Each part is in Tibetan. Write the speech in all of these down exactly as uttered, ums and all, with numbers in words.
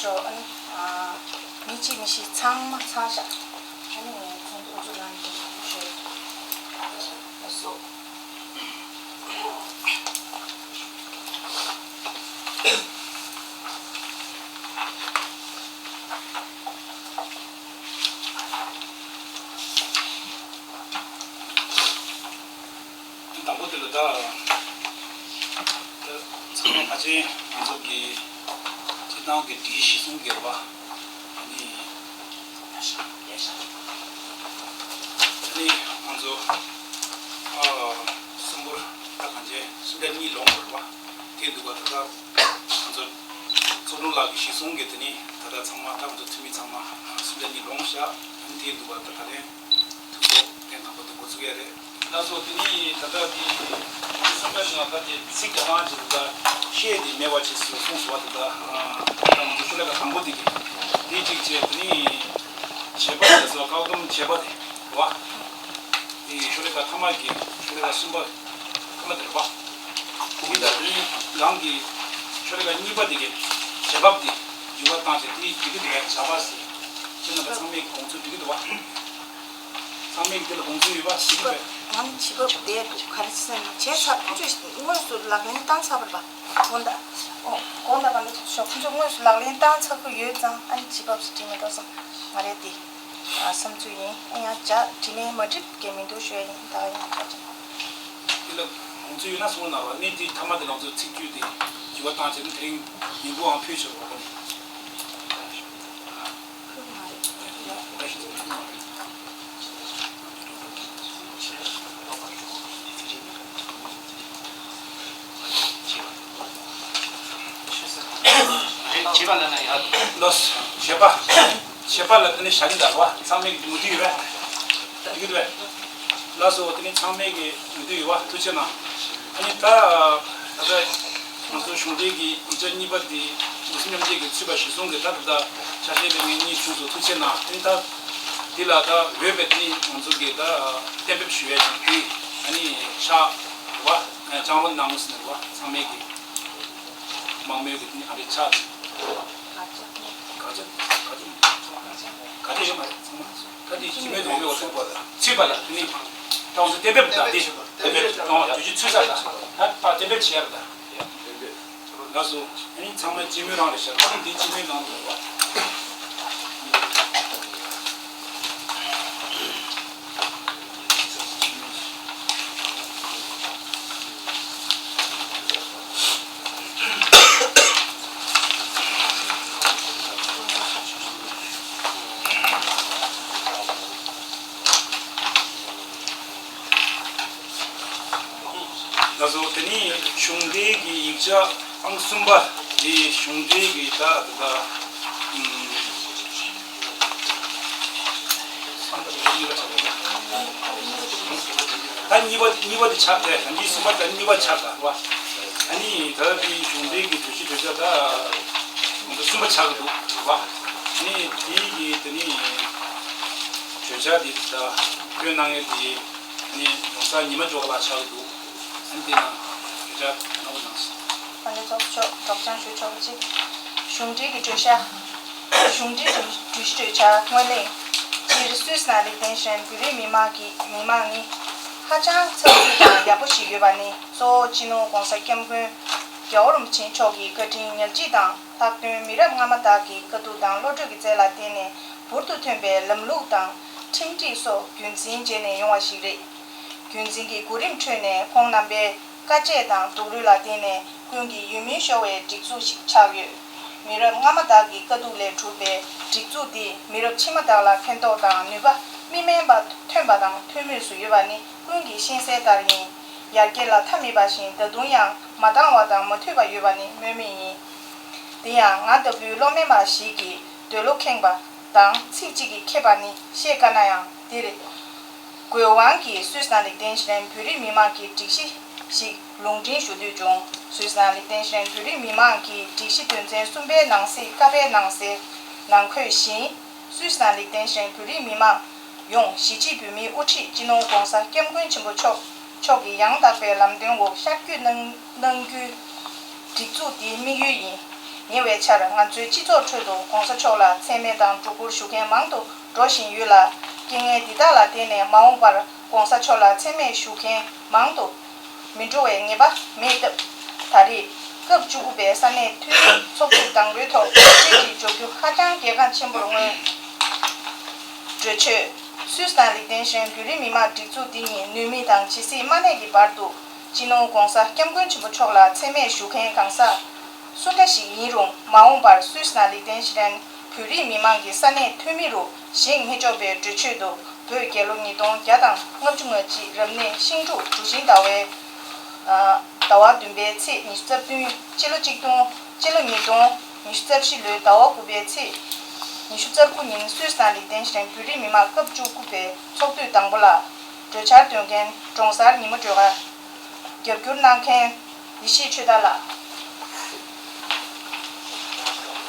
ཨ་ནི་ཨ་མི་གཅིག་མི་ཤི་ཚང་མ་ཚང་ཤག་ཨ་ནི་ཚོགས་འདུ་འགོ་འཛུགས་གནང་མཁན་ཞུ་ཡ་སོ། དང་པོ་དེ་ལ་ད། ད་ཚང་མ་ཕལ་ཆེར་ང་ཚོ་གི་སྤྱིར་བཏང་གི་སྒྲིག་གཞི་གཞི་བཟུང་གི་རེད་པ། ཨ་ནི། ཨ་ནི་ང་ཚོ་ཨ་གསུམ་པོར་ད་གང་ཅི་སུམ་ཆ་གཉིས་ལོངས་དགོས་རེད་པ། དེ་འདུག་པ། ད་ད་ང་ཚོ་ཚོགས་དྲུང་ལགས་ཀྱི་གཞི་བཟུང་གི་དེ་ནི་ད་ལྟ་ཚང་མ་ད་ང་ཚོ་འཐུས་མི་ཚང་མ་སུམ་ཆ་གཉིས་ལོངས་ཤག་ཨ་ནི་དེ་འདུག་པ། ད་ད་རེས། ཐུགས་སོགས་ཐེངས་དང་པོ་དེ་འགོ་ཚུགས་ཡ་རེད། ལགས་སོ། དེ་ནི་ད་ལྟ་དེ་དེ་སུམ་ཆ་ཞིག་ལ་ད་དེ་ཚིག་རྐང་གཅིག་ད་བཤད་དེ་མེད་པ་བྱས་སུ་གསུངས་སོང་བ། ད་ད་ད་ང་ཚོ་ཤོ་ལོ་ཀ་དང་པོ་དེ་གི་དེ་གཅིག་བྱས། དེ་ནི་བྱེད་པ་དེ་ཚོ་བཀག་སྡོམ་བྱེད་པ་དེ་བ། དེ་ཤོ་ལོ་ཀ་ཐ་མ་གི་ཤོ་ལོ་ཀ་གསུམ་པ་ཐ་མ་དེ་རེད་བ། དེ་ད་དེ་ནི་རང་གི་ཤོ་ལོ་ཀ་གཉིས་པ་དེ་གི་བྱེད་བབ་དེ་འགྱུར་བ་བཏང་བྱས་དེ་འགྲིག་གི་འདུག་པས། བྱ་བ་ཟེར་ཁྱེད་རྣམ་པ་ཚང་མས་དགོངས་ཚུལ་འགྲིག་གི་འདུག་བ། ཚང་མས་འདི་ལ་དགོངས་ཚུལ་ཡོད་པ་ཞིག་རེད། ང་ནི་བྱེད་བབ་བསྡད་འདུག་ག་རེ་ཟེར་ན་བྱས་ཚར། ཁོ་ཚོས་དངོས་སུ་ལག་ལེན་བཏང་ཚར་བ་རེད་པ། དགོངས་དག་ཨོ། དགོངས་དག་ག་འདྲ་ཞོག་ཁོ་ཚོས་དངོས་སུ་ལག་ལེན་བཏང་ཚར་གི་ཡོད་ཙང་། ཨ་ནི་བྱེད་བབ་ཞིག་འགྲིག་མི་འགྲོ་བསམ། ང་རའི་དེ་ཨ་བསམ་ཚུལ་ཡིན། ཨ་ཡང་བྱ་དྲི་ནས་མ་འགྲིག་གི་མི་འདུག་ཞུ་ཡ་ཡིན། ད་ཡང་ཁ་ཅིག་འདི་ལ་དགོངས་ཚུལ་ཡོད་ན་གསུང་རོགས་གནང་རོགས། ཨ་ནི་དེ་ཐ་མ་དེ་ལང་ཚོ་ཚིག་བརྗོད་དེ་འགྱུར་བ་བཏང་བྱས་ནས་དེ་རིང་ཉིན་གུང་ཨང་ཕུལ་ཆོག་རོགས། བྱེད་པ་ལ་ན་ཡག་ལོས། བྱེད་པ། བྱེད་པ་ལ་དེ་ནི་བྱ་གི་འདུག་པ། ཚང་མས་ཀྱི་མུ་མཐུད་ཡོད་པས། འགྲིག་གི་འདུག་པས། ལགས་སོ། དེ་ནི་ཚང་མས་ཀྱི་མུ་མཐུད་ཡོད་པ། ཐུགས་རྗེ་གནང་། ཨ་ནི་ད་ད་ལྟ་ང་ཚོ་གཞུང་འབྲེལ་གྱི་ཡིག་ཆ་གཉིས་པ་འདི་ནུས་སེམས་མཉམ་སྐྱེད་ཀྱིས་ཚུད་པ་གཞིར་བཟུང་གིས་ད་ད་ལྟ་ཆ་ཤས་ལེན་མཁན་གཉིས་བྱུང་སོང་། ཐུགས་རྗེ་གནང་། ཨ་ནི་ད་འདི་ལ་ད་འོས་པའི་དེ་ནི་ང་ཚོ་གིས་ད་གཏན་འབེབས་ཞུ་ཡས་ཀྱི་དུས་ཨ་ནི་ཆགས་པ། བཅའ་རོགས་གནང་ཟེར་བ། ཚང་མས་ཀྱི་མང་མོས་ཀྱི་དེ་ནི་ཨ་རི་ཆགས། ག་ཚོད་ག་ཚོད་ག་ཚོད་ཡོད་མ་རེད། ཚང་མ་ད་དེ་སྤྱི་མོས་དང་ཡོད་པ་ཚུད་པ་ལ་ཚུད་པ་ལ་དེ་ནི་ད་ང་ཚོ་གཏན་འབེབས་ད་དེ་གཏན་འབེབས་གཏོང་བ་དུས་ཚོད་ཚུད་ས་ལ་ད་ཕར་གཏན་འབེབས་བྱེད་ཡག་ད། ལགས་སོ། ཨ་ནི་ཚང་མ་སྤྱི་མོས་རང་རེད་ཤག་འདི་སྤྱི་མོས་ནང་དུ་ཡོད་པ། ལགས་སོ། དེ་ནི་གཞུང་འབྲེལ་གྱི་ཡིག་ཆ་ཨང་གསུམ་པ་དེ་གཞུང་འབྲེལ་གྱི་ད་ད་ད་ཨུམ། ད་གཉིས་པ་གཉིས་པ་དེ་ཆགས་ཏེ། ད་གཉིས་གསུམ་པ་ད་གཉིས་པ་ཆགས་ད་བ། ཨ་ནི་ད་དེ་གཞུང་འབྲེལ་གྱི་གྲོས་གཞི་གྲོས་འཆར་ད་ང་ཚོ་གསུམ་པ་ཆགས་ཀྱི་འདུག་བ། ཨ་ནི་དེ་གི་དེ་ནི་གྲོས་འཆར་དེ་ད་བཏོན་གནང་ཡས་དེ། ནི་ཡོང་ས་ཉི་མ་འཇོག་ལ་ཆགས་འདུག་ཨ་ནི་དེ་ན་གྲོས་འཆར་གནང་རོགས་གནང་ཞིག་ཨ་ནི་ཚོགས་གཙོ་མཆོག་སྒྲོག་སྦྱང་ཞུ་ཆོག་གི་གཅིག་གཞུང་འབྲེལ་གྱི་གྲོས་འཆར། གཞུང་འབྲེལ་གྱི་གྲོས་གཞི་གྲོས་འཆར་སྔོན་གླེང་། སྤྱིར་སུད་སི་ནང་ལེགས་ལྡན་ཤོད་བོད་རིགས་མི་མང་གི་མི་མང་ནི་ཧ་ཅང་ཚགས་ཚུད་དང་ཡག་པོ་ཞིག་ཡོད་པ་ནི་གཙོ་བོ་སྤྱི་ནོར་༸གོང་ས་༸སྐྱབས་མགོན་རྒྱལ་བ་རིན་པོ་ཆེ་མཆོག་གི་བཀའ་དྲིན་ཉག་གཅིག་དང་། ལྷག་དོན་མི་རབས་སྔ་མ་དག་གི་དཀའ་སྡུག་དང་བློ་གྲོས་ཀྱི་རྩལ་ལ་བརྟེན་ནས་འབུར་དུ་ཐོན་པའི་ལམ་ལུགས་དང་ཁྲིམས་སྒྲིག་སོགས་རྒྱུན་འཛིན་བྱས་ནས་ཡོང་བ་ཞིག་རེད། རྒྱུན་འཛིན་གྱི་གོ་རིམ་ཁྲོད་ནས་ཁོང་རྣམ་པས་དཀའ་སྤྱད་དང་སྡུག་རུས་ལ་བརྟེན་ནས་ཀུན་གྱིས་ཡིད་སྨོན་ཤོར་བའི་སྒྲིག་འཛུགས་ཤིག་ཆགས་ཡོད། མི་རབས་སྔ་མ་དག་གི་དཀའ་སྡུག་ལས་གྲུབ་པའི་སྒྲིག་འཛུགས་འདིས་མི་རབས་ཕྱི་མ་དག་ལ་ཕན་ཐོགས་དང་ནུས་པ་མི་དམན་པ་ཐོན་པ་དང་ཐོན་མུས་སུ་ཡོད་པ་ནི་ཀུན་གྱིས་ཤེས་གསལ་ལྟར་ཡིན། ཡར་རྒྱས་ལ་མཐའ་མེད་པ་བཞིན་ད་དུང་ཡང་མ་འདང་བ་དང་མ་འཐུས་པ་ཡོད་པ་ནི་སྨོས་མེད་ཡིན། དེ་ཡང་ང་ལྟ་བུའི་བློ་དམན་པ་ཞིག་གིས་འདོད་བློ་ཁེངས་པ་དང་ཚིག་གཅིག་གིས་ཁེབས་པ་ནི་བཤད་དཀའ་ན་ཡང་འདིར། དགོས་དབང་གིས་སུད་སི་ནང་ལེགས་ལྡན་ཤེད་ལྡན་བོད་རིགས་མི་མང་གི་སྒྲིག་གཞི་ཞིག་ལུང་འདྲེན་ཞུ་འདོད་བྱུང་། སུད་སི་ནང་ལེགས་ལྡན་ཤེད་ལྡན་བོད་རིགས་མི་མང་གི་སྒྲིག་གཞི་དོན་ཚན་གསུམ་པའི་ནང་གསེས་ཀ་པའི་ནང་གསལ་ནང་འཁོད་བཞིན། སུད་སི་ནང་ལེགས་ལྡན་ཤེད་ལྡན་བོད་རིགས་མི་མང་ཡོངས་གཞིས་བྱེས་བོད་མིའི་དབུ་ཁྲིད་སྤྱི་ནོར་༸གོང་ས་༸སྐྱབས་མགོན་ཆེན་པོ་མཆོག་མཆོག་གི་ཡང་དག་པའི་ལམ་སྟོན་འོག་ཤར་བསྐྱོད་གནང་གནང་རྒྱུའི་སྒྲིག་འཛུགས་འདིའི་དམིགས་ཡུལ་ཡིན། ཉེ་བའི་ཆར་ང་ཚོའི་སྤྱི་ཚོགས་ཁྲོད་དུ་༸གོང་ས་མཆོག་ལ་མཚན་སྨད་དང་སྒྲོ་བསྐུར་ཞུ་མཁན་མང་དུ་འགྲོ་བཞིན་ཡོད་ལ། རྐྱེན་ངན་འདི་དག་ལ་བརྟེན་ནས་མ་འོངས་པར་༸གོང་ས་མཆོག་ལ་མཚན་སྨད་ཞུ་མཁན་མང་དུ་མི་འགྲོ་བའི་ངེས་པ་མེད་སྟབས། ད་རེས་སྐབས་བཅུ་དགུ་པའི་ས་གནས་འཐུས་མི་ཚོགས་འདུ་དང་པོའི་ཐོག་བཅར་འདྲི་འཇོག་རྒྱུ་ཧ་ཅང་གལ་འགངས་ཆེན་པོར་མངོན། གྲོས་ཆོད། སུད་སི་དང་ལིག་ཏེན་ཤི་ཏན་བོད་རིགས་མི་མང་སྒྲིག་འཛུགས་འདི་གཉིས་ནུས་མེད་དང་ཇི་སྲིད་མ་གནས་ཀྱི་བར་དུ། སྤྱི་ནོར་༸གོང་ས་༸སྐྱབས་མགོན་ཆེན་པོ་མཆོག་ལ་མཚན་སྨད་ཞུ་མཁན་གང་ཟག་སུ་འདྲ་ཞིག་ཡིན་རུང་། མ་འོངས་པར་སུད་སི་དང་ལིག་ཏེན་ཤི་ཏན་བོད་རིགས་མི་མང་གི་ས་གནས་འཐུས་མི་རུ་བཞེངས་མི་ཆོག་པའི་གྲོས་ཆོད་དུ། བོད་རྒྱལ་ལོ་ཉིས་སྟོང་བརྒྱ་དང་ལྔ་བཅུ་ང་གཅིག་རབ་གནས་ཤིང་འབྲུག་གྲུ་བཞིའི་ཟླ་བའི། ཨ། ཟླ་བ་བདུན་པའི་ཚེས་ཉི་ཤུ་རྩ་བདུན། སྤྱི་ལོ་གཅིག་སྟོང་། སྤྱི་ལོ་ཉིས་སྟོང་ཉི་ཤུ་རྩ་བཞི་ལོའི་ཟླ་བ་དགུ་པའི་ཚེས་ཉི་ཤུ་རྩ་དགུ་ཉིན་སུད་སི་དང་ལིག་ཏེན་ཤི་ཏན་བོད་རིགས་མི་མང་སྐབས་བཅུ་དགུ་པའི་ཚོགས་འདུ་དང་པོ་ལ་གྲོས་འཆར་འདོན་མཁན་ཀྲོང་གསར་ཉི་མ་སྒྲོལ་དཀར། རྒྱབ་སྐྱོར་གནང་མཁན་ཡེ་ཤེས་ཆོས་དར་ལགས།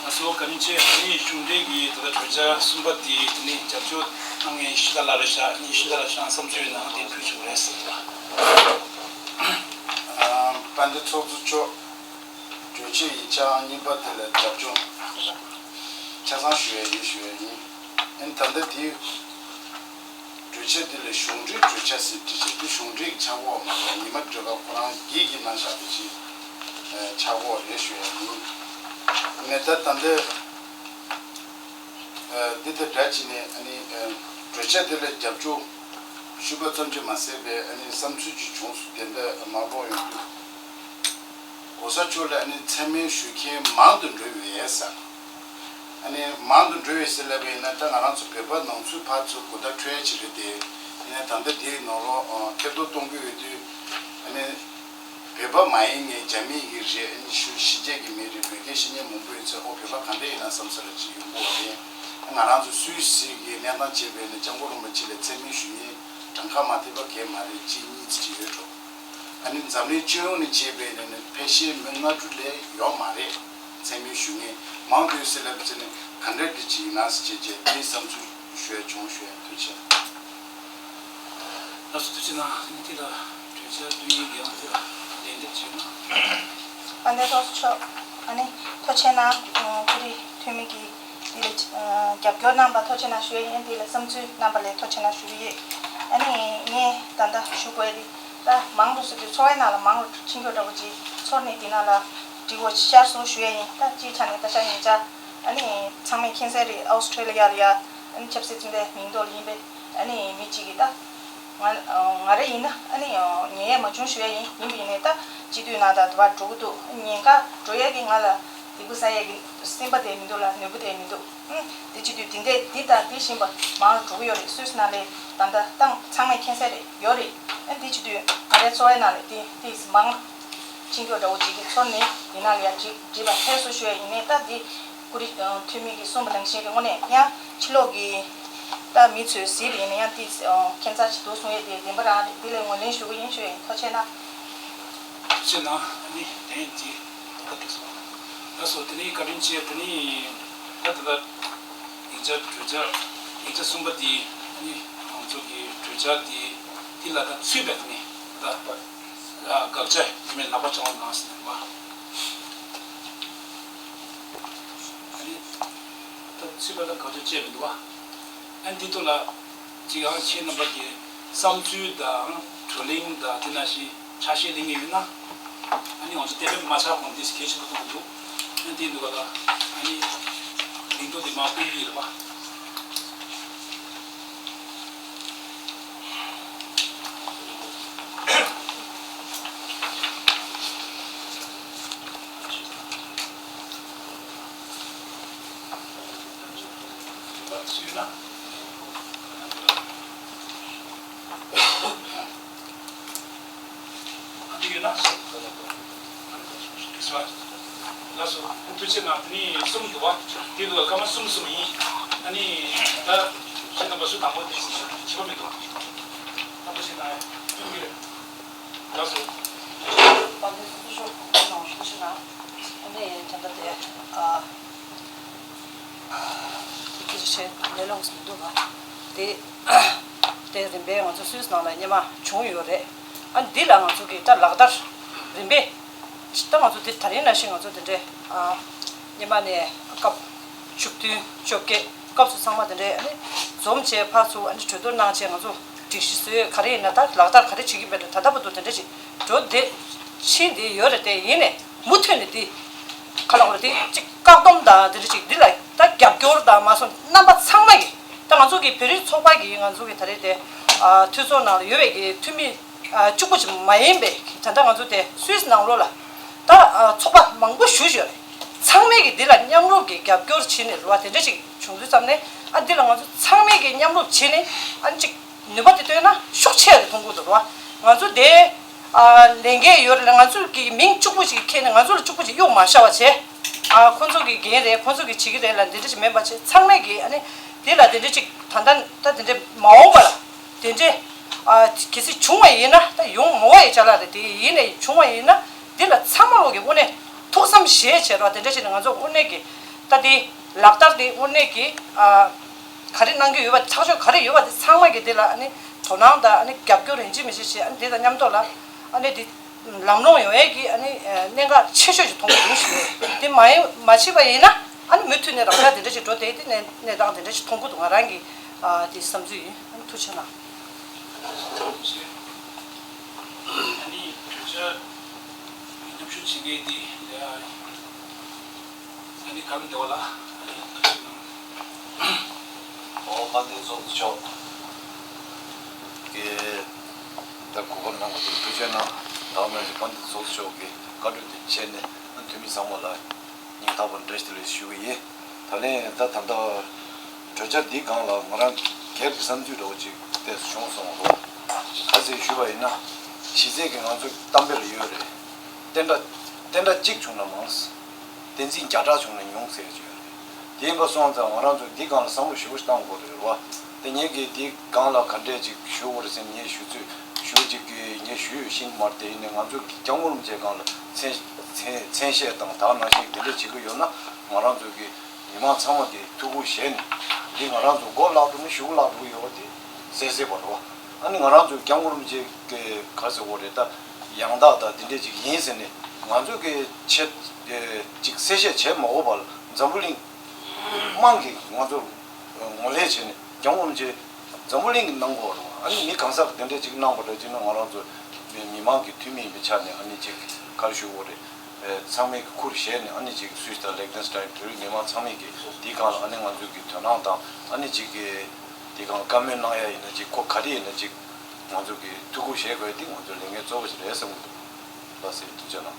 ལགས་སོ། བཀའ་དྲིན་ཆེ། ད་ནི་གཞུང་འབྲེལ་གྱི་ད་ལྟ་གྲོས་འཆར་གསུམ་པ་དེ་དེ་ནི་རྒྱབ་སྐྱོར་གནང་མཁན་ཡེ་ཤེས་ཆོས་དར་ལགས་རེད་ཤག་ཡེ་ཤེས་ཆོས་དར་ལགས་ཤག་བསམ་ཚུལ་ཡོད་ན་དེ་ཕུལ་ཆོག་གི་རེད་ཟེར་བ། ཨ། དཔལ་ལྡན་ཚོགས་གཙོ་མཆོག་གྲོས་ཆོད་ཡིག་ཆ་གཉིས་པ་དེ་ལ་རྒྱབ་ལྗོངས་ཆ་ཚང་ཞུ་ཡ་ཡིན་ཞུ་ཡ་ཡིན། ཨ་ནི་ད་ལྟ་དེའི་གྲོས་ཆོད་དེ་ལ་གཞུང་འབྲེལ་གྲོས་འཆར་ཟེར་བྲིས་བྱས་དེ་གཞུང་འབྲེལ་གྱི་ཆག་སྒོ་མ་རེད། ཉི་མ་སྒྲོལ་དཀར་ཁོ་རང་སྒེར་གྱི་གནང་བཞག་པའི་ཆེད་ཆག་སྒོ་རེད་ཞུ་ཡ་ཡིན། ངས་ད་ད་ལྟ་འདི་དང་འདྲ་བྱས་ནས་ཨ་ནི་གྲོས་འཆར་དེ་ལ་རྒྱབ་སྐྱོར་ཞུས་པ་ཙམ་གྱིས་མ་ཟད་པའི་ཨ་ནི་བསམ་ཚུལ་ཅིག་བྱུང་སོང་། དེ་འདྲ་མ་ཀློག་ཡོང་དུས། ༸གོང་ས་མཆོག་ལ་ཨ་ནི་མཚན་སྨད་ཞུ་མཁན་མང་དུ་འགྲོ་བས་ཟེར། ཨ་ནི་མང་དུ་འགྲོ་བས་ཟེར་ལབ་པ་ཡིན་ན། ད་ང་རང་ཚོ་བོད་པ་ནང་ཚུད་ཕར་ཚུར་གོ་བརྡ་འཕྲོད་ཡ་ཅིག་རེད་དེ། ཡིན་ན་ད་ལྟ་འདིའི་ནང་ལོགས་ཐེ་གཏོགས་གཏོང་གི་ཡོད་དུས། ཨ་ནི་བོད་པ་མ་ཡིན་ནའི་རྒྱ་མི་ཡི་རེད། ཨ་ནི་ཤུ་ཕྱི་རྒྱལ་གྱི་མི་རེད། བོད་སྐད་ཤེས་མཁན་མང་པོ་ཡོད་ཚེ། ཨོ་བོད་པ་ག་འདྲ་ཡིན་ན་བསམ་ས་ར་ཅིག་ཡོང་གི་ཡོད་རེད། ང་རང་ཚོ་སུད་སི་གི་གནས་སྟངས་བྱས་པ་ཡིན་ན་སྐྱབས་མགོན་རིན་པོ་ཆེ་ལ་མཚན་སྨད་ཞུ་མཁན་གྲངས་ཀ་མ་ཐེ་བ་གས་མ་རེད། གཅིག་གཉིས་ཙམ་ཅིག་ཡོད་འགྲོ། ཨ་ནི་འཛམ་གླིང་སྤྱི་ཡོངས་ནས་བྱས་པ་ཡིན་ན་ཕལ་ཆེར་མི་ལྔ་དྲུག་ལས་ཡོད་མ་རེད། མཚན་སྨད་ཞུ་མཁན་མང་དུ་ཡོད་ཟེར་ལབ་ཚེ་ནི་ག་འདྲ་འདི་ཅིག་ཡིན་ན་ཟེར་བྱས་བྱས་དེའི་བསམ་ཚུལ་ཞུ་ཡ་བྱུང་ཞུ་ཡ། ཐུགས་རྗེ་ཆེ། ལགས་སོ། ཐུགས་རྗེ་གནང་། ཨ་ནི་དེ་ལ་གྲོས་འཆར་བསྡུ་ཡིག་འགན་དེ་ལ་ལན་འདེབས་བྱས་ན། དཔལ་ལྡན་ཚོགས་གཙོ་མཆོག་ཨ་ནི་ཐུགས་རྗེ་གནང་། ཨ། བོད་རིགས་འཐུས་མི་གིས་འདི་ལ་རྒྱབ་སྐྱོར་གནང་བ་ཐུགས་རྗེ་གནང་ཞུ་ཡ་ཡིན། འདི་ལ་བསམ་ཚུལ་གནང་བ་ལ་ཐུགས་རྗེ་གནང་ཞུ་གི་ཡོད། ཨ་ནི་ངས་ད་ལྟ་ཞུ་དགོས་རེད། ད་མང་དུ་སུ་དེ་ཚོར་བའི་ནང་ལ་མང་རུ་ཕྱིན་རྒྱུ་འདྲ་པོ་ཅིག་ཚོར་ནས་འདི་ནང་ལ་འབྲི་དགོས་ཤར་སོང་ཞུ་ཡ་ཡིན། ད་སྤྱིའི་ཆ་ནས་ད་ཆ་ཡིན་ཆ་ཨ་ནི་ཚང་མས་མཁྱེན་གསལ་རེད། ཨོ་སི་ཁྲེ་ལི་ཡ་ལ་ཡ་ཨ་ནི་ཆབ་སྲིད་བཙོན་པའི་མིང་ཐོག་ལ་ཡིན་པས། ཨ་ནི་མི་གཅིག་གིས་ད་ང་ང་རང་ཡིན་ན་ཨ་ནི་ཉན་ཡས་མ་བྱུང་ཞུ་ཡ་ཡིན། ཡིན་པ་ཡིན་ནའི་ད་སྤྱི་འཐུས་ནང་ད་དུ་བ་འགྲོ་གི་འདུག་ཉེན་ཁ་འགྲོ་ཡས་ཀྱི་ང་ལ་སྡིག་པ་བསགས་ཡས་ཀྱི་སེམས་པ་དེ་མི་འདུག་ལ་ནོར་བུ་དེ་མི་འདུག་ཨུམ། དེ་བྱེད་དུས་དེ་འདྲས་འདི་དང་འདི་བཞིན་པ་མང་རུ་འགྲོ་གི་ཡོད་རེད། སུད་སི་ནང་ལ་ད་ལྟ་ཏང་ཚང་མས་མཁྱེན་གསལ་རེད། ཡོད་རེད། ཨ་འདི་བྱེད་དུས་ང་རའི་འཚོ་བའི་ནང་ལ་དེ་དེ་མང་ཕྱིན་རྒྱུ་འདྲ་བོ་ཅིག་གི་ཚོར་ནས་འདི་ནང་ལ་ཡ་བྲིས་བྲིས་པ་ལྷག་སོང་ཞུ་ཡ་ཡིན་ནའི་ད་འདི། ཀུ་རི་འཐུས་མི་གིས་གསུངས་པ་ནང་བཞིན་གྱི་དངོས་གནས་ཡང་ཕྱི་ལོགས་ཀྱི་ད་མི་ཚོས་གཟིགས་པ་ཡིན་ན་ཡང་ཏིས་ཁྱད་མཚར་ཞིག་འདུག་གསུང་ཡས་དེ་བདེན་པ་རང་རེད། འདི་ལས་ངོས་ལེན་ཞུ་གི་ཡིན་ཞུ་ཡ་ཡིན། ཐུགས་རྗེ་གནང་། ཐུགས་རྗེ་གནང་། ཨ་ནི་དེ་ཡིན་གྱི་ད་ལྟ་འགྲིག་སོང་། ལགས་སོ། དེ་ནི་བཀའ་དྲིན་ཆེ། དེ་ནི་ད་ད་ལྟ་ཡིག་ཆ་གྲོས་འཆར་ཡིག་ཆ་གསུམ་པ་དེ་ཨ་ནི་ང་ཚོ་གི་གྲོས་འཆར་དེ་དེ་ལ་ད་ཚུད་པའི་ད་ནི་ད། དགག་བྱ་ཡིན་མིན་ལག་པ་འཆང་བ་གནང་ཟེར་ནས་བ། ཨ་ནི་ད་ཚུད་པ་ལ་དགག་བྱ་བཅས་མི་འདུག་བ། ཨ་ནི་འདི་ཐོག་ལ་ཅིག་ཡང་ཁྱེད་རྣམ་པ་གི་བསམ་ཚུལ་དང་བགྲོ་གླེང་དང་དེ་ནང་བཞིན་ཆ་ཤས་གླེང་གི་ཡོད་ན། ཨ་ནི་ང་ཚོ་དེ་བས་མ་ཆགས་གོང་འདི་གལ་ཆེན་པོ་མཐོང་གི་འདུག་ཨ་ནི་འདི་འདུག་ག་ལ་ཨ་ནི་ལིང་ཏོག་འདི་མ་བསྐུར་གི་རེད་བ། ཨ་འདི་ཡོད་ན། ལགས་སོ། ཐུགས་རྗེ་གནང་། དེ་ནི་གསུམ་འདུག་བ། དེ་འདུག་བ། སྐར་མ་གསུམ་གསུམ་ཡིན། ཨ་ནི་ད་ཁྱེད་རྣམ་པ་སུ་དང་པོ་དེ་བྱེད་པ་མི་འདུག་ད་ཐུགས་རྗེ་གནང་། ཡོང་གི་རེད། ལགས་སོ། དཔལ་ལྡན་སྐུ་ཞབས་ཁོང་ལ་ཐུགས་རྗེ་གནང་། ཨ་ནི་ད་ལྟ་དེ་ཨ། དེ་ཕྱིར་ལས་སླ་པོ་མི་འདུག་ག་དེ་དེ་རིམ་པས་ང་ཚོ་སུད་སི་ནང་ལ་སྔོན་མ་བྱུང་ཡོད་རེད། ཨ་འདི་ལ་ང་ཚོ་གིས་ད་ལག་བསྟར་རིམ་པས་ད་ང་ཚོ་དེ་ད་རིང་ནང་བཞིན་ང་ཚོ་དེ་འདྲས་ཨ་ ཉི་མ་ནས་སྐབས་བཅུ་བདུན་བཅོ་བརྒྱད་སྐབས་སུ་ཚང་མ་དེ་འདྲའི་ཨ་ནི་འཛོམས་བྱས་ཕར་ཚུར་ཨ་ནི་གྲོས་བསྡུར་གནང་བྱས། ང་ཚོ་སྒྲིག་གཞི་བཟོས་ག་རེ་ཡིན་ན་ད་ལག་བསྟར་ག་རེ་བྱེད་ཀྱི་མེད་ན་ད་ལྟ་བར་དུ་དེ་འདྲ་ཅིག་འགྲོ་བསྡད་ཕྱིན་བསྡད་ཡོད་རེད། དེ་ཡིན་ནས་མུ་མཐུད་ནས་འདི་ག་ལ་འོ་རེད། དེ་ཅིག་བཀག་སྡོམ་དང་དེ་འདྲ་ཅིག་འདི་ལ་ད་རྒྱབ་སྐྱོར་དང་མ་སོང་རྣམ་པ་ཚང་མ་གིས་ད་ང་ཚོ་གི་བོད་རིགས་ཚོགས་པ་གིས་ང་ཚོ་གི་ད་རེས་དེ་ཨ་འཐུས་ཚོགས་ནང་ལ་ཡོད་པའི་གི་འཐུས་མི་ཨ་གཅིག་པུ་ཅིག་མ་ཡིན་པའི་ད་ལྟ་ང་ཚོ་དེ་སུད་སི་ནང་ལོགས་ལ་ད་ཨ་ཚོགས་པ་མང་པོ་ཞེ་ཅིག་ཡོད་རེད། ཚང་མས་ཀྱི་འདི་ལ་མཉམ་རུབ་ཀྱི་རྒྱབ་སྐྱོར་བྱས་ནས་རེད་བ། དེ་འདྲ་ཅིག་བྱུང་དུས་ཙམ་ནས་ཨ་འདི་ལ་ང་ཚོ་ཚང་མས་ཀྱི་མཉམ་རུབ་བྱས་ནས་ཨ་ཅིག་ནུས་པ་དེ་བཏོན་ན་ཤུགས་ཆེ་རེད་མཐོང་གི་འདུག་རེད་བ། ང་ཚོ་དེ་ཨ་ལས་འགན་ཡོད་རེད་ལ། ང་ཚོ་གི་མིང་གཅིག་པུ་ཞིག་འཁྱེར་ནས་ང་ཚོ་ལ་གཅིག་པུ་ཞིག་གཡུག་མ་བཞག་པ་བྱས། ཨ་ཁོ་ཚོ་གི་འགན་རེད། ཁོ་ཚོ་གི་བྱེད་ཀྱི་རེད་ལ་འདི་འདྲ་ཞིག་མིན་པ་བྱས། ཚང་མས་ཀྱི་ཨ་ནི་འདི་ལ་འདི་འདྲ་ཅིག་ད་ལྟ་ད་འདི་འདྲ་མ་འོངས་པ་ལ་དེ་འདྲ་ཨ་གལ་སྲིད་བྱུང་བ་ཡིན་ན། ད་ཡོང་མ་བ་ཡི་ཅ་ལག་རེད། དེ་ཡིན་ནས་བྱུང་བ་ཡིན་ན་འདི་ལ་ཚང་མ་ལོག་གི་དངོས་གནས་ཐུགས་བསམ་བཞེས་བྱས་རོགས། དེ་འདྲ་བྱས་ནས་ང་ཚོ་དངོས་གནས་ཀྱི་ད་འདི་ལག་བསྟར་འདི་དངོས་གནས་ཀྱི་ཨ་ག་རེ་གནང་གི་ཡོད་པ། ཐག་གཅོད་ག་རེ་ཡོད་པ་དེ་ཚང་མ་གི་འདི་ལ་ཨ་ནི་དོ་སྣང་དང་ཨ་ནི་རྒྱབ་སྐྱོར་ཡིན་གཅིག་མིན་གཅིག་བྱས། ཨ་ནི་འདི་དང་མཉམ་དུ་ལ་ཨ་ནི་འདི་ལམ་ལྷོང་ཡོང་ཡས་ཀྱི་ཨ་ནི་གནད་འགག་ཆེ་ཤོས་ཤིག་མཐོང་གི་འདུག་ཞུ། དེ་མ་ཡིན་མ་བྱས་པ་ཡིན་ན་ཨ་ནི་མུ་མཐུད་ནས་རང་ཤག་དེ་འདྲ་ཞིག་འགྲོ་བསྡད་དེ་གནས་གནས་སྟངས་དེ་འདྲ་ཞིག་མཐོང་གི་འདུག་ང་རང་གི་ཨ་དེ་བསམ་ཚུལ་ཡིན། ཨ་ནི་ཐུགས་རྗེ་གནང་། ཨ་ནི་གྲོས་ཆོད་མཉམ་ཞུགས་བྱེད་མཁན་དེ་ཡ། ཨ་ནི་གར་མི་བདེ་བ་ལ། ཨོ་དཔལ་ལྡན་ཚོགས་གཙོ་མཆོག་གིས་ད་གོ་སྐབས་གནང་བ་དེ་ཐུགས་རྗེ་གནང་། ད་ག་ནང་བཞིན་དཔལ་ལྡན་ཚོགས་གཙོ་མཆོག་གིས་བཀའ་འཁྲོལ་དེ་བྱས་ནས་འཐུས་མི་ཚང་མ་ལ་སྙིང་ཐག་པ་ནས་བཀྲ་ཤིས་བདེ་ལེགས་ཞུ་གི་ཡིན། ད་ལན་ད་ད་ལྟ་གྲོས་འཆར་འདིའི་སྒང་ལ་ང་རང་སྒེར་གྱི་བསམ་ཚུལ་འདྲ་བོ་ཅིག་ཏོག་ཙམ་བྱུང་སོང་རོགས། ག་ཚོད་ཞུས་པ་ཡིན་ན་གཞི་རྩའི་གི་ང་ཚོ་གཏམ་དཔེ་ལ་ཡོད་རེད། བསྟན་དགྲ་བསྟན་དགྲ་གཅིག་བྱུང་ན་མང་། བསྟན་འཛིན་བརྒྱ་ཕྲག་བྱུང་ན་ཉུང་ཟེར་གྱི་ཡོད་རེད། དེ་ཡིན་པ་སོང་ཙང་ང་རང་ཚོ་འདི་སྒང་ལ་བསམ་བློ་ཞེ་པོ་ཞིག་བཏང་དགོས་རེད་བ། དེ་ངས་ཀྱིས་འདི་སྒང་ལ་ག་འདྲས་ཅིག་ཞུ་དགོས་རེད་ཟེར་ངས་ཞུ་ཚོད་ཞུ་ཅིག་ངས་ཞུས་ཡོད་ཤིང་མ་རེད། དེ་ཡིན་ནའི་ང་ཚོ་གི་སྐྱབས་མགོན་རིན་པོ་ཆེའི་སྒང་ལ་མཚན་མཚན་མཚན་ཤས་དང་ད་ནང་བཞིན་དེ་འདྲས་བྱེད་ཀྱི་ཡོད་ན་ང་རང་ཚོ་གི་མི་མང་ཚང་མ་གི་ཐུགས་ཁུར་བཞེས་ནས་འདི་ང་རང་ཚོ་མགོ་བརླག་འགྲོ་ན་གཞུག་གུ་བརླག་འགྲོ་གི་ཡོད་པ་དེ་གསལ་གསལ་པ་རེད་བ། ཨ་ནི་ང་རང་ཚོ་སྐྱབས་མགོན་རིན་པོ་ཆེ་གི་ག་ཟེར་དགོས་རེད། ད་ཡང་དག་དང་འདི་འདྲས་ཅིག་ཡིན་ཟེར་ནས་ང་ཚོ་གི་ཆེད་ཅིག་གསལ་བཤད་བྱས་མ་དགོས་པར་འཛམ་བུ་གླིང་དམངས་ཀྱིས་ང་ཚོར་ངོས་ལེན་བྱས་ནས་སྐྱབས་མགོན་རིན་པོ་ཆེ་འཛམ་བུ་གླིང་གི་གནང་དགོས་རེད་བ། ཨ་ནི་མི་གང་ཟག་གི་འདི་འདྲས་ཅིག་གནང་བ་འདྲ་ཅིག་ན་ང་རང་ཚོ་མི་མི་མང་གི་འཐུས་མི་ཡིན་པའི་ཆ་ནས་ཨ་ནི་ཅིག་ག་རེ་ཞུ་དགོས་རེད། ཚང་མས་ཁུར་བཞེས་ནས་ཨ་ནི་ཅིག་སུད་སི་དང་ལིག་ཏེན་སི་ཏན་བོད་རིགས་མི་མང་ཚང་མས་ཀྱིས་དེའི་སྒང་ལ་ཨ་ནི་ང་ཚོའི་གི་དོ་སྣང་དང་ཨ་ནི་ཅིག་གི་དེའི་སྒང་ལ་བཀའ་མོལ་གནང་ཡ་ཡིན་ན་ཅིག་ཁོ་ག་རེ་ཡིན་ན་ཅིག་ང་ཚོ་གི་ཐུགས་ཁུར་བཞེས་དགོས་ཡ་དེ་ང་ཚོའི་ལས་འགན་གཙོ་བོ་ཞིག་རེད་བསམ་གི་འདུག་ལགས་སེ་ཐུགས་རྗེ་གནང་།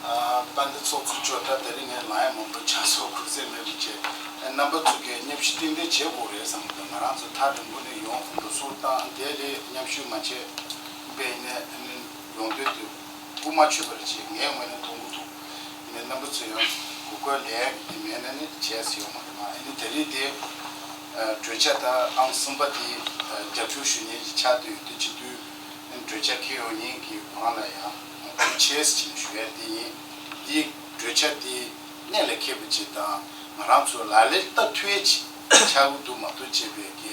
ཨ་དཔལ་ལྡན་ཚོགས་གཙོ་མཆོག་ད་དེ་རིང་ངས་ལངས་ཡ་མང་པོ་ཆགས་སོང་། ཁུག་སེ་མེད་པ་བྱས། རྣམ་པ་ཚོ་གིས་མཉམ་ཞུགས་ཏན་ཏན་བྱེད་དགོས་རེད་བསམ་གི་འདུག་ང་རང་ཚོ་ཐག་རིང་པོ་ནས་ཡོང་འགྲོ་སོང་བཏང་དེ་ལས་མཉམ་ཞུགས་མ་བྱས་པས་ནས་ཡོང་དོན་དེ་སྐུ་མ་ཆུད་པར་བྱས་ངས་ངོས་ནས་མཐོང་གི་འདུག་ཡིན་ནའི་རྣམ་པ་ཚོས་ཡང་གོ་སྐབས་ལེན་ཡ་གི་མེད་ན་ནི་བྱས་ཟེར་ཡོད་མ་རེད། མ་ཡིན་ན་དེ་རིང་དེ་གྲོས་འཆར་དང་ཨང་གསུམ་པ་དེ་རྒྱབ་སྐྱོར་ཞུ་མཁན་ཞིག་ཆགས་བསྡད་ཡོད་དུས་བྱེད་དུས། གྲོས་འཆར་འཁྱེར་ཡོང་མཁན་གྱི་ཁོ་རང་ལ་ཡང་ཐུགས་རྗེ་ཆེ་ཞེས་ཞུ་ཡ་དེ་ཡིན། འདི་གྲོས་འཆར་འདི་གནད་ལ་འཁེལ་བ་ཅིག་དང་ང་རང་ཚོ་ལག་ལེན་བསྟར་ཐུབ་ཡ་ཅིག་ཆགས་ཀྱི་འདུག་མ་གཏོགས་བྱས་པའི་གི་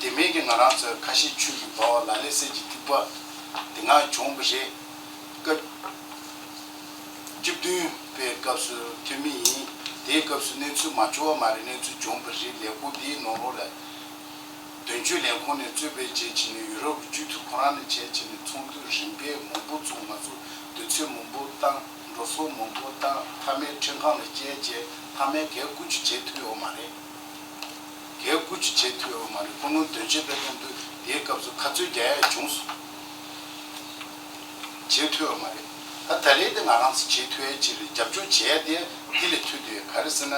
དེ་མིན་གྱི་ང་རང་ཚོ་ཁ་ཤས་ཆུ་ཡི་འབབ་ལག་ལེན་གསེར་གྱི་ཐིགས་པ་དེ་སྔ་བྱུང་བ་རེད། སྐབས་བཅུ་བདུན་པའི་སྐབས་སུ་འཐུས་མི་ཡིན། དེའི་སྐབས་སུ་གནས་ཚུལ་མ་བྱུང་བ་མ་རེད། གནས་ཚུལ་བྱུང་བ་རེད། ལས་ཁུངས་འདིའི་ནང་ལོགས་ལ། དོན་གཅོད་ལས་ཁུངས་ནས་གཙོས་པའི་བྱས་བྱས་ནས་ཡུ་རོབ་ཀྱི་སྤྱི་འཐུས་ཁོ་རང་ནས་བྱས་བྱས་ནས་ཚོགས་འདུ་རིམ་པས་མང་པོ་ཚོགས། ང་ཚོ་དུས་ཚོད་མང་པོ་བཏང་། འགྲོ་སོང་མང་པོ་བཏང་། མཐའ་མའི་ཁྲིམས་ཁང་ལ་བསྐྱལ་བྱས་མཐའ་མའི་གའི་བཀོལ་སྤྱོད་བྱེད་ཐུབ་ཡོད་མ་རེད། གའི་བཀོལ་སྤྱོད་བྱེད་ཐུབ་ཡོད་མ་རེད། ཁོ་རང་དོན་གཅོད་དང་མཉམ་དུ་དེའི་སྐབས་སུ་ཁ་རྩོད་རྒྱག་ཡ་བྱུང་སོང་། བྱེད་ཐུབ་ཡོད་མ་རེད། ད་ད་རེས་དེ་ང་རང་ཚོ་བྱེད་ཐུབ་ཡ་ཅིག་རེད། རྒྱབ་སྐྱོར་བྱས་ཏེ་འདི་ལས་ཐུབ་དུས་ག་རེ་ཟེར་ན།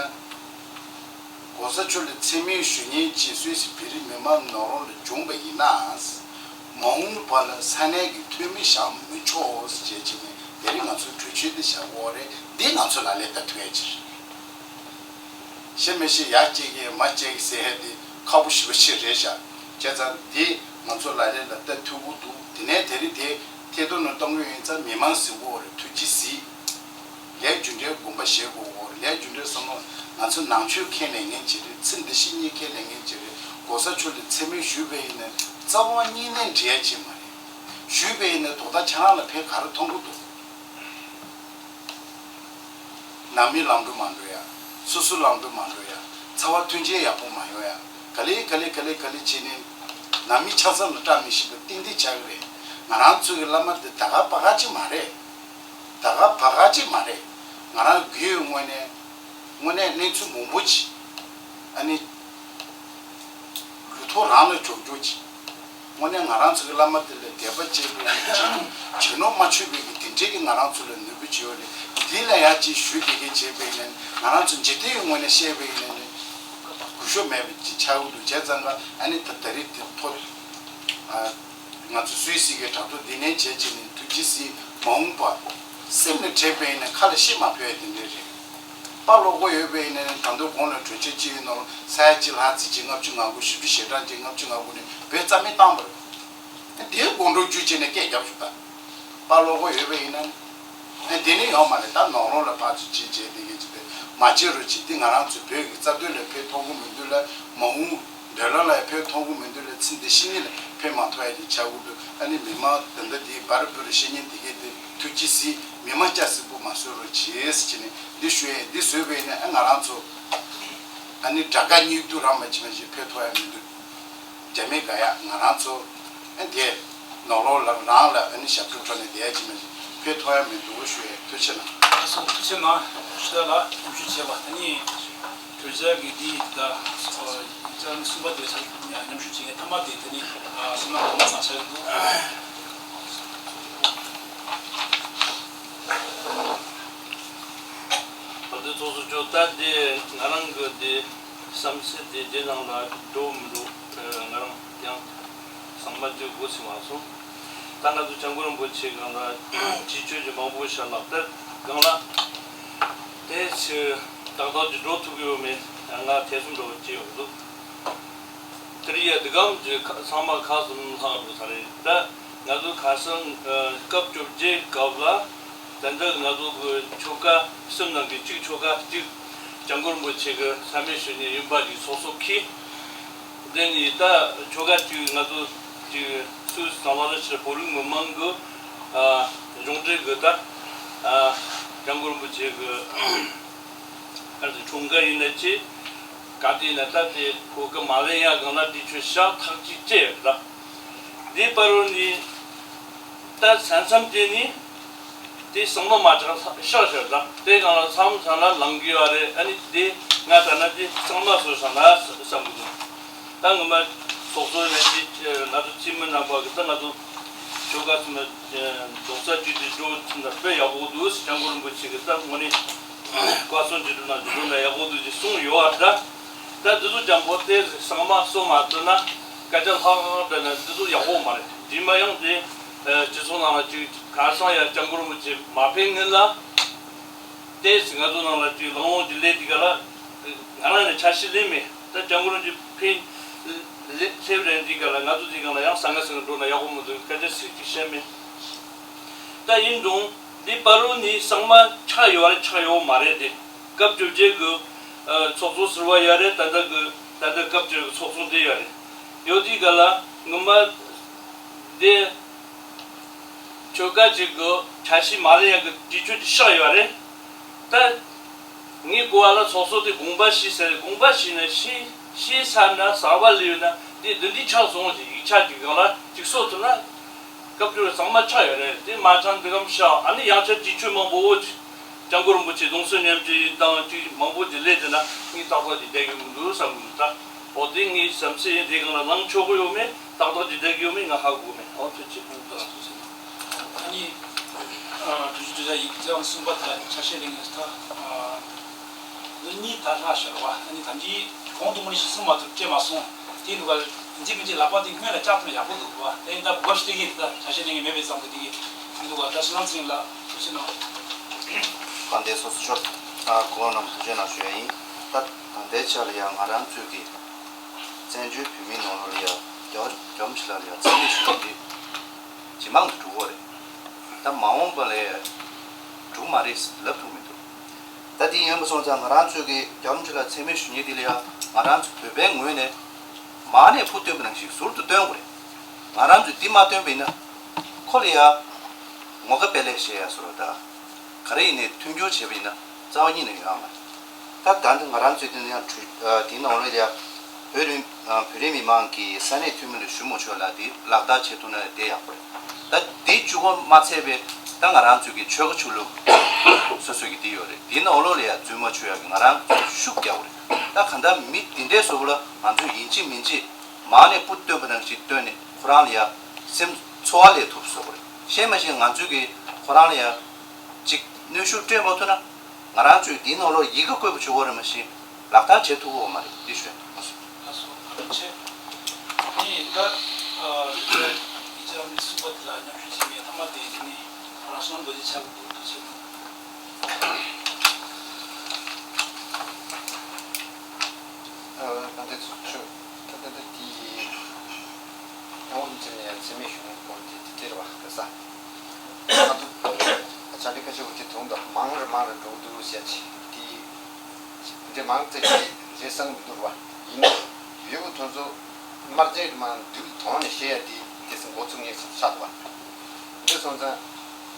༸གོང་ས་མཆོག་ལ་མཚན་སྨད་ཞུ་མཁན་ཅིག་སུད་སི་བོད་རིགས་མི་མང་ནང་ལོགས་ལ་བྱུང་བ་ཡིན་ན། མ་འོངས་པ་ལ་ས་གནས་ཀྱི་འཐུས་མི་བཞག་མི་ཆོག་ཅེས་བྱས་ནས་དེ་རིང་ང་ཚོའི་གྲོས་ཆོད་འདི་བཞག་ཡོད་རེད། འདི་ང་ཚོ་ལག་ལེན་བསྟར་ཐུབ་ཡ་ཅིག་རེད། ཤེས་མི་ཤེས་ཡ་གཅིག་གིས་མ་གཅིག་ཟེར་ཡ་འདི་ཁག་པོ་ཞེ་པོ་ཅིག་རེད་ཤག་བྱས་ཙང་འདི་ང་ཚོ་ལག་ལེན་ལ་བསྟར་ཐུབ་ཀྱི་འདུག་དེ་ནས་དེ་རིང་དེ་ཐད་གཏོང་ནང་གཏོང་གི་ཡོད་ཙང་མི་མང་གཟིགས་ཡོད་རེད། ཐུགས་རྗེ་གཟིགས། ལས་རྒྱུ་འབྲས་དགོངས་པ་བཞེས་དགོས་གོ། ལས་རྒྱུ་འབྲས་བསམ་བློ། ང་ཚོ་ནང་ཆོས་ཁས་ལེན་མཁན་ཅིག་རེད། ཚེ་འདི་ཕྱི་གཉིས་ཁས་ལེན་མཁན་ཅིག་རེད། གོ་ས་མཆོག་ལ་མཚན་སྨད་ཞུས་པ་ཡིན་ན་རྩ་བ་ཉིད་ནས་འགྲིག་ཡ་ཅིག་མ་རེད། ཞུས་པ་ཡིན་ན་རྡོག་རྩ་ཆ་རང་ལ་ཕན་ག་རེ་མཐོང་གི་འདུག་ནང་མི་ལམ་འགྲོ་མ་འགྲོ་ཡ། སོ་སོ་ལམ་འགྲོ་མ་འགྲོ་ཡ། ཚ་བ་མཐུན་རྐྱེན་ཡག་པོ་མ་ཡོང་ཡ། ག་ལེ་ག་ལེ་ག་ལེ་ག་ལེ་བྱས་ནས་ནང་མི་ཆ་ཚང་ལ་བཀྲ་མི་ཤིས་པ་ཏན་ཏན་ཆགས་ཀྱི་རེད། ང་རང་ཚོ་གི་བླ་མ་དེ་ད་ག་བ་ག་ཅིག་མ་རེད། ད་ག་བ་ག་ཅིག་མ་རེད། ང་རང་རྒྱུས་ཡོད་དངོས་གནས། དངོས་གནས་གནས་ཚུལ་མང་པོ་ཅིག་ཨ་ནི། ལུས་ཐོག་རང་ལ་འཇོག་འཇོག་ཅིག་དངོས་གནས་ང་རང་ཚོ་གི་བླ་མ་དེ་ལ་དད་པ་བྱེད་པའི་ཡང་བྱེད་ནོ་མ་ཆོད་པའི་གི་དེ་འདྲའི་གི་ང་རང་ཚོ་ལ་ནུས་པ་བྱེད་ཡོད་རེད། འདི་ལ་ཡང་ཅིག་ཞུ་དེ་གའི་བྱེད་པའི་ནས་ང་རང་ཚོ་འཇིག་རྟེན་ཡོད་དངོས་གནས་བཤད་པའི་ནས་ནི་གུ་ཤོ་མེད་པའི་ཅིག་ཆགས་ཀྱི་འདུག་བྱས་ཙང་ཀ་ཨ་ནི་ད་ད་རེས་དེ་ཐོ། ང་ཚོ་སུད་སི་གི་དྲ་ཐོག་འདི་ནས་བྱས་བྱས་ནས་ཐུགས་རྗེ་གཟིགས། མ་འོངས་པ་སེམས་ལ་དྲན་པའི་ནས་ཁ་ལ་ཤི་མ་ཕོད་ཡ་དེ་འདྲས་རེད། པ་ལོག་གོ་ཡོད་པའི་ནས་ད་དུང་གོང་ལ་གྲོས་ཆོད་ཅི་ཡིན་ནོ་ས་ཡ་གཅིག་ལྷག་ཙི་ཅི་ལྔ་བཅུ་ང་དགུ་བཞི་བཅུ་ཞེ་གྲངས་ཅི་ལྔ་བཅུ་ང་དགུ་ནས་བོད་རྩ་མེད་བཏང་བ་རེད། དེའི་དགོང་དྲོ་རྒྱུ་བྱས་ནས་སྐད་རྒྱབ་ཞུ་ད། པ་ལོག་གོ་ཡོད་པའི་ཡིན་ན། ཨེ་དེ་ནི་ཡོང་མ་རེད། ད་ནོར་ལོག་ལ་ཕར་ཚུར་བྱེད་བྱེད་དེ་གས་ཅི་བས་མ་བྱེད་རོགས་བྱེད། དེ་ང་རང་ཚོའི་བོད་ཀྱི་རྩ་དོན་ལ་ཕན་ཐོགས་གི་མི་འདུག་ལ། མ་འོངས་འདོད་ལ་ལ་ཕན་ཐོགས་གི་མི་འདུག་ལ། ཚེ་འདི་ཕྱི་གཉིས་ལ་ཕན་མ་ཐོགས་ཡ་དེ་ཆགས་གི་འདུག་ཨ་ནི་མི་མང་ད་ལྟ་དེའི་བར་བོད་ལ་བཤད་ཉན་དེ་གས་དེ་ཐུགས་རྗེ་གཟིགས། མི་མང་སྐྱ་སེར་པོ་མ་བཟོད་རོགས་བྱེད་ཟེར་བྱས་ནས་འདི་ཞུ་ཡས། འདི་བཟོས་པས་ནས་ཨ་ང་རང་ཚོ་ཨ་ནི་དགྲ་དགའ་གཉིས་སྡུག་རང་མ་བྱེད་མ་བྱེད་ཕན་ཐོགས་ཡ་མི་འདུག་རྒྱ་མི་དགའ་ཡ་ང་རང་ཚོ་ཨ་དེ་ནོར་ལོག་ལ་རང་ལ་ཨ་ནི་ཞབས་ཏོག་འཕྲོ་ནས་བསྡད་ཡ་ཅི་མ་ཅི་ཕན་ཐོགས་ཡ་མི་འདུག་ཞུ་ཡས། ཐུགས་རྗེ་ཆེ་གནང་། ལགས་སོ། ཐུགས་རྗེ་གནང་། ཤུ་ད་ལ་སྐྱབས་ཞུ་བྱས་པ་ཨ་ནི་གྲོས་ཆོད་ཀྱི་འདི་ད་ཨ་ཅང་གསུམ་པ་དེ་ཚ་མཉམ་ཞུགས་བྱེད་མཁན་ཐ་མ་དེ་དེ་ནི་ཨ་སུ་མ་ཐ་མ་ཚང་ཆགས་ཀྱི་འདུག་ད་ལྟའི་ཚོགས་གཙོ་མཆོག་ད་འདི་ང་རང་གི་འདི་བསམ་ཚུལ་དེ་འདི་ནང་ལ་འགྲོ་མི་འགྲོ་ང་རང་ཡང་ཚང་མ་ཅིག་འགོ་ཚུགས་མ་སོང་། ད་ང་ཚོ་སྐྱབས་མགོན་རིན་པོ་ཆེ་སྒང་ལ་ཅིག་ཆོས་ཀྱི་མང་པོ་བཤད་ལག་དེབ་སྒང་ལ་དེ་ཚོ་ཏག་ཏག་ཅིག་འགྲོ་ཐུབ་ཀྱི་ཡོད་མེད་ང་ཐེ་ཚོམ་འདྲ་བོ་ཅིག་ཡོང་འདུག་དེ་རིང་ཡ་འདི་གམ་གྱི་ཁ་ཚང་མ་ཁ་ཟུམ་ལྷག་འགྲོ་ས་རེད། ད་ང་ཚོ་ཁ་སང་ཨ་སྐབས་བཅོ་བརྒྱད་སྐབས་ལ་ད་ལྟ་ང་ཚོ་གི་ཆོལ་ཁ་གསུམ་ནང་གི་གཅིག་ཆོལ་ཁ་གཅིག་སྐྱབས་མགོན་རིན་པོ་ཆེ་གི་བསམ་ཡས་ཞུ་ནས་ཡིན་པ་གི་ཚོགས་གཙོ་ཁྱེད། དེ་ནི་ད་ཆོལ་ཁ་གཅིག་ང་ཚོ་གཅིག་སུད་སི་དང་ལ་ལ་ཕྱིར་བོད་རིགས་མི་མང་གི་ཨ་གཞུང་འབྲེལ་གི་ད་ཨ་སྐྱབས་མགོན་རིན་པོ་ཆེ་གི་ཨ་ནི་འཁྲུངས་སྐར་ཡིན་ན་ཆེ། ག་དུས་ཡིན་ན་ད་དེ་གོ་སྐབས་མ་ལེན་ཡ་སྒང་ལ་དེ་ཆོས་ཤག་ཐག་གཅིག་བཅད་ཡོད་ད། འདི་པར་རུ་ནི་ད་ས་མཚམས་དེ་ནི་དེ་གཙང་མ་མ་དྲག་ཤག་ཤག་ད། དེ་སྒང་ལ་མཚམས་མཚམས་ལ་ལང་གི་ཡོད་རེད། ཨ་ནི་དེ་ང་ད་ན་དེ་གཙང་མ་བཟོ་ས་ན་བསམ་གི་འདུག་ད་ངོ་མ་ཚོགས་གཙོ་ཡིན་ན་དེ་ང་ཚོ་སྤྱི་མི་རྣམ་པ་གི་ད་ང་ཚོ་ཆོལ་ཁ་ཚོ་ན་རྡོག་རྩ་གཅིག་ཏུ་འགྲོ་ཐུབ་ན་དཔེ་ཡག་པོ་འདུག་སྐྱབས་མགོན་རིན་པོ་ཆེ་གི་ད་དངོས་གནས་བཀའ་གསུང་ཇི་སྒྲུབ་ན་ཇི་སྒྲུབ་ན་ཡག་པོ་འདུག་ཅེས་གསུངས་ཡོད་པ་འདྲ། ད་འདི་ཚོ་ཅང་པོ་དེ་གཙང་མ་གསོ་མ་ཐུབ་ན་སྐད་ཆ་ལྷག་ལྷག་འདྲ་ན་འདི་ཚོ་ཡག་པོ་མ་རེད། རྗེས་མ་ཡང་དེ་སྤྱི་ཚོགས་ནང་ལ་ཅིག་གར་སོང་ཡ་སྐྱབས་མགོན་རིན་པོ་ཆེ་མ་ཕེབས་སྔོན་ལ་དེ་ང་ཚོ་ནང་ལ་ཅིག་ལང་ལོང་གི་ལས་དེ་ག་ལ་ང་རང་ནས་འཆར་གཞི་ལེན་མེད། ད་སྐྱབས་མགོན་རིན་པོ་ཆེ་ཕེབས་ལེ་ཕེབས་རན་དེ་ག་ལ་ང་ཚོ་དེ་ག་ལ་ཡང་ཟང་ངེ་ཟིང་ངེ་འགྲོ་ན་ཡག་པོ་མི་འདུག་སྐད་ཆ་ཚིག་གཅིག་བཤད་མེད། ད་ཡིན་རུང་འདི་པར་རུ་ནི་གཙང་མ་ཆགས་ཡོད་རེད་ཆགས་ཡོད་མ་རེད་དེ། སྐབས་བཅོ་བརྒྱད་གི་ཨ་ཚོགས་གཙོ་ཟུར་པ་ཡོད་རེད། ད་ལྟ་གི་ད་ལྟ་སྐབས་བཅོ་བརྒྱད་གི་ཚོགས་གཙོ་འདི་ཡོད་རེད། ཡོད་དུས་ག་ལ་ངོ་མ་འདི་ཆོལ་ཁ་ཅིག་གི་འཆར་གཞི་མ་ལེན་ཡག་གི་དུས་ཚོད་ཅིག་ཤར་ཡོད་རེད། ད་ངའི་གོ་བ་ལ་ཚོགས་གཙོ་དེ་དགོངས་པ་ཞུས་ཟེར། དགོངས་པ་ཞུས་ནས་ཞུས་ཞུས་ཚར་ན་གསར་པ་སླེབས་ཡོད་ན་དེ་འདི་འདི་ཆགས་སོང་ཞེས་ཡིག་ཆ་ཅིག་སྒང་ལ་ཅིག་གསོ་ཐུབ་ན། སྐབས་བཅོ་བརྒྱད་གཙང་མ་ཆགས་ཡོད་རེད། དེ་མ་ཆགས་འདི་གམ་ཤག་ཨ་ནི་ཡང་ཆ་དུས་ཚོད་མང་པོ་འོ་ཅིག་སྐྱབས་མགོན་རིན་པོ་ཆེ་གདུང་སེམས་མཉམ་སྐྱེད་དང་ཅིག་མང་པོ་ཅིག་སླེབས་བསྡད་ན་ངས་ཏག་ཏག་ཅིག་བསྡད་ཀྱི་མི་འདུག་བསམ་གྱི་འདུག་ད། འོ་དེ་ངའི་བསམ་ཚུལ་ཡིན། དེ་སྒང་ལ་ལངས་ཆོག་གི་ཡོད་མེད་ཏག་ཏག་ཅིག་བསྡད་ཀྱི་ཡོད་མེད་ང་ཧ་གོ་མེད། འོ་ཐུགས་རྗེ་ཆེ། ཨ་ནི་གྲོས་ཆོད་གྲོས་ཆོད་ཡིག་ཚང་གསུམ་པ་དང་ཆ་ཤས་ལེན་ངེས་ད། ལོ་གཉིས་ད་ལྷག་ཤོར་བ། ཨ་ནི་ད་འདི་གོང་དུ་མ་ནི་ཞིག་གསུང་མ་ཐུབ་སྤྲད་མ་སོང་། དེ་འདུག་ག་འཛིན་མི་ཅིག་ལག་པ་དེ་སྔོན་ལ་བཅག་ཐུབ་ན་ཡག་པོ་འདུག་བ། དེ་ཡིན་ད་སྒོ་ཕྱེ་གི་ད་ཆ་ཤས་ལེན་གི་མེད་པའི་ཙང་དུ་དེ་གི་འདུག་ག་ད་སུ་ནང་ཚིང་ལ་ཐུགས་རྗེ་གནང་། དང་དེ་སོ་སོ་ཤོར་ད་གོང་རྣམས་ཐུགས་རྗེ་གནང་ཞུ་ཡ་ཡིན། ད་ད་ལྟའི་ཆ་ལ་ཡང་ང་རང་ཚོས་ཀྱི་བཙན་བྱོལ་བོད་མིའི་ནང་ལོགས་ལ་ཡ་རྒྱ་རྒྱ་མི་ཞིག་ལ་ཡ་ཚིག་ལས་ཞུ་གི་དེ། ཇེ་མང་དུ་འགྲོ་གི་རེད། ད་མ་འོངས་པ་ལ་ཡ་ བྱུང་མ་རེད་ལབ་ཐུབ་མི་འདུག་ད་དེ་ཡིན་པ་སོང་ཙང་ང་རང་ཚོས་ཀྱི་རྒྱལ་བ་རིན་པོ་ཆེ་ལ་མཚན་སྨད་ཞུ་མཁན་དེ་ལ་ཡང་ང་རང་ཚོ་བོད་པའི་ངོས་ནས་མང་ནས་ཕུ་སྟོན་པ་ནང་བཞིན་ཟུར་དུ་སྟོན་དགོས་རེད། ང་རང་ཚོས་འདི་མ་སྟོན་པ་ཡིན་ན་ཁོ་ལ་ཡང་ངོ་དགའ་དཔེ་ལེགས་བཤད་ཡ་བཟོ་འདྲ་དང་། ག་རེ་ཡིན་ནའི་མཐུན་འགྱུར་བྱས་པ་ཡིན་ན་རྩ་བ་ཉིད་ནས་ཡོང་ཡ་མ་རེད། ད་ད་ནི་ང་རང་ཚོའི་འདི་ནི་ཡང་གྲོས་ཨ་དེའི་ནང་ལོགས་ལ་ཡང་བོད་རིགས་ཨ་བོད་རིགས་མི་མང་གིས་ས་གནས་འཐུས་མི་ལ་ཞུ་མ་ཆོག་ལ་དེ་ལག་བསྟར་བྱེད་ཐུབ་ན་དེ་ཡག་པོ་རེད། ད་དེ་བཅུ་གོ་མ་ཚད་པའི་ད་ང་རང་ཚོའི་གི་ཆོལ་ཁ་ཆོས་ལུགས་སོ་སོའི་གི་དེ་ཡོད་རེད། དེའི་ནང་ལོགས་ལ་ཡང་རྫུན་མ་ཆོས་ཡག་གི་ང་རང་ཚོ་ཤུགས་རྒྱག་དགོས་རེད། ད་གང་ལྟར་མི་དེ་འདྲའི་བཟོ་བོ་ལ་ང་ཚོས་ཡིན་གཅིག་མིན་གཅིག་མང་ནས་ཕུ་སྟོན་པ་ནང་བཞིན་སྟོན་ནས་ཁོ་རང་ལ་ཡང་སེམས་ཚོར་བ་སླེབས་ཐུབ་བཟོ་དགོས་རེད། གཞན་མ་གཞན་ང་ཚོས་གི་ཁོ་རང་ལ་ཡང་ཅིག་གནོན་ཤུགས་སྤྲད་མ་ཐུབ་ན། ང་རང་ཚོས་འདིའི་ནང་ལོགས་ཡི་གེ་བཀོད་པ་བྱེད་དགོས་རེད། མ་གཞི་ལག་བསྟར་བྱེད་ཐུབ་ཀྱི་ཡོད་མ་རེད། འདི་ཞུ་ཡ་ཡིན། ལགས་སོ། ལགས་སོ། བཀའ་དྲིན་ཆེ། ནི་ད་ཨ་ཡི་ཅག་མི་གསུམ་པ་དེ་ལ་མཉམ་ཞུགས་བྱེད་མཁན་ཐ་མ་དེ་དེ་ནི་ཁོ་རང་བསོད་ནམས་རྡོ་རྗེ་ཆགས་ཀྱི་འདུག་ཐུགས་རྗེ་གནང་། ཨ་ད་འདི་ཚོ་ཆུ་ད་ད་ད་དེ་ཡི་ཨ་འོ་འཛིན་ནས་ཡ་འཛིན་མེད་ཞུ་མཁན་སྐོར་དེ་དེ་དེ་རེད་བ། ག་ས་ང་ཚོ་ཆ་འདི་ཁ་ཤས་འོ་དེ་དུང་དང་མང་རེ་མང་རེ་འགྲོ་གི་འདུག་ཟེར་ཅིག་དེ། འདི་མང་ཙམ་ཅིག་རེད་བསམ་གྱི་འདུག་ར། ཡིན་ན་ཡོད་པ་དོན་ཚོ་དམར་རྗེན་དུ་མ་འདུག་དོན་ནས་བཤད་ཡ་དེ་དེ་སྲིད་འགོ་ཚུགས་ངེས་ཤག་ཏུ་བ། འདི་སོང་ཙང་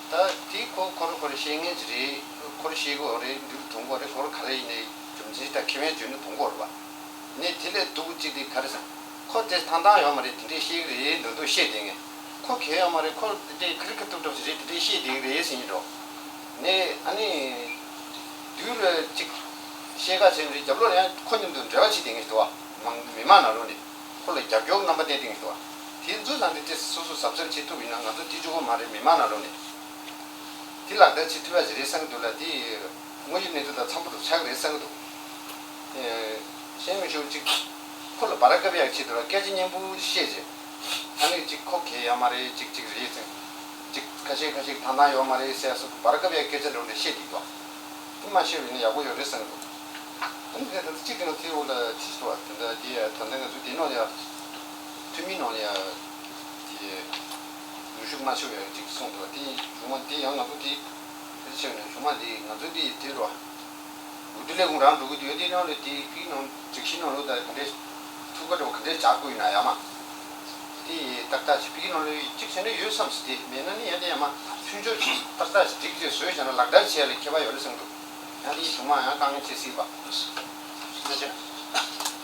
ད་དེ་ཁོ་ཁོ་ར་ཁོ་ར་བཤད་ངེས་ཅིག་རེད། ཁོ་ར་བཤད་གི་འོ་རེད། འདུག་དུང་གི་འོ་རེད། ཁོ་ར་ག་རེ་ཡིན་ནའི་རྒྱུ་མཚན་ད་ཁེ་ཕན་བརྗོད་ནི་དུང་གི་འོ་རེད་བ། ནས་དེ་ལས་སྡུག་ཅིག་དེ་ག་རེ་ཟེར། ཁོ་དེ་ཐང་ཐང་ཡོད་མ་རེད། དེ་འདྲས་བཤད་གི་རེད་འདུག་འདུག་བཤད་བསྡད་ངེས། ཁོ་གལ་ཡོད་མ་རེད། ཁོ་དེ་འདྲས་ཁ་རི་ཁ་ཐུག་འགྲོ་ཞིག་རེད། དེ་འདྲས་བཤད་བསྡད་གི་རེད་ཟེར་གྱི་འགྲོ། ནས་ཨ་ནི། དུས་ལ་ཅིག་བཤད་ག་བྱས་མ་རེད། རྒྱབ་ལོགས་ཡང་ཁོ་མཉམ་དུ་འབྲེལ་བ་བྱེད་བསྡད་ངེས་འདུག་བ། མང་མི་མང་ནང་ལོགས་ནས་ཁོ་ལ་རྒྱབ་སྐྱོར་རྣམ་པ་བསྟན་བསྡད་ངེས་འདུག་བ། དེ་ཚོ་ལ་འདི་དེ་སོ་སོ་གཟབ་གཟབ་བྱེད་ཐུབ་ཡིན་ན་ང་ཚོ་དེ་གཅིག་པོ་མ་རེད། མི་མང་ནང་ལོགས་ནས་དེ་ལག་བསྟར་བྱེད་ཐུབ་ཡ་ཞིག་རེད་བསམ་གྱི་འདུག་ལ། དེ་དངོས་ཡོད་གནས་ཚུལ་དང་འཚམ་པོ་འདུག་ཆགས་ཀྱི་རེད་བསམ་གྱི་འདུག་ཨེ། གཞན་མི་ཞུ་གཅིག་ཁོ་ལ་བར་སྐབས་ཡག་ཆེད་དུ་ལ་སྐད་ཆ་སྙན་པོ་བཤད་རྗེས། ཨ་ནི་གཅིག་ཁོ་གལ་ཡོད་མ་རེད། གཅིག་གཅིག་རེད་ཟེར། གཅིག་ཁ་ཤས་ཁ་ཤས་ཐང་ཐང་ཡོད་མ་རེད་ཟེར་སོགས་བར་སྐབས་ཡག་སྐད་ཆ་འགྲོ་ནས་བཤད་འདུག་གོ། དེ་མ་བཤད་པ་ཡིན་ན་ཡག་པོ་ཡོད་རེད་བསམ་གྱི་འདུག་ཨ་ནི་དེ་ལྟར་གཅིག་དེ་ནང་དེའི་འོག་ལ་ཅིག་སོ་བ་དེ་འདྲ་དེ་ཡ་ད་ལྟ་ང་ཚོ་དེ་ནང་ལ་ཡ་འཐུས་མི་ནང་ལ་ཡ་དེ་ནུས་ཤུགས་མ་ཆེ་བ་ཡ་ཅིག་གསུངས་འདུག་དེ་བྱུང་བ་དེ་ཡང་ང་ཚོ་དེ་དེ་ཆེ་བ་ནས་བྱུང་བ་དེ་ང་ཚོ་དེ་དེ་རུ་འོས་བསྡུ་ལས་ཁུངས་རང་འགྲོ་གི་འདུག་དེ་ནང་ལ་དེ་ཕིག་ནང་སྒྲིག་གཞི་ནང་ལོགས་ད་ག་འདྲས་ཐུགས་ཁ་འགྲོ་ག་འདྲས་བྱ་དགོས་ཡིན་ན་ཡ་མ། དེ་ཏག་ཏག་ཅིག་ཕིག་ནང་ལོགས་ཅིག་བྱས་ན་ཡོད་བསམ་སྲིད་དེ་མེད་ན་ནི་ཡ་དེ་ཡ་མ་མཐུན་སྦྱོར་ཅིག་ཏག་ཏག་ཅིག་སྒྲིག་དེ་བཟོས་བྱས་ན་ལག་བསྟར་བྱས་ལ་ཁྱད་པར་ཡོད་རེད་བསམ་འདུག་ཡང་དེ་ཡི་བྱུང་མ་ཡང་དཀའ་ངལ་ཆེ་སྲིད་པ། ལགས་སོ།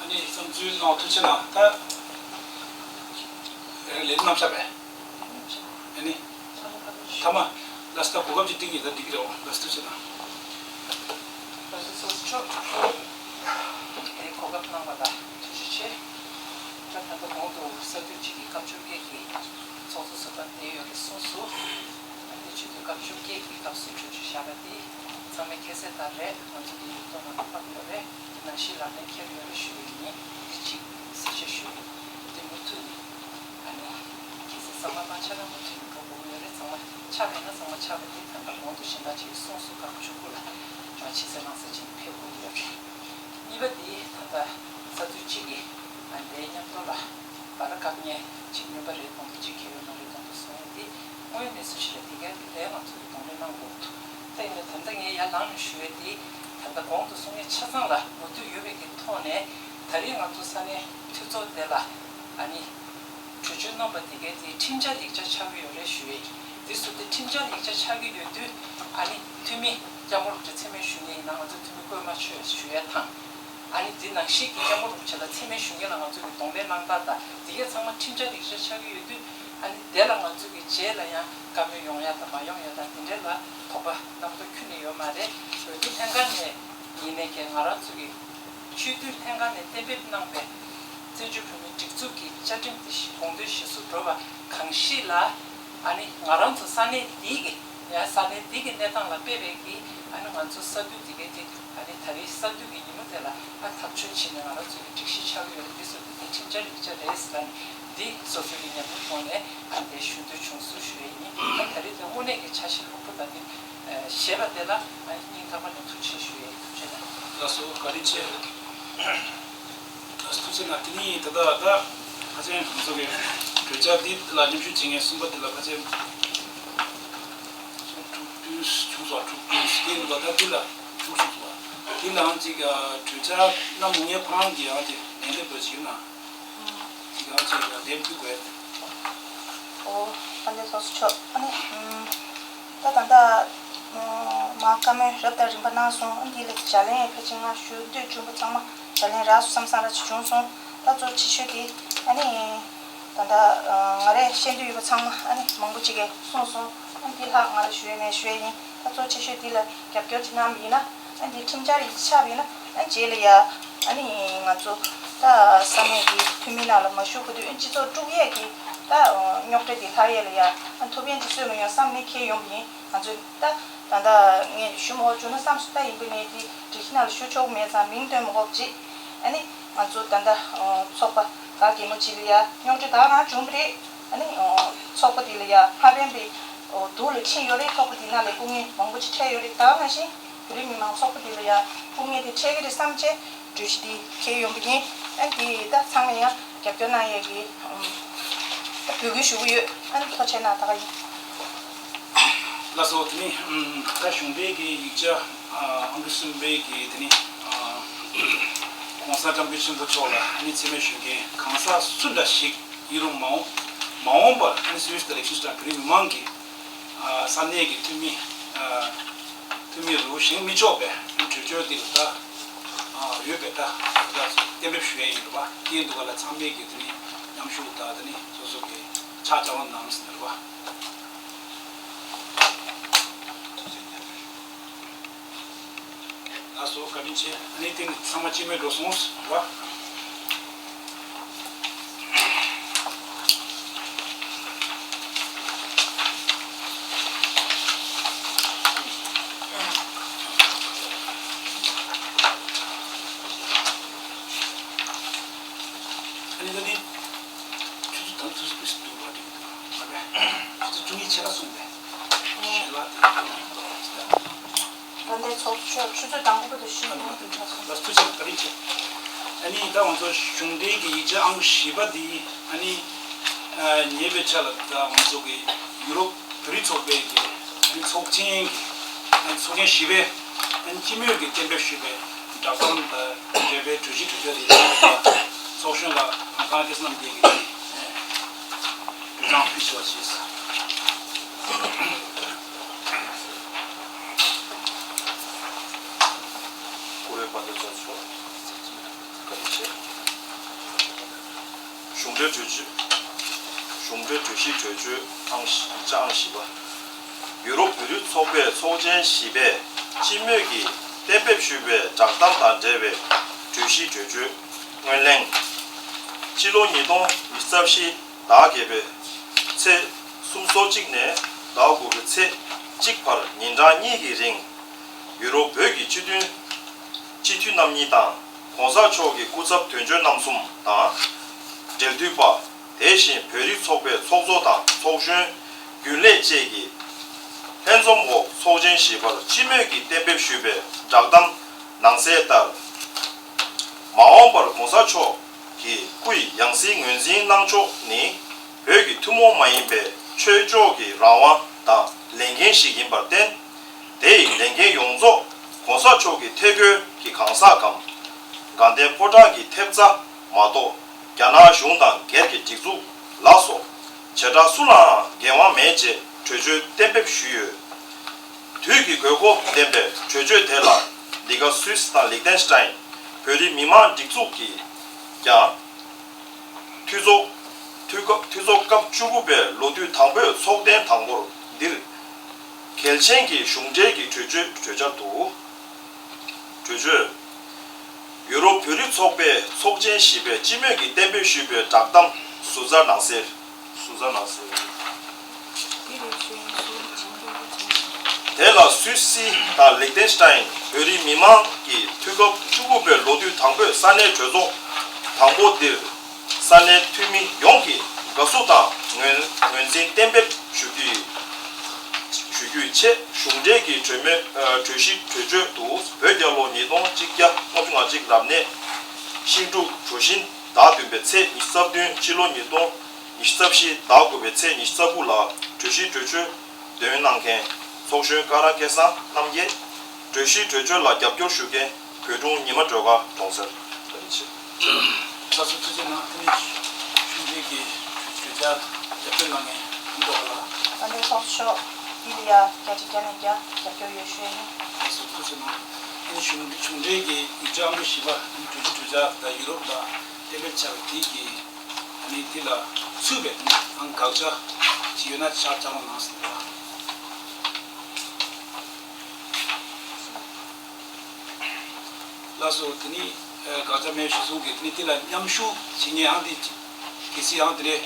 ཨ་ནི་བསམ་ཚུལ་གནང་བ་ཐུགས་རྗེ་ཆེ་གནང་། ད་ལས་རྣམ་གཞག་པས། ཨ་ནི། ཐ་མ། ལགས་སོ། ད་གོ་སྐབས་ཅིག་སྟེར་གྱི་ཡིན། ད་འགྲིག་གི་རེད། འོ་ལགས་སོ། ཐུགས་རྗེ་གནང་། ལགས་སོ། ཚོགས་གཙོ་མཆོག་དེ་གོ་སྐབས་གནང་བ་ལ་ཐུགས་རྗེ་ཆེ། ད་ད་ལྟ་གོང་དུ་ས་འཐུས་གཅིག་གི་སྐབས་བཅོ་བརྒྱད་ཀྱི་ཚོགས་གཙོ་ཟུར་པ་དེ་ཡོད་རེད་གསུངས་སོང་། ད་དེ་བྱེད་དུས་སྐབས་བཅོ་བརྒྱད་ཀྱི་སྐབས་སུ་གྲོས་ཆོད་བཞག་པ་དེ་ཚང་མས་མཁྱེན་གསལ་ལྟར་རེད། ང་ཚོ་དེ་ཡིག་ཐོག་ནང་ཕབ་ཡོད་རེད། དེ་ནང་བཞིན་ལག་ལེན་འཁྱེར་ཡོད་རེད་ཞུ་ཡ་ཡིན། དེ་གཅིག་གསལ་བཤད་ཞུ་ཡ་ཡིན། དེ་མུ་མཐུད་ནས་ཨ་ནི་གལ་སྲིད་གཙང་མ་མ་ཆགས་ན་མུ་མཐུད་ནས་འགྲོ་དགོས་ཀྱི་ཡོད་རེད། གཙང་མ་ཆགས་པ་ཡིན་ན་གཙང་མ་ཆགས་པ་དེ་ད་ལྟ་གོང་དུ་གཞན་དག་ཅིག་གསུངས་སོང་། སྐབས་བཅུ་དགུ་ལ་ཕྱི་གསལ་ནང་གསལ་བྱས་ནས་ཕེབས་དགོས་ཀྱི་ཡོད་རེད། གཉིས་པ་དེ་ད་ལྟ་ས་འཐུས་གཅིག་གིས་ཨ་ནི་དེའི་མཉམ་དུ་ལ་བར་སྐབས་ཉེ་གཅིག་སྨྱོན་པ་རེད། གོང་དུ་གཅིག་གལ་ཡོད་མ་རེད། གོང་དུ་གསུང་ཡ་དེ་དངོས་ཡོད་གནས་ཚུལ་ཞིག་ལ་དེ་གའི་ལས་ང་ཚོ་གི་གདོང་ལེན་གནང་དགོས་འདུག་ད་ཡིན་ན་ད་ལྟ་ངས་ཡར་ལངས་ནས་ཞུ་ཡ་དེ་ད་ལྟ་གོང་དུ་གསུང་ཡ་ཆ་ཚང་ལ་མུ་མཐུད་ཡོད་པའི་གི་ཐོག་ནས་ད་རེས་ང་ཚོ་ས་གནས་འཐུས་ཚོགས་དེ་ལ་ཨ་ནི་གྲོས་ཆོད་གནང་བ་དེ་གའི་དེ་ཁྲིམས་འཆར་ཡིག་ཆ་ཆགས་ཀྱི་ཡོད་རེད་ཞུ་ཡས། དེ་སུ་དེ་ཁྲིམས་འཆར་ཡིག་ཆ་ཆགས་ཀྱི་ཡོད་དུས་ཨ་ནི་འཐུས་མི་སྐྱབས་མགོན་རིན་པོ་ཆེ་མཚན་སྨད་ཞུ་མཁན་ཡིན་ན་ང་ཚོ་འཐུས་མི་བསྐོས་མ་ཆོག་ཞུ་ཡས་དང་། ཨ་ནི་དེ་ནང་བཞིན་གྱི་སྐྱབས་མགོན་རིན་པོ་ཆེ་ལ་མཚན་སྨད་ཞུ་མཁན་ལ་ང་ཚོ་གི་གདོང་ལེན་གནང་སྟངས་དང་དེ་གའི་ཚང་མ་ཁྲིམས་འཆར་ཡིག་ཆ་ཆགས་ཀྱི་ཡོད་དུས་ཨ་ནི་དེ་ལ་ང་ཚོ་གི་རྗེས་ལ་ཡང་བཀའ་མོལ་ཡོང་ཡ་དང་མ་ཡོང་ཡ་དང་དེ་འདྲས་ལ་དོགས་པ་རྣམ་རྟོག་ཁྱོན་ནས་ཡོད་མ་རེད། འོས་བསྡུ་ལྷན་ཁང་ནས་ཡིན་ནའི་ཀྱང་ང་རང་ཚོ་གི་ཆོས་བསྡུ་ལྷན་ཁང་ནས་གཏན་འབེབས་གནང་བའི་བཙན་བྱོལ་བོད་མིའི་སྒྲིག་འཛུགས་ཀྱི་བཅའ་ཁྲིམས་དེ་གཞི་དགོངས་དོན་གཞིར་བཟུང་འགྲོ་བ་གང་ཞིག་ལ་ཨ་ནི་ང་རང་ཚོ་ས་གནས་འདི་གི་ཡང་ས་གནས་འདི་གི་གནས་སྟངས་ལ་དཔག་པའི་གི་ཨ་ནི་ང་ཚོ་ས་འཐུས་འདི་གའི་དེ་ཨ་ནི་ད་རེས་ས་འཐུས་ཀྱི་ཉིན་མོ་དེ་ལ་ཨ་ཐག་གཅོད་བྱས་ནས་ང་རང་ཚོ་གི་སྒྲིག་གཞི་ཆགས་ཀྱི་ཡོད་རེད། འདི་ཚོ་འདི་ཁྲིམས་འཆར་ཡིག་ཆ་རེད་ཟེར་ལ་ནི་འདི་སོ་སོ་གི་ཉམས་མྱོང་ཐོག་ནས་ཨ་ནི་དེ་ཞུ་འདོད་བྱུང་སོང་ཞུ་ཡས་ཡིན། ཨ་ད་རེས་དེ་དངོས་གནས་ཀྱི་འཆར་གཞི་ལྷུག་པོ་དང་འདི་ཞེས་པ་དེ་ལ་སྙིང་ཐག་པ་ནས་ཐུགས་རྗེ་ཆེ་ཞུ་ཡས། ཐུགས་རྗེ་གནང་། ལགས་སོ། བཀའ་དྲིན་ཆེ། ལགས་སོ། ཐུགས་རྗེ་གནང་། དེ་ནི་ད་ལྟ་ད་ཕལ་ཆེར་ང་ཚོ་གི་གྲོས་འཆར་འདི་ལ་མཉམ་ཞུགས་བྱེད་མཁན་གསུམ་པ་དེ་ལ་ཕལ་ཆེར་ བྱུང་སོང་། དྲུག་ཅུ་སྐྱེས་འདུག་པ། ད་འདི་ལ་དྲུག་ཅུ་སོང་བ། འདི་ལའང་ཅིག་གྲོས་འཆར་གནང་མ་མྱོང་མཁན་ཅིག་ཡང་དེ་ལན་འདེབས་འདོད་ཅིག་ཡོད་ན། ཅིག་ཡང་ཅིག་ལ་འདེབས་དགོས་དགོས། ཨོ། དཔལ་ལྡན་ཚོགས་གཙོ་མཆོག་ཨ་ནི། ད་ད་ལྟ་མ་བཀའ་མོལ་རབ་དང་རིམ་པ་གནང་སོང་། ཨ་འདི་ལ་ཞལ་ལན་ཕལ་ཆེར་ང་ཞུ་འདོད་བྱུང་པ་ཚང་མ་ཞལ་ལན་རག་སོང་བསམ་བསམ་ར་ཅིག་བྱུང་སོང་། ད་གཙོ་ཆེ་ཤོས་དེ་ཨ་ནི། ད་ལྟ་ང་རས་ཤེས་འདོད་ཡོད་པ་ཚང་མ་ཨ་ནི་མང་པོ་ཅིག་གིས་གསུངས་སོང་། ཨ་འདི་ལྷག་ང་ལ་ཞུ་ཡས་མེད། ཞུ་ཡས་ཡིན། ད་གཙོ་ཆེ་ཤོས་འདི་ལ་རྒྱབ་སྐྱོར་ཅིག་གནང་བ་ཡིན་ན། ཨ་འདི་ཁྲིམས་འཆར་ཡིག་ཆགས་པ་ཡིན་ན། ཨ་རྗེས་ལ་ཡ་ཨ་ནི་ང་ཚོ་ད་ས་གནས་ཀྱི་འཐུས་མི་ནང་ལ་མ་ཞུགས་གོ་དུས། ཨ་སྤྱི་ཚོགས་དཀྲུག་ཡས་ཀྱི་ད་རྙོག་དྲ་འདི་ལྷག་ཡས་ལ་ཡ་ཨ་ཐུབ་ཡས་ཅིག་བཟོས་མ་ཡོང་བསམ་ནས་འཁྱེར་ཡོང་བ་ཡིན། ང་ཚོས་ད་ད་ལྟ་ངས་ཞུ་མ་དགོས་བྱུང་ན་བསམ་སོང་། ད་ཡིན་པ་ངས་འདི་སྒྲིག་གཞི་ནང་ལ་ཞུ་ཆོག་མེད་ཙང་མིང་འདོན་མ་དགོས་པ་ཅིག་ཨ་ནི་ང་ཚོ་ད་ལྟ་ཚོགས་པ་ག་གེ་མོ་ཅིག་ལ་ཡ་རྙོག་དྲ་ད་ག་རང་བྱུང་བ་རེད། ཨ་ནི་ཚོགས་པ་འདི་ལ་ཡ་ཕ་བན་པའི་སྡུག་ལ་ཕྱིན་ཡོད་རེད། ཚོགས་པ་འདི་ནང་ལ་སྐུ་ངལ་མང་པོ་ཅིག་འཕྲད་ཡོད་རེད། ད་ག་ནང་བཞིན་བོད་རིགས་མི་མང་ཚོགས་པ་འདི་ལ་ཡ་སྐུ་ངལ་དེ་འཕྲད་ཀྱི་རེད་བསམ་བྱས་གྲོས་གཞི་འདི་འཁྱེར་ཡོང་བ་ཡིན། ཨ་འདི་ད་ཚང་མས་ཡང་རྒྱབ་སྐྱོར་གནང་ཡས་ཀྱི་ད་འབོད་སྐུལ་ཞུ་གི་ཡོད། ཨ་ནི་ཐུགས་རྗེ་གནང་། ད་ག་ཡིན། ལགས་སོ། དེ་ནི་ད་གཞུང་འབྲེལ་གྱི་ཡིག་ཆ་ཨང་ཀི་གསུམ་པའི་གི་དེ་ནི་༸གོང་ས་༸སྐྱབས་མགོན་ཆེན་པོ་མཆོག་ལ་ཨ་ནི་མཚན་སྨད་ཞུ་མཁན་གང་ཟག་སུ་འདྲ་ཞིག་ཡིན་རུང་མ་འོངས་མ་འོངས་པར་ཨ་ནི་སུད་སི་དང་ལིག་ཤེན་ཤི་ཊན་བོད་རིགས་མི་མང་གི་ས་གནས་ཀྱི་འཐུས་མི་འཐུས་མི་རུ་བཞེངས་མི་ཆོག་པའི་གྲོས་ཆོད་འདི་ལ་ད་ཡོད་པའི་ད་གཏན་འབེབས་ཞུ་ཡས་ཡིན་རུང་བ། དེ་འདུག་ག་ལ་ཚང་མས་ཀྱི་དེ་ནི་མཉམ་ཞུགས་དང་དེ་ནི་སོ་སོ་གི་ཕྱག་བྱ་བ་གནང་ཟིན་རུང་བ། ལགས་སོ། བཀའ་དྲིན་ཆེ། ཨ་ནི་དེ་ནི་ཚང་མ་སྤྱི་མོས་འགྲོ་སོང་བ། ཨ་ནི་ད་ནི་ཆུ་ཚོད་དང་ཆུ་ཚོད་ཀྱི་སུ་འདུག་བ་དེ་མ་རེད། ཆུ་ཚོད་བཅུ་གཉིས་ཕྱེད་ཀ་སོང་བས། ཞལ་ལག་དེ། ད་ལྟའི་ཚོགས་ཆོས་ཆུ་ཚོད་དང་པོ་དེ་ཞུས་ཡོད། ལགས་ཐུགས་རྗེ་ཆེ། བཀའ་དྲིན་ཆེ། ཨ་ནི་ད་ང་ཚོ་གཞུང་འབྲེལ་གྱི་ཡིག་ཆ་ཨང་བཞི་པ་འདི་ཨ་ནི་ཉེ་བའི་ཆར་ལ་ད་ང་ཚོ་གི་ཡུ་རོབ་བོད་རིགས་ཚོགས་པའི་གི་ཨ་ནི་ཚོགས་ཆེན་གྱི་ཨ་ནི་ཚོགས་ཆེན་བཞི་པའི་ཨ་ནི་སྤྱི་མོས་ཀྱི་གཏན་འབེབས་ཞུས་པའི་བསྒྲགས་གཏམ་དང་འབྲེལ་བའི་གྲོས་གཞི་གྲོས་ཆོད་རེད། ཚོགས་གཞོན་ལགས་གོང་ས་སྐྱབས་མགོན་རྒྱལ་གྱི་གྲོས་ཚང་ཕུལ་ཞུ་བ་བྱས། སྐུ་ངོ་དཔལ་ལྡན་ཚོགས་གཙོ་མཆོག་བཀའ་དྲིན་ཆེ། གཞུང་འབྲེལ་གྲོས་ཆོད། གཞུང་འབྲེལ་གྲོས་གཞི་གྲོས་ཆོད་ཨང་བཞི་ཡིག་ཆ་ཨང་བཞི་པ། ཡུ་རོབ་བོད་རིགས་ཚོགས་པའི་ཚོགས་ཆེན་བཞི་པས་སྤྱི་མོས་ཀྱིས་གཏན་འབེབས་ཞུས་པའི་བསྒྲགས་གཏམ་དང་འབྲེལ་བའི་གྲོས་གཞི་གྲོས་ཆོད་སྔོན་གླེང་། སྤྱི་ལོ་ཉིས་སྟོང་ཉི་ཤུ་རྩ་བཞི་ཟླ་བརྒྱད་པའི་ཚེས་སོ་གཅིག་ནས་ཟླ་དགུ་པའི་ཚེས་གཅིག་བར་ཉིན་གྲངས་གཉིས་ཀྱི་རིང་། ཡུ་རོབ་བོད་ཀྱི་སྤྱི་མཐུན་སྤྱི་འཐུས་རྣམ་གཉིས་དང་གོང་ས་མཆོག་གི་སྐུ་ཚབ་དོན་གཅོད་རྣམ་གསུམ་དང་། འབྲེལ་མཐུད་པ། དེ་བཞིན་བོད་རིགས་ཚོགས་པའི་ཚོགས་གཙོ་དང་ཚོགས་གཞོན་རྒྱུན་ལས་བཅས་ཀྱི་ལྷན་འཛོམས་འོག་ཚོགས་ཆེན་བཞི་པར་སྤྱི་མོས་ཀྱིས་གཏན་འབེབས་ཞུས་པའི་བསྒྲགས་གཏམ་ནང་གསལ་ལྟར། མ་འོངས་པར་གོང་ས་མཆོག་གི་སྐུ་ཡི་ཡང་སྲིད་ངོས་འཛིན་གནང་ཕྱོགས་ནི་བོད་ཀྱི་ཐུན་མོང་མ་ཡིན་པའི་ཆོས་ཕྱོགས་ཀྱི་རང་དབང་དང་ལས་འགན་ཞིག་ཡིན་པར་བརྟེན། དེ་ཡི་ལས་འགན་ཡོངས་རྫོགས་གོང་ས་མཆོག་གི་ཐད་བསྐོས་ཀྱི་གང་ཟག་གམ་དགའ་ལྡན་ཕོ་བྲང་གི་ཐེབས་རྩ་མ་གཏོགས་རྒྱ་ནག་གཞུང་དང་སྒེར་གྱི་སྒྲིག་འཛུགས་ལ་སོགས་བྱེ་བྲག་སུ་ལའང་འགན་དབང་མེད་ཅེས་གྲོས་ཆོད་གཏན་འབེབས་ཞུས་ཡོད། དུས་ཀྱི་དགོས་མཁོ་ལྡན་པའི་གྲོས་ཆོད་དེ་ལ་འདི་ག་སུད་སི་དང་ལིག་ཏེན་སི་ཏན་བོད་རིགས་མི་མང་སྒྲིག་འཛུགས་ཀྱིས་ཀྱང་། འཐུས་ཚོགས། འཐུས་སྐབས་འཐུས་ཚོགས་སྐབས་བཅུ་དགུ་པའི་ལོ་དུས་དང་པོའི་ཚོགས་ཐེངས་དང་པོར་འདིར། གལ་ཆེན་གྱི་གཞུང་འབྲེལ་གྱི་གྲོས་ཆོད་གྲོས་འཆར་དུ། གྲོས་ཆོད། ཡུ་རོབ་བོད་རིགས་ཚོགས་པའི་ཚོགས་ཆེན་བཞི་པས་སྤྱི་མོས་ཀྱིས་གཏན་འབེབས་ཞུས་པའི་བསྒྲགས་གཏམ་ཟུར་ཟ་ནང་གསལ། ཟུར་ཟ་ནང་གསལ། དེ་ལ་སུད་སི་དང་ལིག་ཏེན་སི་ཏན་བོད་རིགས་མི་མང་གི་འཐུས་སྐབས་བཅུ་དགུ་པའི་ལོ་དུས་དང་པོའི་ས་གནས་གྲོས་ཚོགས་དང་པོ་འདིར། ས་གནས་འཐུས་མི་ཡོངས་ཀྱིས་དགའ་བསུ་དང་ངོས་ངོས་འཛིན་གཏན་འབེབས་ཞུ་རྒྱུའི་ཞུ་རྒྱུའི་ཆེད་གཞུང་འབྲེལ་གྱི་གྲོས་མོལ་ཨ་གྲོས་གཞི་གྲོས་ཆོད་དུ་བོད་རྒྱལ་ལོ་ཉིས་སྟོང་གཅིག་བརྒྱ་ལྔ་བཅུ་ང་གཅིག་རབ་གནས་ཤིང་འབྲུག་གྲོ་བཞིན་ཟླ་བདུན་པའི་ཚེས་ཉི་ཤུ་རྩ་བདུན་ཕྱི་ལོ་ཉིས་སྟོང་ཉི་ཤུ་རྩ་བཞི་ཟླ་དགུ་པའི་ཚེས་ཉི་ཤུ་རྩ་དགུ་ལ་གྲོས་གཞི་གྲོས་ཆོད་འདོན་གནང་མཁན་ ཚོགས་གཞོན་ཀ་ར་སྐལ་བཟང་རྣམ་རྒྱལ། གྲོས་གཞི་གྲོས་ཆོད་ལ་རྒྱབ་སྐྱོར་ཞུ་མཁན་བོད་ཀྲུང་ཉི་མ་སྒྲོལ་དཀར་གྲོང་གསེབ། བཀའ་དྲིན་ཆེ། ལྷ་སོ་ཐུགས་རྗེ་གནང་། ཨ་ནི་གཞུང་འབྲེལ་གྱི་གྲོས་ཆོད་རྒྱབ་སྐྱོར་གནང་མཁན་ཨ་མདོ་ལ། དཔལ་ལྡན་ཚོགས་གཙོ་མཆོག་འདི་ལ་ཡ་བརྒྱ་ཆ་བརྒྱ་ནས་བརྒྱ་རྒྱབ་སྐྱོར་ཡོད་ཞུ་ཡ་ཡིན། ལྷ་སོ་ཐུགས་རྗེ་གནང་། ཨ་ནི་གཞུང་གཞུང་འབྲེལ་གྱི་ཡིག་ཆ་ཨ་མདོ་བཞི་པ་ཨ་ནི་གྲོས་གཞི་གྲོས་འཆར་དང་ཡུ་རོབ་དང་གཏན་འབེབས་ཆགས་པའི་དེ་གི་ཨ་ནི་དེ་ལ་ཚུད་པའི་ཨང་དགག་བྱ་ཅིག་ཡོད་ན་ཕྱག་ཕྱག་ལོང་གནང་ཟེར་བ། ལགས་སོ། དེ་ནི་དགག་བྱ་མེད་ཞུ་སོང་གི། དེ་ནི་དེ་ལ་མཉམ་ཞུགས་བྱེད་མཁན་ཨང་དེ་གལ་སྲིད་ཨང་དེ་རེད།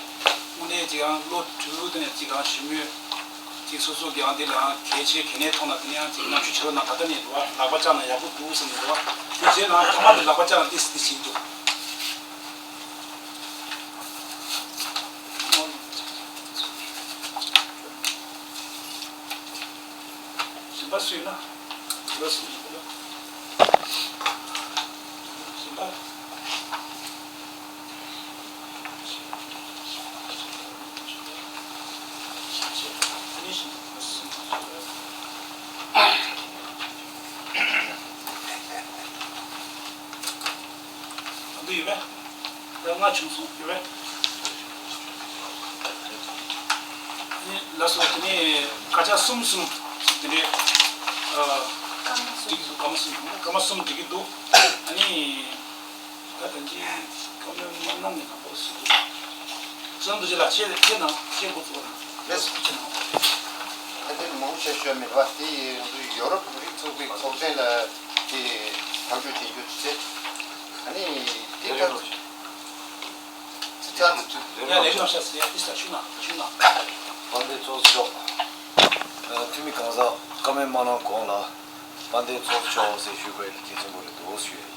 དངོས་གནས་ཅིག་ཨང་བློ་གྲོས་དེ་ནས་ཅིག་ཨང་ཞིབ་མོས་ཅིག་སོ་སོ་གི་ཨང་དེ་ལ་ཨང་གལ་ཆེ་གལ་གནད་མཐོང་ན་དེ་ནི་ཨང་ཅིག་མཉམ་ཞུགས་བྱེད་རོགས་གནང་། ད་ལྟ་ནས་འདུག་བ། ལག་པ་བཅག་ན་ཡག་པོ་འདུག་ཟེར་ནས་འདུག་བ། དེ་རྗེས་ལ་ཨང་ཐ་མ་དེ་ལག་པ་བཅག་ན་ཏིས་ཏིས་ཞིག་འདུག་གཞན་པ་སུ་ཡོད་ན། གཞན་པ་སུ་ཡོད་ན། གཞན་པ། འདི་ཡོད་པས། ད་ལྔ་བྱུང་སོང་། ཡོད་པས། ནི་ལགས་སོ། དེ་ནས་སྐར་ཆ་གསུམ་གསུམ་དེ་འདྲའི་ཨ་སྐར་མ་གསུམ། སྐར་མ་གསུམ། སྐར་མ་གསུམ་འགྲིག་གི་འདུག་ཨ་ནི་ད་ལྟ་འདི་སྐར་མ་མ་གནང་ནས་དང་པོ་སུ་འདུག་བསམ་དུ་ཅི་ལ་ཁྱེད་ཁྱེད་ནང་ཁྱེད་འགོ་ཚུགས་ན་ལགས་སོ། ཁྱེད་ནང་། ད་དེ་མང་ཆེ་ཤོས་མེད་པ་དེ་ཡོ་རོབ་རིགས་ཚོགས་པའི་ཚོགས་ཆེན་ལ་དེ་ཐག་གཅོད་བྱེད་རྒྱུ་དེ། ཨ་ནི་དེ་ལྟར། ཡ་ལས་རྣམ་གཞག་ཟེར་ཡ་ཏི་ས་ཆུ་ན་ཆུ་ན། དཔལ་ལྡན་ཚོགས་གཙོ་མཆོག་ཨ། འཐུས་མི་གང་ཟག་བཀའ་མོལ་མ་གནང་གོང་ལ་དཔལ་ལྡན་ཚོགས་གཙོ་མཆོག་ཟེར་ཞུ་དགོས་ཡ་དེ་གལ་ཆེན་པོ་རེད་འདུག་ཞུ་ཡ་ཡིན།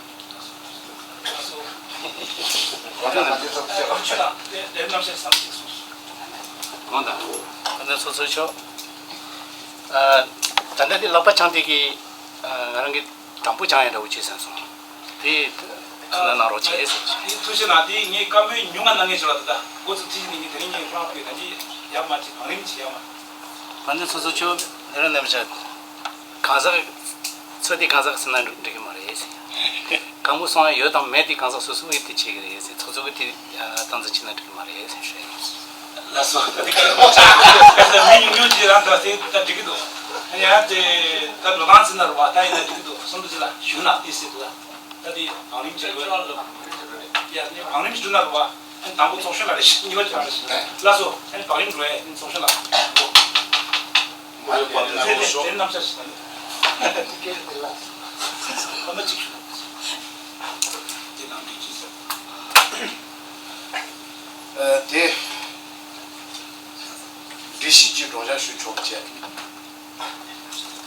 ཆུ་ན་ལས་རྣམ་གཞག་བསམ་གྱིས་སོང་། གང་དང་། དཔལ་ལྡན་ཚོགས་གཙོ་མཆོག་ཨ། ད་ལྟ་དེ་ལག་པ་འཆང་དེ་གི་ཨ། ང་རང་གི་དང་པོ་སྦྱང་ཡ་འདྲ་བོ་བྱས་ཟིན་སོང་། དེ་ཁ་ན་གནང་རོགས་བྱས་ཟེར་བྱས། དེ་ཐུགས་རྗེ་གནང་། དེ་ངས་བཀའ་མོལ་ཉུང་ང་གནང་ངེས་བྱུང་བ། ད་ལྟ་འགོ་ཚུགས་ཐིག་ནས་ངས་དེ་རིང་ངས་རང་ཕུད་ད་ཅི་ཡ་མ་ཅི་བང་རིམ་ཅི་ཡ་མ། དཔལ་ལྡན་ཚོགས་གཙོ་མཆོག་ལས་རིམ་རྣམ་གཞག་གང་ཟག་ཚོད་དེ་གང་ཟག་ཟིན་ན་འགྲིག་གི་མ་རེད་ཟེར། གང་པོ་སོང་ཡ་ཡོད་དང་མེད་དེ་གང་ཟག་སོ་སོ་གིས་དེ་བྱེད་ཀྱི་རེད་ཟེར། ཚོགས་གཙོ་གིས་དེ་སྟངས་འཛིན་བྱེད་ན་འགྲིག་གི་མ་རེད་ཟེར་ཞུ་ཡ་ཡིན། ལགས་སོ། ད་དེ་ག་རེ་མི་ཉུང་ཉུང་ཅིག་རང་ད་དེ་ད་འགྲིག་གི་འདུག་ཨ་ནི་ཡང་དེ་ད་འགྲོ་སྟངས་ཟིན་ན་རུ་བ་ད་ཡིན་ན་འགྲིག་གི་འདུག་སོང་དུ་ཅི་ལ་ཞུ་ན་དེ་ཟེར་འདུག་ད་དེ་བང་རིམ་ཅིག་རུ་བ་ཡ་ནི་བང་རིམ་ཞུ་ན་རུ་བ། ཨ་ནི་དང་པོ་ཚོགས་གཞོན་ལགས་རེད། གཉིས་པ་ཅིག་རང་རེད། ལགས་སོ། ཨ་ནི་བང་རིམ་འགྲོ་ཡ། ཨ་ནི་ཚོགས་གཞོན་ལགས། ལས་རིམ་རྣམ་གཞག་ཞིག་དང་། ཁོ་ན་གཅིག་ཞུ། དེ་ནང་འདྲི་ཅི་ཟེར། ཨ། དེ་སྒྲིག་གཞི་གཅིག་སྒྲོག་སྦྱང་ཞུ་ཆོག་བྱས།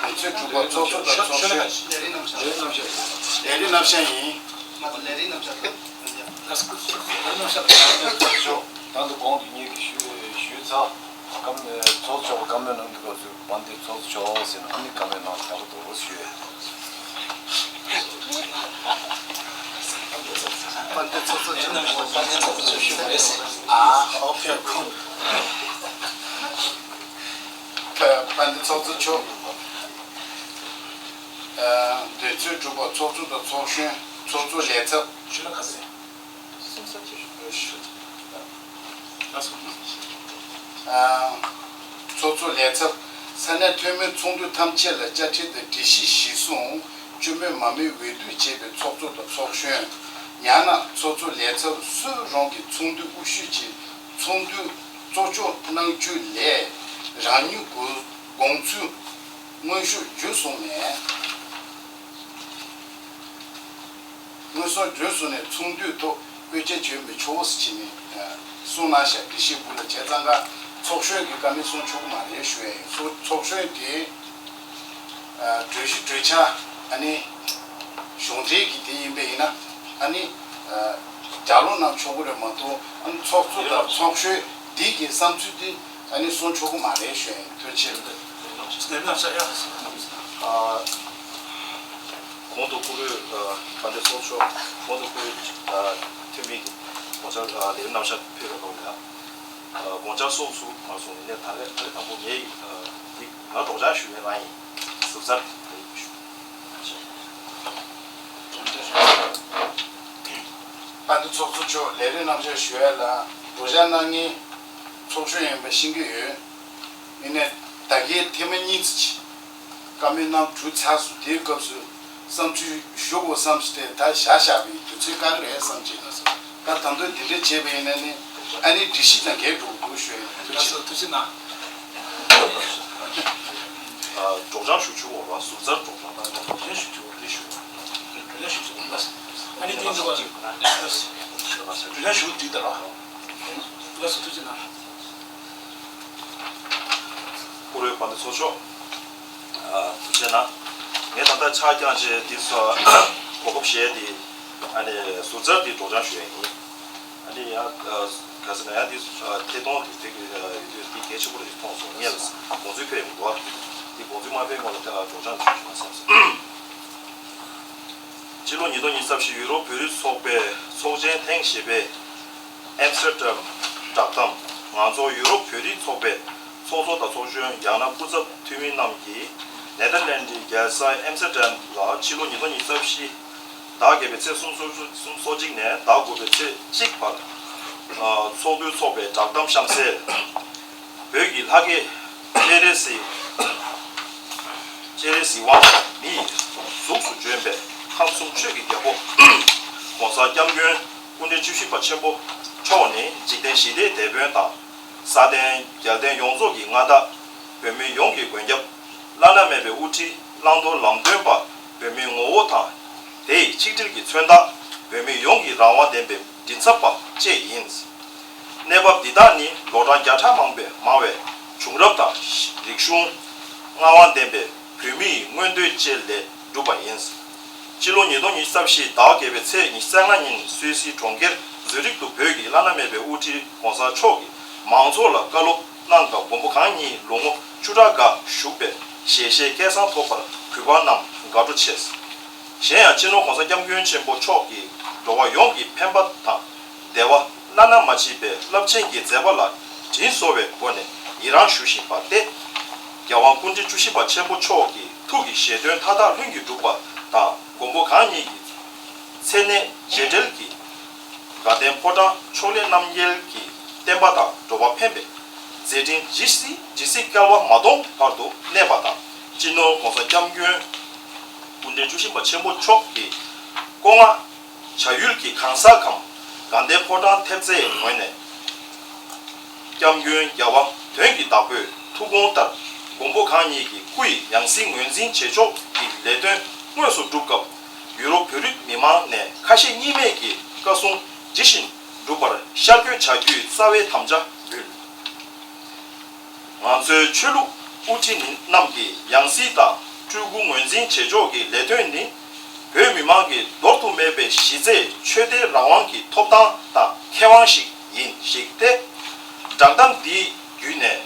དོན་ཚན་དྲུག་པ་ཚོགས་གཙོ་དང་ཚོགས་གཞོན། ལས་རིམ་རྣམ་གཞག་ཡིན། ང་ཚོ་ལས་རིམ་རྣམ་གཞག་དང་། ལས་རིམ་རྣམ་གཞག་དང་། ད་དུང་གོང་དུ་ངེད་ཀྱིས་ཞུས་ཞུས་ཚར། བཀའ་མོལ་ཚོགས་གཙོ་བཀའ་མོལ་གནང་དུས་སྐབས་སུ་དཔལ་ལྡན་ཚོགས་གཙོ་མཆོག་ཟེར་ན་ཨ་ནི་བཀའ་མོལ་གནང་ཡག་པོ་འདུག་ཞུས། དཔལ་ལྡན་ཚོགས་གཙོ་མཆོག་དཔལ་ལྡན་ཚོགས་གཙོ་མཆོག་ཞུ་དགོས་ཟེར། ཨ། ཨོ་ཁེ། དཔལ་ལྡན་ཚོགས་གཙོ་མཆོག་ཨ། དོན་ཚན་དྲུག་པ་ཚོགས་གཙོ་དང་ཚོགས་གཞོན། ཚོགས་གཙོ་ལས་ཚབ། ཞུ་ན་ག་ཚད། སུམ་ཅུ། ཨ། ཚོགས་གཙོ་ལས་ཚབ། ས་གནས་མཐོ་དམན་ཚོགས་འདུ་ཐམས་ཅད་ལ་དཔྱ་ཁྲལ་དང་སྒྲིག་གཞི་གཞིར་བཟུང་བཅོས་མིན་མ་རྨོས་འོས་བསྡུ་བྱས་པའི་ཚོགས་གཙོ་དང་ཚོགས་གཞོན། ཡང་ན་ཚོགས་གཙོ་ལས་ཚབ་སུ་རང་གི་ཚོགས་འདུའི་དབུ་བཞུགས་ཀྱི་ཚོགས་འདུ་གཙོ་སྐྱོང་གནང་རྒྱུ་ལས་རང་ཉིད་དགོངས་ཚུལ་སྔོན་ཞུ་རྒྱུན་བཟུང་ནས། སྔོན་སོང་རྒྱུན་བཟུང་ནས་ཚོགས་འདུའི་ཐོག་བཀོད་ཁྱབ་བྱེད་མི་ཆོག་ཟེར་བྱས་ནས་གསུངས་གནང་ཤག་སྒྲིག་གཞི་དགུ་ལ་བྱས་ཙང་ཀ་ཚོགས་གཞོན་གྱི་བཀའ་མོལ་གསུང་ཆོག་གི་མ་རེད་ཞུ་ཡ་ཡིན། ཚོགས་ཚོགས་གཞོན་དེ་གྲོས་གཞི་གྲོས་འཆར་ཨ་ནི་གཞུང་འབྲེལ་གྱི་དེ་ཡིན་པ་ཡིན་ན་ཨ་ནི་རྒྱབ་ལོག་གནང་ཆོག་གི་རེད་མ་གཏོགས་ཨ་ནི་ཚོགས་གཙོ་དང་ཚོགས་གཞོན་འདི་གི་བསམ་ཚུལ་འདི། ཨ་ནི་གསུང་ཆོག་གི་མ་རེད་ཞུ་ཡ་ཡིན། ཐུགས་རྗེ་ཆེ། ལས་རིམ་རྣམ་གཞག་ཡ། ཨ། གོང་དུ་སྐུ་ལུས་ཨ་དཔལ་ལྡན་ཚོགས་གཙོ་མཆོག་གོང་དུ་སྐུ་ལུས་ཨ་འཐུས་མི་གི་དགོངས་འཆར་ཨ་ལས་རིམ་རྣམ་གཞག་ཕེབས་པའི་ཐོག་ནས་ཨ་དགོངས་འཆར་གསུངས་ཚུལ་མ་གསུངས་ནས་ད་རེས་ད་རེས་དང་པོ་ངའི་ཨ་འདི་ ང་སྒྲོག་སྦྱང་ཞུ་མཁན་རང་ཡིན། ཟུར་ཟ་རེད། དཔལ་ལྡན་ཚོགས་གཙོ་མཆོག་ལས་རིམ་རྣམ་གཞག་ཞུ་ཡ་ལ་སྒྲོག་སྦྱང་གནང་མཁན་ཚོགས་ཆུང་ཡིན་པ་ཤེས་ཀྱི་ཡོད། ཡིན་ནའི་ད་གིན་ཐེངས་མ་གཉིས་ཙམ་ཅིག་བཀའ་མོལ་གནང་གྲུབ་ཚར་སོང་། དེའི་སྐབས་སུ་བསམ་ཚུལ་ཞུ་དགོས་བསམ་སྟེ་ད་བཞག་བཞག་པའི་དུས་ཚོད་བཀག་གི་རེད་བསམ་གྱི་ཡིན། ད་ད་དུང་དེ་འདྲ་བྱས་པ་ཡིན་ན་ནི་ཨ་ནི་སྒྲིག་གཞི་དང་འགལ་འགྲོ་གི་འདུག་ཞུ་ཡ་ཡིན། ཐུགས་རྗེ་ཆེ། ཐུགས་རྗེ་གནང་། སྒྲོག་སྦྱང་ཞུ་ཆོག་གོ་ར། ཟུར་ཟ་སྒྲོག་སྦྱང་དང་སྒྲོག་སྦྱང་ཞུ་ཆོག་གོ་རེད་ཞུ། སྒྲོག་སྦྱང་ཞུ་ཆོག་གོ་ར། ཨ་ནི་དེ་འདུག་ག་སྒྲོག་སྦྱང་ཞུ་འགྲིག་ད་ར། ལགས་སོ། ཐུགས་རྗེ་གནང་། བཀུར་འོས་དཔལ་ལྡན་ཚོགས་གཙོ། ཨ། ཐུགས་རྗེ་གནང་། ངས་ད་ལྟ་ཕྱག་བརྐྱངས་བྱས་འདི་ཚོ་གོ་སྐབས་བཞེས་ཏེ་ཨ་ནི་ཟུར་ཟ་འདི་སྒྲོག་སྦྱང་ཞུ་ཡ་ཡིན། ཨ་ནི་ཡང་ག་ཟེར་ན་ཡང་འདི་ཐད་གཏོང་དེ་དེ་ཡོད་དུས་འདི་གལ་ཆེན་པོ་རེད་མཐོང་སོང་། ངས་ལ་དགོངས་ཚུལ་ཕེབས་ཡོད་མི་འདུག་འདི་དགོངས་ཚུལ་མ་ཕེབས་སྔོན་ལ་ད་སྒྲོག་སྦྱང་ཞུ་ཞུ་མ་བསམ་སོང་། སྤྱི་ལོ་ཉིས་སྟོང་ཉི་ཤུ་རྩ་བཞི་ཡུ་རོབ་བོད་རིགས་ཚོགས་པའི་ཚོགས་ཆེན་ཐེངས་བཞི་པའི་ཨེམ་སི་ཊར་ཌམ་བསྒྲགས་གཏམ། ང་ཚོ་ཡུ་རོབ་བོད་རིགས་ཚོགས་པའི་ཚོགས་གཙོ་དང་ཚོགས་གཞོན་ཡང་ན་སྐུ་ཚབ་འཐུས་མི་རྣམས་ཀྱིས་ནེ་ཐར་ལེན་ཌིའི་རྒྱལ་ས་ཨེམ་སི་ཊར་ཌམ་ལ་ཕྱི་ལོ་ཉིས་སྟོང་ཉི་ཤུ་རྩ་བཞི་ཟླ་བརྒྱད་པའི་ཚེས་སུམ་ཅུ་སོ་གཅིག་ནས་ཟླ་དགུ་པའི་ཚེས་གཅིག་བར་ཚོགས་འདུ་འཚོགས་པའི་བསྒྲགས་གཏམ་གཤམ་གསལ། བོད་ཀྱི་ལྷ་སྐལ་སྤྱན་རས་གཟིགས། སྤྱན་རས་གཟིགས་དབང་མི་ཡི་གཟུགས་སུ་བྱོན་པའི་ཁམས་གསུམ་ཆོས་ཀྱི་རྒྱལ་པོ་༸གོང་ས་༸སྐྱབས་མགོན་སྐུ་ཕྲེང་བཅུ་བཞི་པ་ཆེན་པོ་མཆོག་ནི་འཇིག་རྟེན་ཞི་བདེའི་དེད་དཔོན་དང་། ས་སྟེང་རྒྱལ་བསྟན་ཡོངས་རྫོགས་ཀྱི་མངའ་བདག་བོད་མི་ཡོངས་ཀྱི་མགོན་སྐྱབས། བླ་ན་མེད་པའི་དབུ་ཁྲིད་བླང་དོར་ལམ་སྟོན་པ། བོད་མིའི་ངོ་བོ་དང་དེ་ཡི་ཆིག་སྒྲིལ་གྱི་མཚོན་རྟགས། བོད་མི་ཡོངས་ཀྱི་རང་དབང་ལྡན་པའི་མགྲིན་ཚབ་པ་བཅས་ཡིན། གནས་བབ་འདི་དག་ནི་ལོ་གྲངས་བརྒྱ་ཕྲག་མང་པོའི་མང་བའི་བྱུང་རབས་དང་རིག་གཞུང་། མངའ་དབང་ལྡན་པའི་བོད་མིའི་མངོན་འདོད་བཅས་ལས་གྲུབ་པ་ཡིན། སྤྱི་ལོ་ཉིས་སྟོང་ཉི་ཤུ་རྩ་བཞི་ཟླ་བ་བརྒྱད་པའི་ཚེས་ཉི་ཤུ་རྩ་ལྔ་ཉིན་སུད་སི་གྲོང་ཁྱེར་ཛུ་རིག་ཏུ་བོད་ཀྱི་བླ་ན་མེད་པའི་དབུ་ཁྲིད་༸གོང་ས་མཆོག་གིས་མང་ཚོགས་ལ་བཀའ་སློབ་གནང་སྐབས་མགོན་པོ་གང་ཉིད་ལོ་ངོ་བཅུ་ཕྲག་འགའ་བཞུགས་པའི་ཞལ་བཞེས་སྐལ་བཟང་ཐོབ་པར་གུས་པ་རྣམས་དགའ་སྤྲོ་ཆེ། གཞན་ཡང་སྤྱི་ནོར་༸གོང་ས་༸སྐྱབས་མགོན་ཆེན་པོ་མཆོག་གིས་འགྲོ་བ་ཡོངས་ཀྱི་ཕན་པ་དང་བདེ་བ་བླ་ན་མ་མཆིས་པའི་རླབས་ཆེན་གྱི་མཛད་པ་ལ་དྲིན་གཟོ་བའི་སྒོ་ནས་ཡི་རང་ཞུ་བཞིན་པ་སྟེ། རྒྱལ་དབང་སྐུ་ཕྲེང་བཅུ་བཞི་པ་ཆེན་པོ་མཆོག་གི་ཐུགས་ཀྱི་བཞེད་དོན་མཐའ་དག་ལྷུན་གྱིས་གྲུབ་པ་དང་། མགོན་པོ་གང་ཉིད་ཀྱི་མཚན་གནས་རྗེས་འབྲེལ་གྱི་དགའ་ལྡན་ཕོ་བྲང་ཕྱོགས་ལས་རྣམ་རྒྱལ་གྱི་བསྟན་པ་དང་འགྲོ་བ་ཕན་པའི་མཛད་འཕྲིན་ཇི་སྲིད་ཇི་སྲིད་བསྐལ་བ་མ་སྟོངས་བར་དུ་གནས་པ་དང་། སྤྱི་ནོར་༸གོང་ས་༸སྐྱབས་མགོན་སྐུ་ཕྲེང་བཅུ་བཞི་པ་ཆེན་པོ་མཆོག་གི་བསྐོ་བཞག་བྱ་ཡུལ་གྱི་གང་ཟག་གམ་དགའ་ལྡན་ཕོ་བྲང་ཐེབས་རྩའི་ངོས་ནས། སྐྱབས་མགོན་རྒྱལ་བ་དོན་གྱི་བདག་པོའི་ཐུགས་དགོངས་ལྟར། མགོན་པོ་གང་ཉིད་ཀྱི་སྐུ་ཡི་ཡང་སྲིད་ངོས་འཛིན་བྱེད་ཕྱོགས་ཀྱི་ལས་དོན་དངོས་སུ་སྒྲུབ་སྐབས། ཡུ་རོབ་བོད་རིགས་མི་མང་ནས་ཁ་ཞེ་གཉིས་མེད་ཀྱི་བཀའ་གསུང་ཇི་བཞིན་འགྲུབ་པར་ཤར་བསྐྱོད་བྱ་རྒྱུའི་རྩ་བའི་དམ་བཅའ་འབུལ། ང་ཚོའི་ཆོས་ལུགས་དབུ་ཁྲིད་རྣམས་ཀྱི་ཡང་སྲིད་དང་སྤྲུལ་སྐུ་ངོས་འཛིན་བྱེད་ཕྱོགས་ཀྱི་ལས་དོན་ནི། བོད་མི་མང་གི་འདོར་དུ་མེད་པའི་གཞི་རྩའི་ཆོས་དད་རང་དབང་གི་ཐོབ་ཐང་དང་ཁེ་དབང་ཞིག་ཡིན་ཞིག་སྟེ། བསྒྲགས་གཏམ་འདིའི་བརྒྱུད་ནས་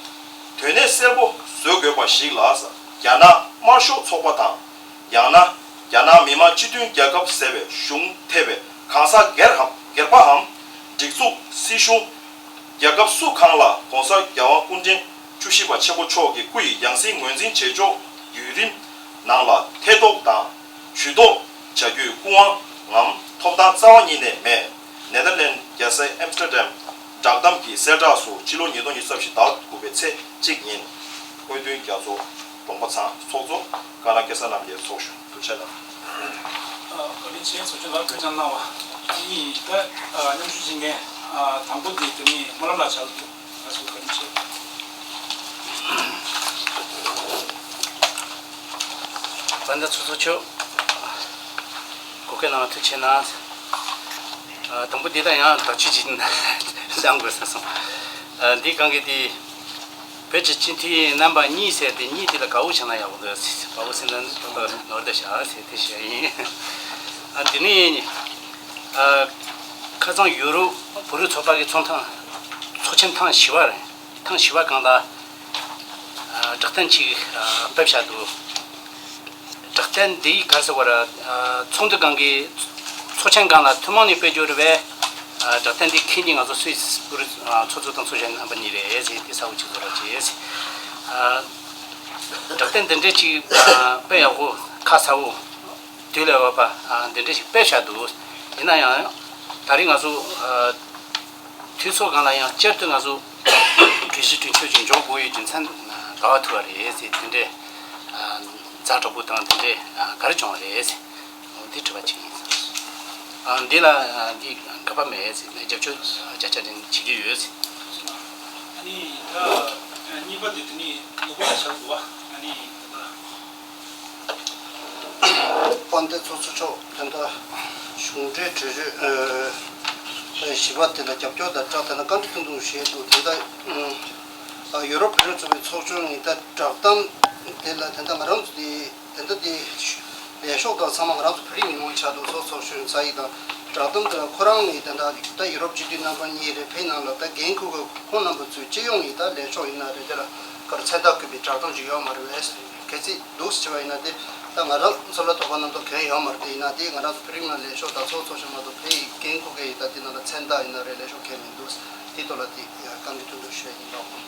དོན་གནད་གསལ་པོ་བཟོ་དགོས་པ་ཞིག་ལ། རྒྱ་ནག་དམར་ཤོག་ཚོགས་པ་དང་། ཡང་ན་རྒྱ་ནག་མི་དམངས་སྤྱི་མཐུན་རྒྱལ་ཁབ་ཟེར་བའི་གཞུང་ཐེ་བའི་གང་ཟག་སྒེར་འམ་སྒེར་པའམ་སྒྲིག་འཛུགས་སྲིད་གཞུང་རྒྱལ་ཁབ་སུ་གང་ལ་༸གོང་ས་༸རྒྱལ་དབང་སྐུ་ཕྲེང་བཅུ་བཞི་པ་ཆེན་པོ་མཆོག་གི་སྐུ་ཡི་ཡང་སྲིད་ངོས་འཛིན་བྱེད་ཕྱོགས་བརྒྱུད་རིམ་ནང་ལ་ཐེ་གཏོགས་དང་ཇུས་གཏོགས་བྱ་རྒྱུའི་སྐུ་དབང་ངམ་ཐོབ་ཐང་རྩ་བ་ཉིད་ནས་མེད། ནེ་ཐར་ལེན་རྒྱལ་ས་ཨེམ་སི་ཊར་ཌམ་བསྒྲགས་གཏམ་གྱི་གསལ་བསྒྲགས་སུ་ཕྱི་ལོ་ཉིས་སྟོང་ཉི་ཤུ་རྩ་བཞི་ཟླ་དགུ་པའི་ཚེས་གཅིག་ཉིན་སྔོན་ཐོན་རྒྱ་མཚོ་གྲོང་པ་ཚང་ཚོགས་གཙོ་ཀ་ན་སྐལ་བཟང་རྣམ་རྒྱལ་ཚོགས་གཞོན། ཐུགས་རྗེ་གནང་། བཀའ་དྲིན་ཆེ། ཚོགས་ཆུང་ལ་གོ་སྐབས་གནང་བ་གཉིས་ད་མཉམ་ཞུགས་བྱེད་མཁན་དང་པོ་འདི་དེ་ནི་སྨོན་ལམ་ལགས་ཕྱག་ལ་ཐུག་ང་ཚོ་བཀའ་དྲིན་ཆེ། དཔལ་ལྡན་ཚོགས་གཙོ་མཆོག་གོ་སྐབས་གནང་བ་ཐུགས་རྗེ་གནང་། དང་པོ་འདི་ད་ཡང་དག་བཅོས་ཅིག་གནང་དགོས་བསམ་སོང་། འདི་གང་གི་དེ། བོད་ཀྱི་སྤྱི་འཐུས་རྣམ་པ་གཉིས་ཟེར་དེ་གཉིས་དེ་ལ་དགའ་བོ་བྱས་ན་ཡག་པོ་འདུག་དགའ་བོ་ཟེར་ན་ནོར་འདི་བཞག་ཟེར་དེ་བཤད་ཡིན། ཨ་འདི་ནི་ཨ་ཁ་སང་ཡུ་རོབ་བོད་རིགས་ཚོགས་པ་གི་ཚོགས་ཐེངས་ཚོགས་ཆེན་ཐེངས་བཞི་པ་རེད། ཐེངས་བཞི་པ་སྒང་ལ་ཨ་བསྒྲགས་གཏམ་ཅིག་ཨ་ཕབ་བཞག་འདུག་བསྒྲགས་གཏམ་འདི་ག་རེ་ཟེར་བ་རེད། ཚོགས་འདུ་སྒང་གི་ཚོགས་ཆེན་སྒང་ལ་ཐུན་མོང་ནས་སྤེལ་རྒྱུ་རེད་པས། བསྒྲགས་གཏམ་འདི་མཁན་གྱི་ང་ཚོ་སུད་སི་བོད་རིགས་ཚོགས་གཙོ་དང་ཚོགས་གཞོན་རྣམ་པ་གཉིས་རེད་ཟེར་དེ་གསལ་པོ་ཅིག་བཟོ་རོགས་བྱེད། སྒྲིག་སྟེ་འདི་འདྲས་ཅིག་དཔེ་ཡག་པོ་ཁ་གསལ་པོ་དུས་ལས་བབ་པ་འདི་འདྲས་ཞིག་སྤེལ་བཞག་འདུག། ཡིན་ན་ཡང་ད་རིང་ང་ཚོ་དུས་ཚོད་སྒང་ལ་ཡང་བསྐྱར་དུ་ང་ཚོ་གྲོས་གཞི་གྲོས་ཆོད་ཅིག་འཇོག་དགོས་ཡོད་རྒྱུ་མཚན་ག་པར་ཐུག་པ་རེད་ཟེར། དེ་འདྲའི་ཛ་དྲག་པོ་དང་དེ་འདྲའི་ག་རེ་བྱུང་བ་རེད་ཟེར། འོ་འདི་དྲི་བ་གཅིག་ཡིན། འདི་ལ་འདི་དགག་པ་མེད་ཟེར་ནས་རྒྱབ་སྐྱོར་བརྒྱ་ཆ་བརྒྱ་བྱེད་ཀྱི་ཡོད་ཟེར། ཨ་ནི་ད་གཉིས་པ་དེ་དེ་ནི་ནོར་བུ་ལ་ཆགས་འདུག་བ། ཨ་ནི་ད་ལྟ། དཔལ་ལྡན་ཚོགས་གཙོ་མཆོག་དེ་འདྲ་གཞུང་འབྲེལ་གྲོས་ཆོད་ཨ་བཞི་པ་དེ་ལ་རྒྱབ་སྐྱོར་དང་སྦྲགས་དེ་ལ་བཀའ་འདྲི་ཐུང་ཐུང་ཞུས་འདུག། དེ་ལྟར་ཨ་ཡུ་རོབ་བོད་རིགས་ཚོགས་པའི་ཚོགས་ཆུང་ཡིན་ད་བསྒྲགས་གཏམ་དེ་ལ་དེ་འདྲ་ང་རང་ཚོ་དེ་དེ་འདྲ་དེ་ལས་ཤོག་དང་ཚང་མ་ང་རང་ཚོ་བོད་རིགས་མི་མང་ཆགས་འདུག། ཚོགས་ཚོགས་གཞོན་ཚ་ཡིག་དང་བསྒྲགས་གཏམ་དེ་ལ་ཁོ་རང་ནས་དེ་འདྲ་ད་ཡུ་རོབ་སྤྱི་འཐུས་རྣམ་པ་གཉིས་རེད། བོད་ནང་ལ་ད་འགན་འཁུར་གི་ཁོང་རྣམ་པ་ཚོའི་སྤྱི་ཡོངས་ཡིན་ད་ལས་ཤོག་ཡིན་ན་རེད། དེ་ལ་ག་རེ་མཚན་རྟགས་བཀོད་པའི་བསྒྲགས་གཏམ་ཅིག་ཡོད་མ་རེད་པས། གལ་སྲིད་འདུག་ཟེར་བ་ཡིན་ན་དེ་ད་ང་རང་ཚོ་ལ་དོགས་པ་རྣམ་རྟོག་གང་ཡང་ཡོད་མ་རེད། དེ་ཡིན་ན་དེ་ང་རང་ཚོ་བོད་རིགས་ནང་ལས་ཤོག་དང་ཚོགས་ཚོགས་ཆུང་མ་གཏོགས་བོད་ཡིག་འགན་འཁུར་མཁན་ཡིན་ད་དེ་ནང་ལ་མཚན་རྟགས་ཡིན་ན་རེད་ལས་ཤོག་གང་ཡང་མི་འདུག། དེ་ཐོག་ལ་དེ་བཀའ་འདྲི་ཐུང་ཐུང་ཞུ་ཡ་ཡིན་ལགས།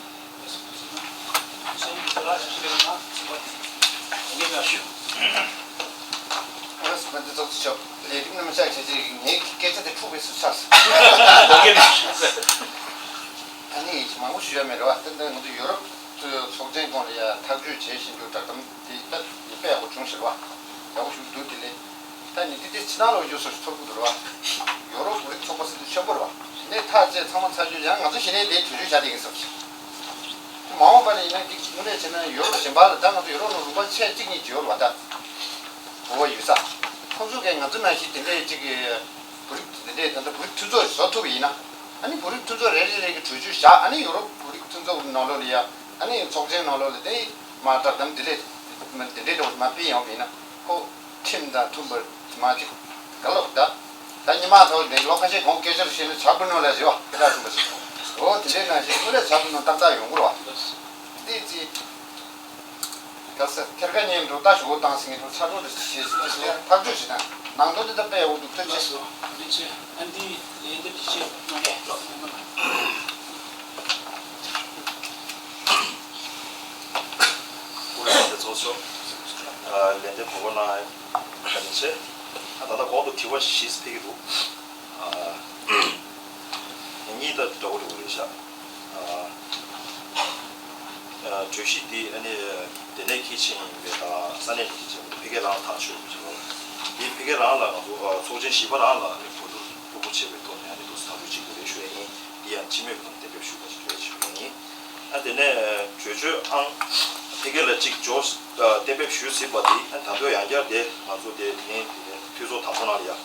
ཨ་སི་པན་ཏི་ཚོགས་གཙོ་མཆོག་ལས་རིམ་རྣམ་གཞག་བྱས་རྗེས་ངའི་སྐད་ཆ་དེ་འཁྲུག་པའི་སུ་ཆགས་སོང་། ད་ནི་མང་པོ་ཞུ་ཡ་མེད་རེད་བ། ད་ལྟ་ང་ཚོ་ཡོ་རོབ་ཚོགས་ཆེན་སྐོར་ལ་ཡ་ཐག་གཅོད་བྱེད་བཞིན་དུ་བསྒྲགས་གཏམ་དེ་ད་ཡོད་པ་ཡག་པོ་བྱུང་ཞེས་བ་ཡག་པོ་ཞུ་འདུག། དེ་ལས་ད་ནི་དེ་དེ་ཕྱི་ནང་ལ་འོས་ཤོག་སོགས་ཚོར་གི་འདུག་རེད་བ། ཡོ་རོབ་བོད་རིགས་ཚོགས་པ་ཟེར་དུས་ཆེན་པོ་རེད་བ། དེ་ནས་ཐག་བཅད་ཚང་མ་ཚར་རྒྱུ་ཡང་ང་ཚོ་གཞི་ནས་དེ་གྲོས་ཆོད་བཞག་བསྡད་ཡིན་བསམ་ཞིང་། མ་འོངས་པ་ལ་ཡིན་ན་འདི་དངོས་གནས་བྱས་ན་ཡོ་རོབ་གཞན་པ་ལ་ད་ང་ཚོ་ཡོ་རོབ་ལ་ལུང་པ་ཆེ་གཅིག་གཉིས་ཅིག་ཡོད་རེད་བ། ད་གོ་བ་ཡོད་ས། ཁོང་ཚོ་གིས་ང་ཚོ་ནང་བཞིན་དེ་འདྲའི་གཅིག་གི་བོད་རིགས་དེ་འདྲའི་ད་ལྟ་བོད་རིགས་མཐུན་ཚོགས་བཟོ་ཐུབ་པ་ཡིན་ན། ཨ་ནི་བོད་རིགས་མཐུན་ཚོགས་རེ་རེ་རེ་གི་གྲོས་ཆོད་བཞག། ཨ་ནི་ཡོ་རོབ་བོད་རིགས་མཐུན་ཚོགས་ནང་ལོགས་ལ་ཡ་ཨ་ནི་ཚོགས་ཆེན་ནང་ལོགས་ལ་དེ་མ་བསྒྲགས་གཏམ་དེ་འདྲའི་དེ་འདྲའི་འདྲ་བོ་མ་སྤེལ་ཡོང་བ་ཡིན་ན་ཁོ། ཁྲིམས་དང་མཐུན་པར་མ་ཅིག་ག་ལོག་ད། ད་ཉི་མ་ཐོག་འདི་ལོ་ཁ་ཤས་གོང་སྐད་ཆ་རེ་བཤད་ན་བྱ་བུ་ནོ་ལ་ཟེར་བ་སྐད་གྲགས་ཆེན་པོ་ཞིག་འོ་དེ་འདྲའི་ནང་བཞིན་དངོས་གནས་བྱ་བུ་ནོ་ཏག་ཏག་ཡོང་གི་རེད་བ། འདི་ཅི། ད་ས་ཐེར་ཀ་ཉན་འགྲོ་ལྟ་ཞུ་བོ་བཏང་ཟིན་གྱི་འགྲོ་ཚ་འགྲོ་རེ་ཞེས་ཟེར་ཐག་གཅོད་བྱེད་ན་ནང་དོན་འདི་ད་དཔེ་ཡག་པོ་འདུག་ཐོན་ཆེ། ཨ་འདི་ལས་འདི་འདི་ཆེ་ནང་ལོག་ལོག་ནང་ལོག་སྐུ་ལས་དེ་ཚོགས་ཆོག་ལས་འདེབས་གོ་བ་གནང་ཡ་བཀའ་དྲིན་ཆེ། ད་ལྟ་གོང་དུ་དྲི་བ་བཞི་ཕེབས་ཀྱི་འདུག། གཉིས་ད་འདྲ་བོ་འདྲ་བོ་རེད་ཤག། གྲོས་གཞི་འདི་ཨ་ནི་དེ་ནས་འཁྱེར་ཕྱིན་ཡིན་པའི་དང་ས་གནས་ནས་འཁྱེར་ཕྱིན་པའི་ཕ་གི་རང་ཐག་ཆོད་ཀྱི་འདུག། འདི་ཕ་གི་རང་ལ་ང་ཚོ་ཚོགས་ཆེན་བཞི་པ་རང་ལ་ཨ་ནི་གོ་བསྡུར་ལྷུག་པོ་བྱས་པའི་ཐོག་ནས་ཨ་ནི་འདུག་ཐག་གཅོད་བྱེད་དགོས་རེད་ཞུ་ཡ་ཡིན། འདི་ཡང་སྤྱི་མོས་ཀྱི་ཐོག་ནས་གཏན་འབེབས་ཞུས་པ་ཞིག་རེད་ཞུ་ཡ་ཡིན། ཨ་དེ་ནས་གྲོས་ཆོད་ཨང་ཕ་གི་ལ་གཅིག་འབྱོར་གཏན་འབེབས་ཞུས་ཟིན་པ་དེ་ད་དུང་ཡང་བསྐྱར་དེ་ང་ཚོ་དེ་ཉིན་དེ་ནས་འཐུས་ཚོགས་དང་པོ་ནང་ལ་ཡང་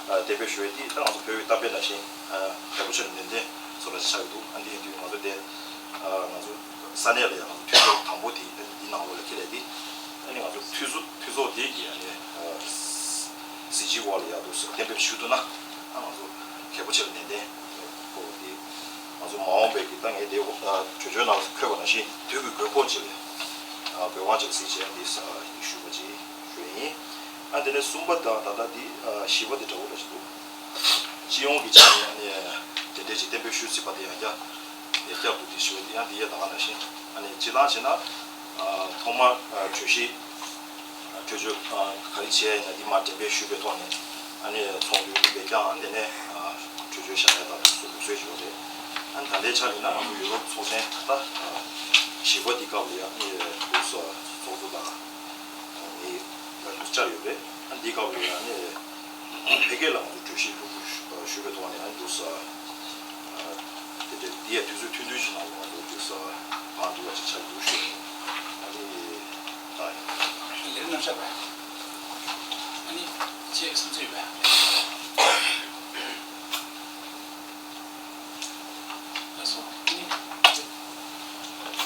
གཏན་འབེབས་ཞུ་ཡས་དེ་ད་ང་ཚོ་བོད་པའི་གཏམ་དཔེ་ནང་བཞིན་གལ་པོ་ཆེ་ནན་ཏན་བཟོ་འདྲ་ཆགས་ཀྱི་འདུག། ཨ་འདི་ཡིན་དུས་ང་ཚོ་དེ་ང་ཚོ་ས་གནས་ལ་ཡང་ང་ཚོ་འཐུས་ཚོགས་དང་པོ་དེ་འདི་ནང་ལོགས་ལ་འཁེལ་ལས་དེ་ཨ་ནི་ང་ཚོ་འཐུས་ཚོགས་འཐུས་ཚོགས་དེ་གི་ཨ་ནི་གཟི་བརྗིད་འོག་ལ་ཡག་འདུག་ཟེར་གཏན་འབེབས་ཞུས་འདུག་ན་ཨ་ང་ཚོ་གལ་པོ་ཆེ་ལ་ནན་ཏན་ཁོ་དེ་ང་ཚོ་མ་འོངས་པའི་གི་ད་ངས་དེ་གྲོས་ཆོད་ནང་འཁོད་པ་ནང་བཞིན་དུས་ཀྱི་དགོས་མཁོ་ཅིག་ལ་དགོས་དབང་ཅིག་གཟིགས་བྱས་འདི་ཞུས་པ་ཅིག་ཞུ་ཡ་ཡིན། ཨ་དེ་ནས་གསུམ་པ་དང་ད་ལྟ་འདི་བཞི་པ་དེ་འདྲ་བོ་འདྲ་ཞིག་འདུག། སྤྱི་ཡོངས་ཀྱི་ཆ་ནས་ཨ་ནི་དེ་འདྲས་ཅིག་གཏན་འབེབས་ཞུས་ཟིན་པ་དེ་ཡང་བསྐྱར་ཡང་བསྐྱར་དུ་དེ་ཞུ་བ་དེ་ཡང་དེ་ཡས་ད་ག་ནང་བཞིན་ཨ་ནི་སྤྱི་བཏང་བྱས་ན་ཐོག་མར་གྲོས་གཞི་གྲོས་ཆོད་ག་རེ་བྱས་ཡིན་ན་འདི་མར་གཏན་འབེབས་ཞུས་པའི་ཐོག་ནས་ཨ་ནི་ཚོགས་འདུ་འདི་བས་ཀྱང་དེ་ནས་གྲོས་ཆོད་བཞག་ཡ་དང་དེ་ཚོ་ལུགས་སྲོལ་ཞིག་ཡོད་རེད། ཨ་ནི་ད་ལྟའི་ཆ་ཡིན་ན་ང་ཚོ་ཡུ་རོབ་ཚོགས་ཆེན་ད་བཞི་པ་འདི་སྐབས་ལ་ཡང་ཨ་ནི་དུས་སུ་ཚོགས་གཙོ་དང་ངའི་ལ་དུས་བཅར་ཡོད་རེད། ཨ་ནི་འདི་སྐབས་ལ་ཡང་ཨ་ནི་ཕ་གི་ལ་ང་ཚོ་གྲོས་གཞི་ལྷུག་པོ་ཞུ་ཞུས་པའི་ཐོག་ནས་ཨ་ནི་དུས་སུ་དེ་དེ་དེ་ཡ་དུས་ཚོད་ཐུང་ཐུང་ཞིག་ནང་ལ་ང་ཚོ་དུས་སུ་གང་ཐུབ་པ་ཅིག་བྱ་རྒྱུ་ཞུ་ཡིན། ཨ་ནི་ད་ལས་རིམ་རྣམ་གཞག་པས་ཨ་ནི་ཅེས་བསམ་ཚུལ་ཡོད་པས། ལགས་སོ། ཨ་ནི། ལས་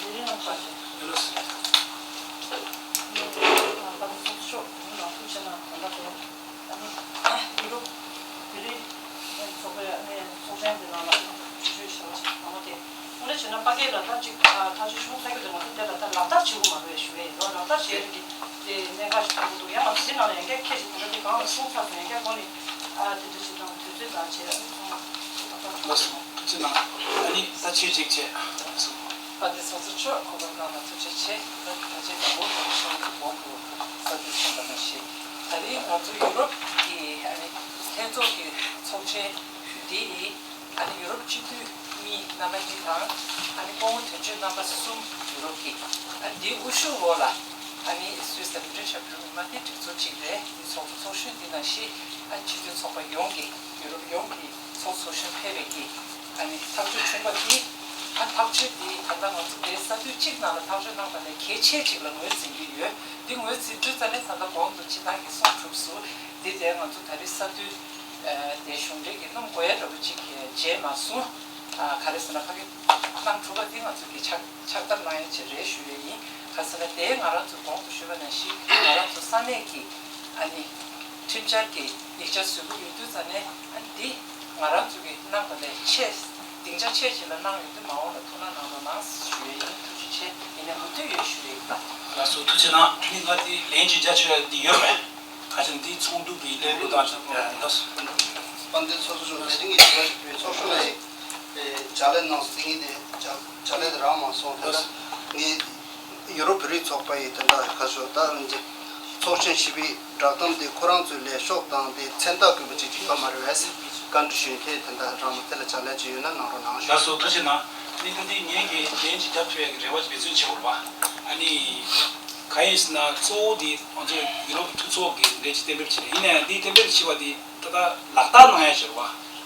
རིམ་རྣམ་གཞག་ཅིག་ཡོད་ལགས་སོ། ཨ་ནི་ད་ལྟ་ཚོགས་གཙོ་མཆོག་ང་ལ་ཐུགས་རྗེ་གནང་། ད་ལྟ་དེ་ཨ་ནི་ཡུ་རོབ་བོད་རིགས་ཚོགས་པའི་ཨ་ནི་ཚོགས་ཆེན་འདི་ནང་ལ་ཨ་ནི་གྲོས་ཆོད་བཞག་པ་ཞིག་ད་ང་དེ་དངོས་གནས་བྱས་ན་ཕ་གི་ལ་ད་ཅིག་ཐག་གཅོད་ཞུ་ཚར་གི་འདུག། ང་ཚོ་དེ་ལ་ད་ལག་བསྟར་བྱེད་དགོས་མ་རེད་ཞུ་ཡས་ཡིན། ལག་བསྟར་བྱེད་ཡས་ཀྱི་དེ་གནད་འགག་ཞིག་མཐོང་གི་འདུག། ཡང་ང་ཚོ་འདི་ནང་ལ་ཡང་བསྐྱར་ཁྱེད་ཀྱིས་ད་ལྟ་དེ་གང་ལ་གསུངས་ཚར་སོང་། ཡང་བསྐྱར་དགོངས་ནས་ཨ་དེ་འདྲ་ཞིག་དང་དུས་ཚོད་དང་བྱས་ཨ་ནི་ཚང་མ་ལགས་སོ། ཐུགས་རྗེ་གནང་། ཨ་ནི་ད་ཆེད་ཅིག་བྱས་ལགས་སོ། དཔལ་ལྡན་ཚོགས་གཙོ་མཆོག་གོ་སྐབས་གནང་བ་ཐུགས་རྗེ་ཆེ། ད་ད་ཆ་དང་པོ་དང་གཞུང་གི་གོང་དུ་གསལ་འདེབས་གནང་བ་ནང་བཞིན། ད་རིང་ང་ཚོ་ཡུ་རོབ་ཀྱི་ཨ་ནི་ལྷན་ཚོགས་ཀྱི་ཚོགས་ཆེན་འདི་ཡིས་ཨ་ནི་ཡུ་རོབ་སྤྱི་འཐུས་མི་རྣམ་པ་གཉིས་དང་། ཨ་ནི་སྐུ་ངོ་དོན་གཅོད་རྣམ་པ་གསུམ། ཡུ་རོབ་ཀྱི་ཨ་ནི་འདིའི་དབུ་བཞུགས་འོག་ལ་ཨ་ནི་སུད་སི་དང་མི་གྲོས་ཞབས་དྲུང་མི་མང་སྡེ་སྒྲིག་འཛུགས་གཅིག་རེད། འདི་ཚོགས་གཙོ་ཚོགས་གཞོན་འདི་ནང་བཞིན་ཨ་ནི་སྤྱི་འཐུས་ཚོགས་པ་ཡོངས་ཀྱི་ཡུ་རོབ་ཡོངས་ཀྱི་ཚོགས་གཙོ་ཚོགས་གཞོན་ཕེབས་པའི་གི་ཨ་ནི་ཐག་གཅོད་བྱུང་བ་འདི། ཨ་ཐག་གཅོད་འདི་ད་ལྟ་ང་ཚོ་དེ་ས་དུས་གཅིག་ནང་ལ་ཐག་གཅོད་གནང་པ་ལས་གལ་ཆེ་ཅིག་ལ་ངོས་འཛིན་གྱི་ཡོད། འདི་ངོས་འཛིན་དུས་ཙམ་ནས་ད་ལྟ་གོང་དུ་སྤྱི་བཏང་གི་གསུང་གྲུབ་སུ། འདི་དེ་ང་ཚོ་ད་རེས་ས་དུས་ཨ་དེ་གཞུང་འབྲེལ་གྱི་སྣུམ་དགོས་ཡ་འདྲ་པོ་ཅིག་མཇལ་མ་སོང་། ཨ་ག་རེ་ཟེར་ན་ཕ་གི་གནང་གྲུབ་པ་འདི་ང་ཚོ་གི་ཕྱག་ཕྱག་བསྟར་གནང་ཡ་ཅིག་རེད་ཞུ་ཡ་ཡིན། ག་ཟེར་ན་དེ་ང་རང་ཚོ་གོང་དུ་ཞུས་པ་ནང་བཞིན་ང་རང་ཚོ་ས་གནས་ཀྱི་ཨ་ནི་ཁྲིམས་འཆར་གྱི་ཡིག་ཆ་བཟོ་གི་ཡོད་དུས་ཙམ་ནས། ཨ་ནི་འདི་ང་རང་ཚོ་གི་གནང་བ་ལས་ཆེ་སྡིངས་ཆ་ཆེ་ཅིག་ལ་གནང་ཡོད་དུས་མ་འོངས་ལ་ཐུགས་སྣང་གནང་རོགས་གནང་ཞུ་ཡ་ཡིན། ཐུགས་རྗེ་ཆེ། ཡིན་ནའི་མུ་མཐུད་ཡོད་ཞུ་ཡ་ཡིན། ལགས་སོ། ཐུགས་རྗེ་གནང་། ཨ་ནི་ང་འདི་ལན་ཅིག་རྒྱག་ཆོག་ཡ་འདི་ཡོད་པས། ཁ་ཆེམས་འདི་ཚོགས་འདུ་གི་ལས་འགུལ་དང་ཆ་ལགས་སོ། དཔལ་ལྡན་ཚོགས་གཙོ་མཆོག་ལས་རིང་གི་བོད་ཚོགས་གཞོན་ལ་ཡིན། ཨེ་ཕྱག་ལས་གནང་སོང་། ངས་དེ་ཕྱག་ཕྱག་ལས་དེ་རག་མ་སོང་། དེ་ལ་ངས་ཡུ་རོབ་བོད་རིགས་ཚོགས་པ་ཡི་དེ་འདྲ་ཁ་ཤོ་ད་ཚོགས་ཆེན་བཞི་པའི་བསྒྲགས་གཏམ་དེ་ཁོ་རང་ཚོའི་ལས་ཤོག་དང་དེ་མཚན་རྟགས་བཀོད་པ་ཅིག་ཅིག་ཡོད་མ་རེད་པས། བཀའ་འདྲི་ཞུ་མཁན་དེ་འདྲ་རང་དེ་ལ་ཕྱག་ལས་ཅིག་ཡོད་ན་གནང་རོགས་གནང་ཞུ། ལགས་སོ། ཐུགས་རྗེ་གནང་། ཨ་ནི་ད་འདི་ངས་ཀྱི་ལན་ཅིག་རྒྱབ་ཐུབ་ཡ་གི་རེ་བ་འབད་བརྩོན་བྱེད་དགོས་པ། ཨ་ནི་གང་ཡིན་ཟེར་ན་གཙོ་བོ་དེ་ང་ཚོ་ཡུ་རོབ་མཐུན་ཚོགས་ཀྱི་ལས་ཅིག་གཏན་འབེབས་བྱས་རེད། ཡིན་ནའང་འདི་གཏན་འབེབས་བྱས་པ་དེ། ད་ལྟ་ལག་བསྟར་གནང་ཡ་ཟེར་བ་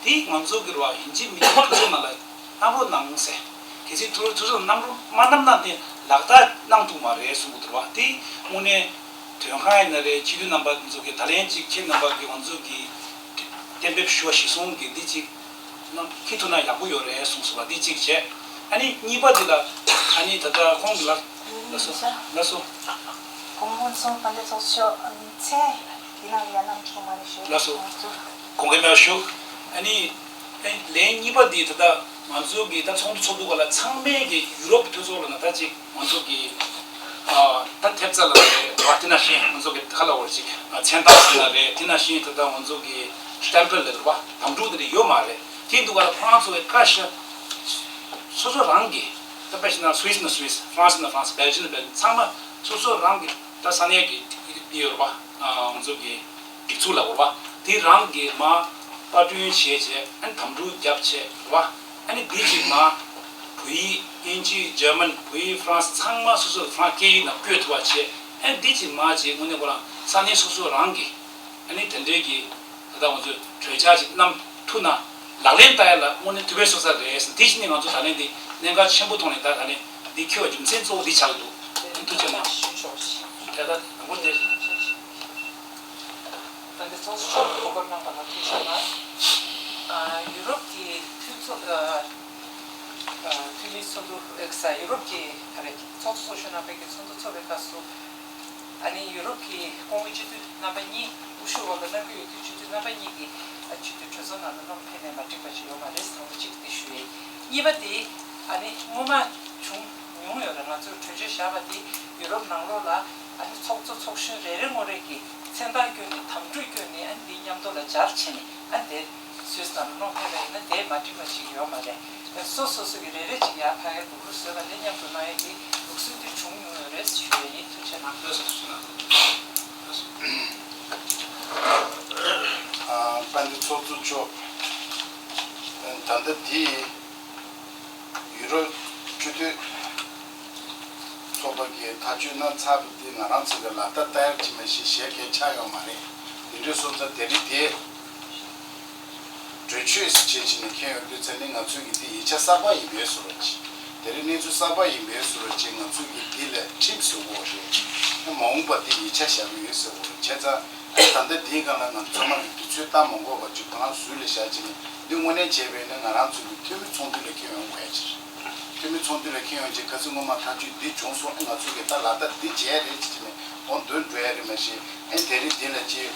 དེ་ང་ཚོ་གི་རེད་བ། ཡིན་གཅིག་མིན་གཅིག་མཐུན་ཚོགས་ནང་ལ་བསྣམས་རོགས་གནང་ཟེར། གལ་སྲིད་མཐུན་ཚོགས་ནང་བསྣམས་རོགས་མ་བསྣམས་ན་དེ་ལག་བསྟར་གནང་ཐུབ་མ་རེད་གསུང་གི་འདུག་བ། དེ་དངོས་གནས་དོན་ཁང་ཡིན་ན་རེད། སྤྱི་འཐུས་རྣམ་པ་ཚོ་གི་ད་ལན་གཅིག་ཁྱེད་རྣམ་པ་གི་ང་ཚོ་གི་གཏན་འབེབས་ཞུ་བ་གཞིར་བཟུང་གི་འདི་གཅིག་གནང་འཁྱེར་ཐུབ་ན་ཡག་པོ་ཡོད་རེད་གསུངས་སོང་བ། འདི་གཅིག་བྱས། ཨ་ནི་གཉིས་པ་འདི་ལ་ཨ་ནི་ད་ལྟ་ཁོང་གི་ལ། ལགས་སོ། ལགས་སོ། གོང་དབུ་ཚོགས་དཔལ་ལྡན་ཚོགས་གཙོ་མཆོག་མཚན་འདི་ནང་ལ་ཡར་ལངས་ཐུབ་མ་རེད་ཞུ། ལགས་སོ། ང་ཚོ་དགོངས་འགལ་མེད་པ་ཞུ། ཨ་ནི་ཨ་ནི་ལན་གཉིས་པ་འདི་ད་ལྟ་ང་ཚོ་གི་ད་ཚོགས་འདུ་ཚོགས་འདུ་ག་ལ་ཚང་མས་གི་ཡུ་རོབ་ཀྱི་མཐུན་ཚོགས་ལ་ན་ད་ཅིག་ང་ཚོ་གི་ཨ་ད་ཐེབས་རྩ་ལ་རེད་བ། དེ་ནང་བཞིན་ང་ཚོ་གི་ཁ་ལ་བོར་ཅིག་མཚན་རྟགས་ཟེར་ན་རེད། དེ་ནང་བཞིན་ད་ལྟ་ང་ཚོ་གི་སི་ཊེམ་པལ་ལ་རེད་བ། དམ་ཕྲུག་དེ་འདྲ་ཡོད་མ་རེད། དེ་འདུག་ག་ལ་ཁོ་རང་ཚོ་གི་བཀའ་ཤག་སོ་སོ་རང་གི་ད་དཔེ་བཞག་ན་སུད་སི་ན་སུད་སི། ཧྥ་རན་སི་ན་ཧྥ་རན་སི། སྦེལ་ཇམ་ན་སྦེལ་ཇམ། ཚང་མ་སོ་སོ་རང་གི་ད་ས་གནས་ཀྱི་ཡོད་རེད་བ། ང་ཚོ་གི་སྒྲིག་འཛུགས་ལ་འོར་བ་དེ་རང་གི་མ་པར་སྐྲུན་བྱས་བྱས། ཨ་ནི་དམ་ཕྲུག་བརྒྱབ་བྱས་རེད་བ། ཨ་ནི་འདི་གཅིག་མ་བོད་ཡིག་དབྱིན་ཇི་འཇར་མན། བོད་ཡིག་ཧྥ་རན་སི། ཚང་མ་སོ་སོ་ཧྥ་རན་སི་སྐད་ཡིག་ནང་བཀོད་ཐུབ་པ་བྱས། ཨ་ནི་འདི་གཅིག་མ་བྱས་དངོས་གནས་ཁོ་རང་ས་གནས་སོ་སོ་རང་གི་ཨ་ནི་དེ་འདྲའི་གི་ད་ལྟ་ང་ཚོས་གྲོས་འཆར་ཅིག་བསྣམས་ཐུབ་ན་ལག་ལེན་བསྟར་ཡ་ལ་དངོས་གནས་ཐུབ་པའི་སོ་ས་རེད། དེ་བཞིན་ནི་ང་ཚོ་ད་ལན་འདི་གནད་འགག་ཆེན་པོ་མཐོང་ནས་ད་ད་ལན་འདི་འཁྱེར་བ་རྒྱུ་མཚན་གཙོ་བོ་འདི་ཆགས་འདུག་ཐུགས་རྗེ་གནང་། ཞུ་ཆོག་ཞེས། དེ་ལྟ་དང་པོ་དེ། ད་འདི་ཚོགས་གཙོ་མཆོག་གོ་སྐབས་གནང་བ་ལ་ཐུགས་རྗེ་གནང་། ཨ་ཡུ་རོབ་ཀྱི་འཐུས་ཚོགས་ཨ་ཨ་འཐུས་མི་ཚོགས་འདུ་ཨེ་ས་ཡུ་རོབ་ཀྱི་ག་རེ་ཚོགས་གཙོ་ཚོགས་གཞོན་རྣམ་པའི་གི་ཚོགས་འདུ་ཚོགས་པའི་སྐབས་སུ། ཨ་ནི་ཡུ་རོབ་ཀྱི་སྐུ་ངོ་སྤྱི་འཐུས་རྣམ་པ་གཉིས། དབུ་བཞུགས་འོག་ལ་གནང་གི་ཡོད་དུས་སྤྱི་འཐུས་རྣམ་པ་གཉིས་ཀྱིས་ཨ་སྤྱི་འཐུས་གྲོས་ཚོགས་ནང་ལ་བློ་མ་ཕེབས་ནས་མ་འགྲིག་པ་ཞིག་ཡོད་མ་རེད། དང་པོ་གཅིག་དེ་ཞུ་ཡས། གཉིས་པ་དེ་ཨ་ནི་སྔོན་མ་བྱུང་མྱོང་ཡོད་རེད། ང་ཚོས་གྲོས་ཆོད་བཞག་པ་དེ་ཡུ་རོབ་ནང་ལོགས་ལ་ཨ་ནི་ཚོགས་གཙོ་ཚོགས་གཞོན་རེ་རེ་ངོ་རེ་གིས་མཚན་རྟགས་བསྐྱོན་ནས་དམ་ཕྲུག་བསྐྱོན་ནས་ཨ་ནི་དེ་མཉམ་དུ་ལ་སྦྱར་བྱས་ནས་ཨ་ནི་དེ། སུད་སི་ནང་ལ་ལོག་ཕེབས་པ་ཡིན་ན་དེ་མ་འགྲིག་པ་ཞིག་ཡོད་མ་རེད། སོ་སོ་སོ་གི་རེ་རེ་ཅིག་ཡར་ཕ་གིར་སྒུག་རུ་བཟོས་པ་ལས་མཉམ་དུ་གནང་ཡས་ཀྱི་ལུགས་སྲོལ་དེ་བྱུང་མྱོང་ཡོད་རེད་ཞུ་ཡས་ཡིན། ཐུགས་རྗེ་གནང་། ལགས་སོ། ཐུགས་རྗེ་གནང་། ལགས་སོ། ཨ་དཔལ་ལྡན་ཚོགས་གཙོ་མཆོག་ད་ལྟ་འདི་ཡུ་རོབ་སྤྱི་འཐུས་ཚོགས་པ་གིས་ཐག་གཅོད་གནང་ཚར་བ་དེ་ང་རང་ཚོ་གི་ལག་བསྟར་བསྟར་ཡག་ཅིག་མ་གཞི་གཞན་གང་ཆགས་ཡོད་མ་རེད། དེ་འདྲ་སོང་ཙང་དེ་རིང་དེ་གྲོས་ཆོད་ཟེར་བྱས་བྱས་ནས་འཁྱེར་ཡོང་དུས་ཙམ་ནས་ང་ཚོ་གི་དེ་ཡིག་ཆ་གསར་པ་ཡིན་པའི་བཟོ་འདྲ་ཅིག་དེ་རིང་གནས་ཚུལ་གསར་པ་ཡིན་པའི་བཟོ་འདྲ་ཅིག་ང་ཚོ་གི་དེ་ལ་ཁྲིམས་བཟོ་དགོས་རེད། མ་འོངས་པ་དེ་ཡིག་ཆ་བཞག་གི་ཡོད་ཟེར་བ་རེད། བྱས་ཙང་ད་ལྟ་དེའི་སྒང་ལ་ང་ཚོ་མ་གི་དུས་ཚོད་བཏང་མ་དགོས་པ་ཅིག་གང་ཟུར་ལ་བཞག་བྱས་ནས་འདི་དངོས་གནས་བྱས་པས་ན་ང་རང་ཚོ་གི་འཐུས་མི་ཚོགས་འདུ་ལ་འཁྱེར་ཡོང་དགོས་ཡ་ཅིག་འཐུས་མི་ཚོགས་འདུ་ལ་འཁྱེར་ཡོང་རྗེས་གལ་སྲིད་སྔོན་མ་ཐག་གཅོད་འདི་བྱུང་སོང་། ཨ་ང་ཚོ་གིས་ད་ལག་བསྟར་འདི་བྱས་རེད་ཅེས་ནས་འོ་འདོན་འགྲོ་ཡ་རེད། མ་གཞི་ཨ་དེ་རིང་འདི་ལ་ཅིག་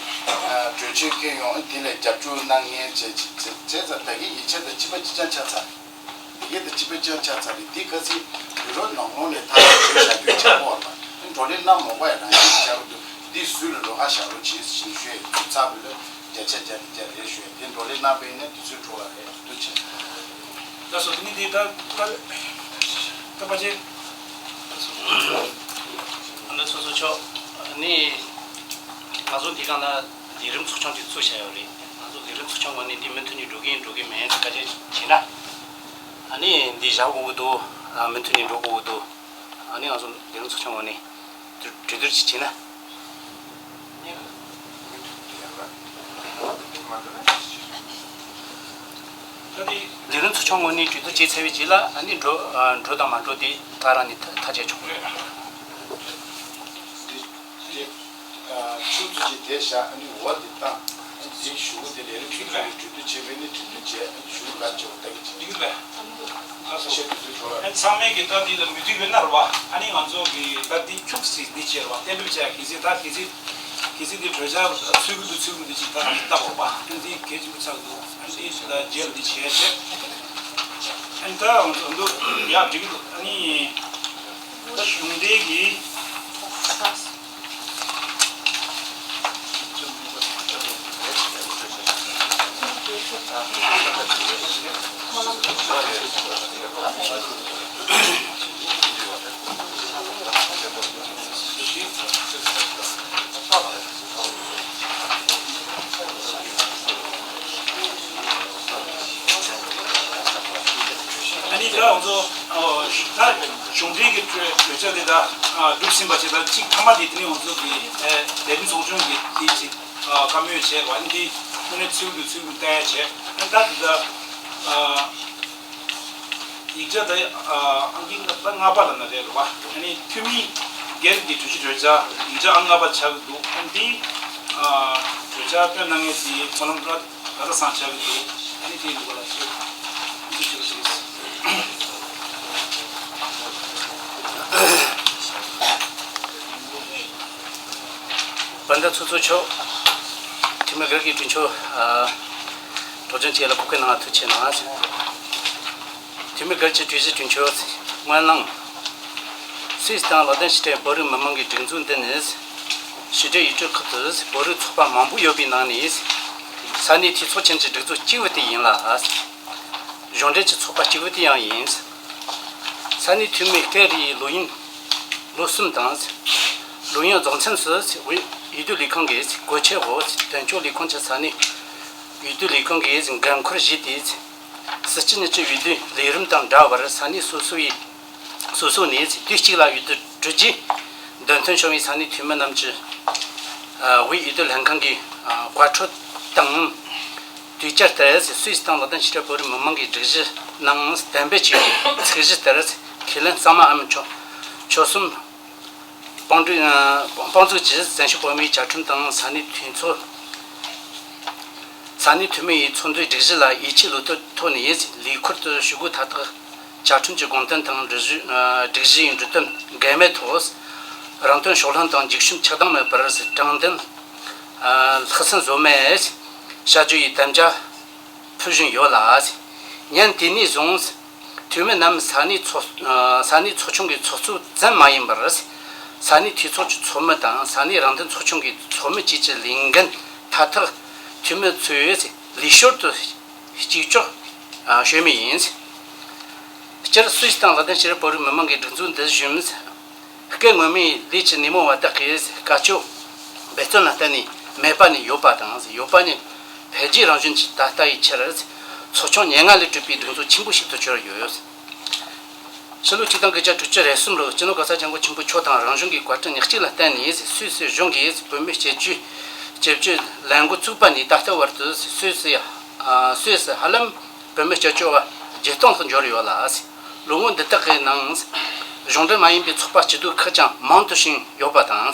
གྲོས་ཆོད་འཁྱེར་ཡོང་། ཨ་འདི་ལ་རྒྱབ་སྐྱོར་གནང་མཁན་བྱས་ཅིག་བྱས་ཙང་ད་གིན་ཡིག་ཆ་དང་སྤྱི་པ་གཅིག་རྐྱང་ཆགས་ཚར། འདི་གའི་དང་སྤྱི་པ་གཅིག་རྐྱང་ཆགས་ཚར་རེད། འདི་གལ་སྲིད་ཡུ་རོབ་ནང་ལོགས་ནས་ཐག་གཅོད་བྱ་རྒྱུ་ཆགས་པ་ལ་བགྲོ་གླེང་གནང་མ་དགོས་ཡ་རང་བཞིན་ཆགས་ཀྱི་འདུག་འདི་ཟུར་ལ་ལོགས་ཀ་བཞག་རོགས་བྱེད་ཞེས་ཞུ་ཡ་ཡིན། ཚུར་ཚར་བ་ལ་བརྒྱ་ཆ་བརྒྱ་ནས་བརྒྱ་རེད་ཞུ་ཡ། དེ་བགྲོ་གླེང་གནང་པ་ཡིན་ན་དུས་ཚོད་འཕྲོ་བ་རེད། ཐུགས་རྗེ་ཆེ། ལགས་སོ། དེ་ནི་དེ་ལྟར་ལྟར། ཨ་ནི་ཚོགས་གཙོ་མཆོག་ནི་ང་ཚོ་འདི་ག་ན་ལས་རིམ་ཚོགས་ཆུང་ཅིག་བཙུགས་བཞག་ཡོད་རེད། ང་ཚོ་ལས་རིམ་ཚོགས་ཆུང་ངོས་ནས་འདི་མུ་མཐུད་ནས་འགྲོ་གི་ཡིན་འགྲོ་གི་མིན་སྐད་ཆ་བྱས་ན། ཨ་ནི་འདི་བཞག་དགོས་ཀྱི་འདུག་ཨ་མུ་མཐུད་ནས་འགྲོ་དགོས་ཀྱི་འདུག་ཨ་ནི་ང་ཚོ་ལས་རིམ་ཚོགས་ཆུང་ངོས་ནས་གྲོས་གྲོས་བསྡུར་ཅིག་བྱས་ན། ལས་རིམ་ཚོགས་ཆུང་ངོས་ནས་གྲོས་བསྡུར་བྱས་ཚར་བའི་རྗེས་ལ་ཨ་ནི་འགྲོ་ཨ་འགྲོ་དང་མ་འགྲོ་དེ་ད་རང་ནས་ཐག་ཐག་བཅད་ཆོག་གི་རེད། ཆུ་ཚོད་ཅིག་དེ་བཞག་ཨ་ནི་འོ་དེ་བཏང་ཨ་ནི་དེའི་གཞུག་གུ་དེ་ལས་རིམ་ཁྲིམས་སྐྱོང་གི་གྲོས་བསྡུར་བྱས་པས་ནི་གྲོས་བསྡུར་བྱས་ཨ་ནི་གཞུག་གུ་ག་རེ་བྱེད་དགོས་ལྟ་གི་བྱེད། ལགས་སོ། ཤེས་དུས་ཚོད་འཕྲོ་བརླག་ཨ་ཚང་མས་ཀྱི་ད་འདི་ལ་མོས་མཐུན་ཡོད་ན་རེད་བ། ཨ་ནི་ང་ཚོ་གི་ད་འདི་ཁྱུག་ཙམ་འདི་བྱས་རེད་བ། གཏན་འབེབས་བྱས་གལ་སྲིད་ད་གལ་སྲིད་གལ་སྲིད་འདི་གྲོས་འཆར་ཚུད་ཀྱི་འདུག་ཚུད་ཀྱི་འདུག་ཅིག་ད་འདི་ལྟ་དགོས་པ། ཨ་ནི་འདི་གལ་ཆེན་པོ་ཆགས་འདུག་ཨ་ནི་འདི་ད་རྗེས་ལ་འདི་བྱས་བྱས། ཨ་ནི་ད་ང་ཚོ་འདུག་ཡག་འགྲིག་གི་འདུག་ཨ་ནི་ད་གཞུང་འབྲེལ་གྱི། ཨ་ནི་ད་ང་ཚོ་ད་གཞུང་འབྲེལ་གྱི་གྲོས་གྲོས་ཆོད་དེ་ད་གྲུབ་ཟིན་པ་བྱས། ད་གཅིག་མཐའ་མ་དེ་དེ་ནས་ང་ཚོ་གི་ལས་རིམ་ཚོགས་ཆུང་གི་དེ་ཅིག་བཀའ་མོལ་བྱས་པ་ཨ་ནི་དེ་དངོས་གནས་ཚུལ་དུ་ཚུལ་དུ་བལྟས་བྱས། ཨ་ནི་ད་དེ་ད་ཡིག་ཆ་ད་ཨང་ཀི་ལྔ་པ་ལ་ན་རེད་རེད་བ། ཨ་ནི་འཐུས་མི་སྒེར་གྱི་གྲོས་གཞི་གྲོས་འཆར་ཡིག་ཆ་ཨང་ལྔ་པ་ཆགས་ཀྱི་འདུག་ཨ་ནི་དེ་གྲོས་འཆར་བཏོན་གནང་མཁན་དེ་སྨོན་ལམ་བཀྲ། ད་ལྟ་སང་ཆགས་ཀྱི་འདུག་ཨ་ནི་དེའི་ལུགས་ལ་ཚོད་འདི་ཞུ་ཞུ། སྤེན་པ་ཚོགས་གཙོ་མཆོག་འཐུས་མི་སྒེར་གྱི་དྲུང་ཆེ། ཨ། གྲོགས་ཅན་བཅས་ལ་གུས་བཀུར་གནང་བ་ཐུགས་ཆེ་གནང་། འཐུས་མི་སྒེར་གྱི་གྲོས་གཞི་དྲུང་ཆེ། སྔོན་གླེང་། སུད་སི་དང་ལག་དན་ཞི་བདེའི་བོད་རིགས་མི་མང་གི་སྒྲིག་འཛུགས་འདི་ནི། ཕྱི་འབྲེལ་ཡུལ་གྲུ་ཁག་ཏུ་བོད་རིགས་ཚོགས་པ་མང་པོ་ཡོད་པའི་ནང་ནས། ས་གནས་འཐུས་ཚོགས་ཅན་གྱི་སྒྲིག་འཛུགས་གཅིག་པུ་དེ་ཡིན་ལ། གཞུང་འབྲེལ་གྱི་ཚོགས་པ་གཅིག་པུ་དེ་ཡང་ཡིན། ས་གནས་འཐུས་མི་སྐབས་རེའི་ལོ་ཡུན་ལོ་གསུམ་དང་། ལོ་ཡུན་རྫོགས་མཚམས་སུ་འོས་འོས་བསྡུ་ལས་ཁང་གི་གོ་ཆོད་འོག་དོན་གཅོད་ལས་ཁུངས་ཀྱི་ས་གནས་འོས་བསྡུ་ལས་ཁང་གི་འགན་འཁུར་བཞེས་ཏེ། སྲིད་སྤྱི་གཉིས་ཀྱི་འོས་བསྡུའི་ལས་རིམ་དང་འདྲ་བར་ས་གནས་སོ་སོའི་སོ་སོ་ནས་དུས་གཅིག་ལ་འོས་བསྡུ་གྲུབ་རྗེས་འདེམས་ཐོན་བྱུང་བའི་ས་གནས་འཐུས་མི་རྣམས་ཀྱི་འོས་འོས་བསྡུ་ལྷན་ཁང་གི་བཀའ་འཁྲོལ་དང་། དུས་བཅད་ལྟར་སུད་སི་དང་ལག་དན་ཞི་བདེའི་བོད་རིགས་མི་མང་གི་སྒྲིག་གཞི་ནང་གཏན་འབེབས་བྱས་པའི་ཚད་གཞི་ལྟར་ཁས་ལེན་གཙང་མའམ་ཆོད་ཆོད་གསུམ། དཔང་སྒྲིག་དཔང་འཛུགས་ཀྱིས་བཙན་བྱོལ་བོད་མིའི་བཅའ་ཁྲིམས་དང་ས་གནས་འཐུས་ཚོགས། ས་གནས་འཐུས་མི་ཡི་ཚོགས་འདུའི་སྒྲིག་གཞི་ལ་ཡིད་ཆེས་ལོ་ཐོག་ནས་ལས་ཁུར་དུ་ཞུ་དགོས། མཐའ་དག་བཅའ་ཁྲིམས་ཀྱི་དགོངས་དོན་དང་སྒྲིག་གཞི་སྒྲིག་གཞིའི་འབྲུ་དོན་འགལ་མེད་ཐོག་རང་དོན་ཕྱོགས་ལྷུང་དང་འཇིགས་ཞུམ་ཆགས་སྡང་མེད་པར་དྲང་བདེན་ལྷག་བསམ་ཟོལ་མེད་བྱ་རྒྱུ་ཡི་དམ་བཅའ་ཕུལ་བཞིན་ཡོད་ལ། ཉིན་དེ་ནས་བཟུང་། འཐུས་མི་རྣམས་ས་གནས་ཚོགས་ས་གནས་ཚོགས་ཆུང་གི་ཚོགས་གཙོ་ཙམ་མ་ཡིན་པར། ས་གནས་འཐུས་ཚོགས་ཀྱི་ཚོགས་མི་དང་ས་གནས་རང་བདེན་ཚོགས་ཆུང་གི་ཚོགས་མི་བཅས་ཀྱི་ལས་འགན་མཐའ་དག་འཐུས་མི་ཚོས་ལས་ཞོར་དུ་གཅིག་ལྕོགས་སྤྱོད་མུས་ཡིན། སྤྱིར་སུད་སི་དང་ལག་དན་ཞི་བདེའི་བོད་རིགས་མི་མང་གི་སྒྲིག་འཛུགས་འདི་བཞིན། སྐབས་སྔོན་མའི་ལས་ཀྱི་སྣེ་མོ་བ་དག་གིས་དཀའ་སྤྱད་འབད་བརྩོན་ལ་བརྟེན་ནས་མེད་པ་ནས་ཡོད་པ་དང་ཡོད་པ་ནས་འཕེལ་རྒྱས་རང་བཞིན་གྱིས་ད་ལྟ་ཡི་ཆར་ཚོགས་ཆུང་ཉེར་ལྔ་ལས་གྲུབ་པའི་སྒྲིག་འཛུགས་ཆེན་པོ་ཞིག་ཏུ་གྱུར་ཡོད། ཕྱི་ལོ་ཆིག་སྟོང་དགུ་བརྒྱ་དྲུག་ཅུ་རེ་གསུམ་ལོར་སྤྱི་ནོར་གོང་ས་སྐྱབས་མགོན་ཆེན་པོ་མཆོག་དང་རང་གཞུང་གི་བཀའ་དྲིན་ཉག་གཅིག་ལ་བརྟེན་ནས་སུད་སི་གཞུང་གིས་བོད་མིའི་སྐྱབས་བཅོལ་སྐྱབས་བཅོལ་ལས་འགུལ་བཙུགས་པ་ནས་ད་ལྟ་བར་དུ་སུད་སི་སུད་སི་ཧ་ལམ་བོད་མི་སྐྱབས་བཅོལ་བ་བརྒྱད་སྟོང་ལྷག་འབྱོར་ཡོད་ལ། ལོ་ངོ་འདི་དག་གི་ནང་གཞུང་འབྲེལ་མ་ཡིན་པའི་ཚོགས་པ་སྐྱིད་སྡུག་ཁག་ཀྱང་མང་དུ་ཕྱིན་ཡོད་པ་དང་།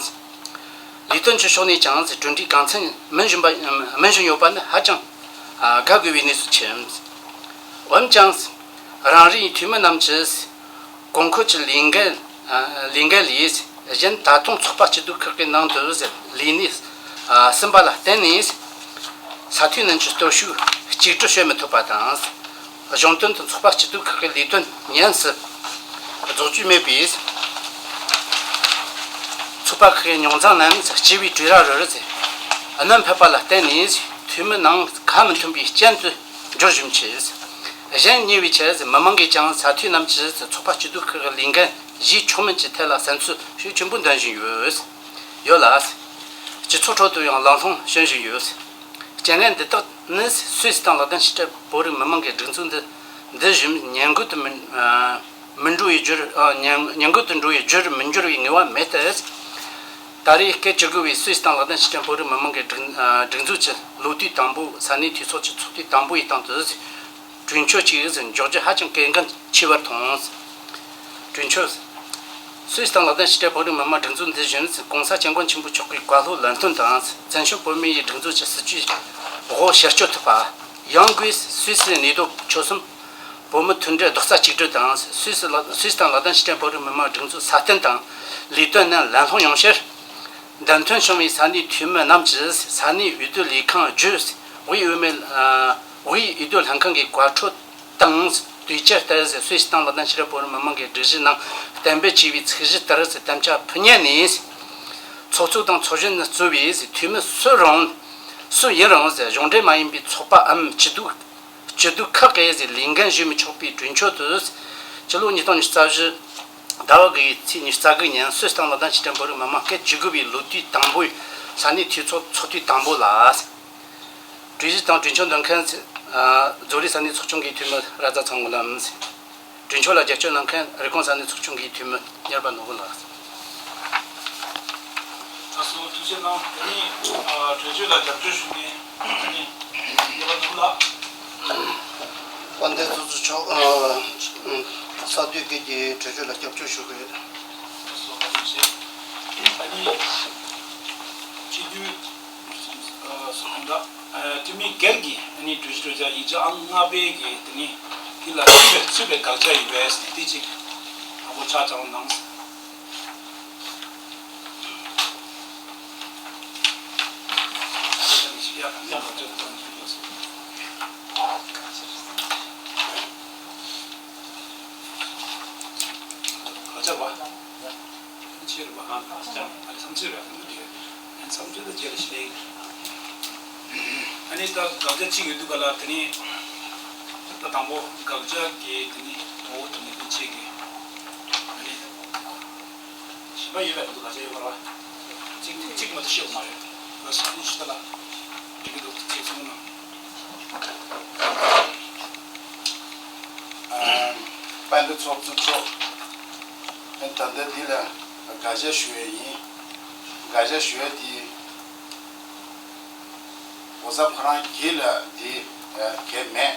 ལས་དོན་གྱི་ཕྱོགས་ནས་ཀྱང་གྲུབ་འབྲས་འགངས་ཆེན་སྨིན་བཞིན་པ་སྨིན་བཞིན་ཡོད་པ་ནི་ཧ་ཅང་དགའ་དགོས་པའི་གནས་སུ་ཆེ། འོན་ཀྱང་། རང་རེའི་འཐུས་མི་རྣམས་ཀྱིས་གོང་འཁོད་ཀྱི་ལས་འགན་ལས་འགན་ལས་གཞན་ད་དུང་ཚོགས་པ་སྐྱིད་སྡུག་ཁག་གི་ནང་དུ་ལས་གནས་ཟིན་པ་ལ་བརྟེན་ནས་ས་མཐོའི་ནང་གི་སྟོབས་ཤུགས་གཅིག་སྒྲིལ་བྱེད་མི་ཐུབ་པ་དང་། གཞུང་དོན་དུ་ཚོགས་པ་སྐྱིད་སྡུག་ཁག་གི་ལས་དོན་ཉམས་སུ་རྫོགས་རྒྱུ་མེད་པས། ཚོགས་པ་ཁག་གི་རྙོག་འཛིང་རྣམས་སྤྱི་པའི་གྲོས་ར་རུ་རུ་གནོན་ཕོད་པ་ལ་བརྟེན་ནས་འཐུས་མི་ནང་ཁ་མི་མཐུན་པའི་རྐྱེན་དུ་འགྱུར་བཞིན་མཆིས། གཞན་ཉེ་བའི་ཆར་མི་མང་གིས་ཀྱང་ས་མཐོའི་རྣམས་ཀྱི་ཚོགས་པ་སྐྱིད་སྡུག་ཁག་གི་ལས་འགན་བཞེས་ཆོག་མིན་གྱི་ཐད་ལ་བསམ་ཚུལ་ཤུགས་ཆེན་པོ་འདོན་བཞིན་ཡོད། ཡོད་ལ། སྤྱི་ཚོགས་ཁྲོད་དུ་ཡང་གླེང་སློང་བྱུང་བཞིན་ཡོད། རྐྱེན་ངན་འདི་དག་ནི་སུད་སི་དང་ལག་དན་ཕྱི་དྲིལ་བོད་རིགས་མི་མང་གི་སྒྲིག་འཛུགས་འདི་འདི་བཞིན་ཉེན་འགོག་ཏུ་མི་མི་འགྲོ་བའི་རྒྱུར་ཉེན་ཉེན་འགོག་ཏུ་འགྲོ་བའི་རྒྱུར་མི་འགྱུར་བའི་ངེས་པ་མེད་དེ། ད་རེས་སྐད་ཅིག་དགུ་བའི་སུད་སི་དང་ལག་དན་ཕྱི་དྲིལ་བོད་རིགས་མི་མང་གི་སྒྲིག་སྒྲིག་འཛུགས་ཀྱི་ལོ་དུས་དང་པོ་ས་གནས་འཐུས་ཚོགས་ཀྱི་ཚོགས་དུས་དང་པོ་ཡི་སྟེང་དུ། གྲོས་ཆོད་ཅིག་འཇོག་རྒྱུ་ཧ་ཅང་གལ་འགངས་ཆེ་བར་མཐོང་། གྲོས་ཆོད། སུད་སི་དང་ལག་དན་ཕྱི་དྲིལ་བོད་རིགས་མི་མང་སྒྲིག་འཛུགས་འདི་བཞིན་༸གོང་ས་༸སྐྱབས་མགོན་ཆེན་པོ་མཆོག་གི་བཀའ་སློབ་ལམ་སྟོན་དང་བཙན་བྱོལ་བོད་མི་ཡི་སྒྲིག་འཛུགས་ཀྱི་སྲིད་ཇུས་འོག་ཕྱིར་སྐྱོད་ཐུབ་པ། ཡང་སྒོས་སུད་སིའི་གནས་སྡོད་ཆོལ་གསུམ་བོད་མི་མཐུན་སྒྲིལ་རྡོག་རྩ་གཅིག་སྒྲིལ་དང་སུད་སི་ལ་སུད་སི་དང་ལག་དན་ཕྱི་དྲིལ་བོད་རིགས་མི་མང་སྒྲིག་འཛུགས་སྲ་བརྟན་དང་ལས་དོན་རྣམས་ལམ་ལྷོང་ཡོང་ཕྱིར། འདེམས་ཐོན་བྱུང་བའི་ས་གནས་འཐུས་མི་རྣམས་ཀྱིས་ས་གནས་འོས་བསྡུ་ལས་ཁང་བརྒྱུད་དབུས་འོས་མི་དབུས་འོས་བསྡུ་ལྷན་ཁང་གི་བཀའ་འཁྲོལ་དང་དུས་བཅད་ལྟར་སུད་སི་དང་ལག་དན་ཕྱི་དྲིལ་བོད་རིགས་མི་མང་གི་སྒྲིག་གཞི་ནང་གཏན་འབེབས་བྱས་པའི་ཚད་གཞི་ལྟར་དམ་བཅའ་ཕུལ་ཉན་ནས། ཚོགས་གཙོ་དང་ཚོགས་གཞོན་གཙོས་པའི་འཐུས་མི་སུ་རུང་སུ་ཡིན་རུང་གཞུང་འབྲེལ་མ་ཡིན་པའི་ཚོགས་པའམ་སྐྱིད་སྡུག་སྤྱི་འཐུས་ཁག་གིས་ལས་འགན་བཞེས་མི་ཆོག་པའི་གྲོས་ཆོད་དུ། སྤྱི་ལོ་ཉིས་སྟོང་ཉི་ཤུ་རྩ་བཞི་ཟླ་བ་དགུའི་ཚེས་ཉི་ཤུ་རྩ་དགུ་ཉིན་སུད་སི་དང་ལག་དན་ཕྱི་དྲིལ་བོད་རིགས་མི་མང་སྐད་ཅིག་དགུ་པའི་ལོ་དུས་དང་པོའི་ས་གནས་འཐུས་ཚོགས་ཚོགས་དུས་དང་པོ་ལ། གྲོས་གཞི་དང་གྲོས་ཆོད་འདོན་མཁན་ཚེ་རྫོང་རིའི་ས་གནས་ཚོགས་ཆུང་གི་འཐུས་མི་ར་ཛ་ཚང་དགོན་ལགས། གྲོས་ཆོད་ལ་རྒྱབ་སྐྱོར་གནང་མཁན་རི་ཀོན་ས་གནས་ཚོགས་ཆུང་གི་འཐུས་མི་གཉེར་པ་ནོར་བུ་ལགས། ལགས་སོ། ཐུགས་རྗེ་གནང་། དེ་ནས་གྲོས་ཆོད་ལ་རྒྱབ་སྐྱོར་ཞུ་མཁན་དེ་ནས་གཉེར་པ་ནོར་བུ་ལགས། དཔལ་ལྡན་ཚོགས་གཙོ་མཆོག་ས་འཐུས་ཀྱི་གྲོས་ཆོད་ལ་རྒྱབ་སྐྱོར་ཞུ་གི་ཡོད། ལགས་སོ། ཐུགས་རྗེ་ཆེ། ཨ་ནི་སྤྱི་འཐུས་སུ་གང་འདྲ། འཐུས་མི་སྒེར་གྱི་ཨ་ནི་གྲོས་གཞི་གྲོས་འཆར་ཡིག་ཆ་ཨང་ལྔ་པའི་གི་དེ་ནི་དེ་ལ་ཚུད་པའི་ཚུད་པའི་དགག་བྱ་ཡོད་པས་དེ་གཅིག་དང་པོ་ཆ་ཚང་གནང་། དགག་བྱ་བ། ཆེ་རུ་བ་ཨང་ཀ་ཅང་ཨ་ལེ་བསམ་ཚུལ་ར་ནུ་དེ་བསམ་ཚུལ་ད་རྗེས་ལ་ཞིག་ལེགས། ཨ་ནི་ད་དགག་བྱ་གཅིག་ཡོད་དུས་ག་ལ་དེ་ནི་ད་དང་པོ་དགག་བྱ་གི་དེ་ནི་ངོ་བོ་དེ་ནི་དེ་ཆེ་གི་ཨ་ནི་བཞི་པ་ཡོད་པའི་དགག་བྱ་ཡོད་པ་ར་བ་གཅིག་གཅིག་མ་གཏོགས་ཤེས་མ་རེད། ང་ས་ནི་ཤི་ད་ལ་དེ་གི་དུ་གཅིག་གསུངས་ན། དཔལ་ལྡན་ཚོགས་གཙོ་མཆོག་ད་ལྟ་འདི་ལ་དགག་བྱ་ཞུ་ཡས་ཡིན། དགག་བྱ་ཞུ་ཡས་དེ་གོ་ས་ཁོ་རང་སྒེར་ལ་དེ་གལ་མེད།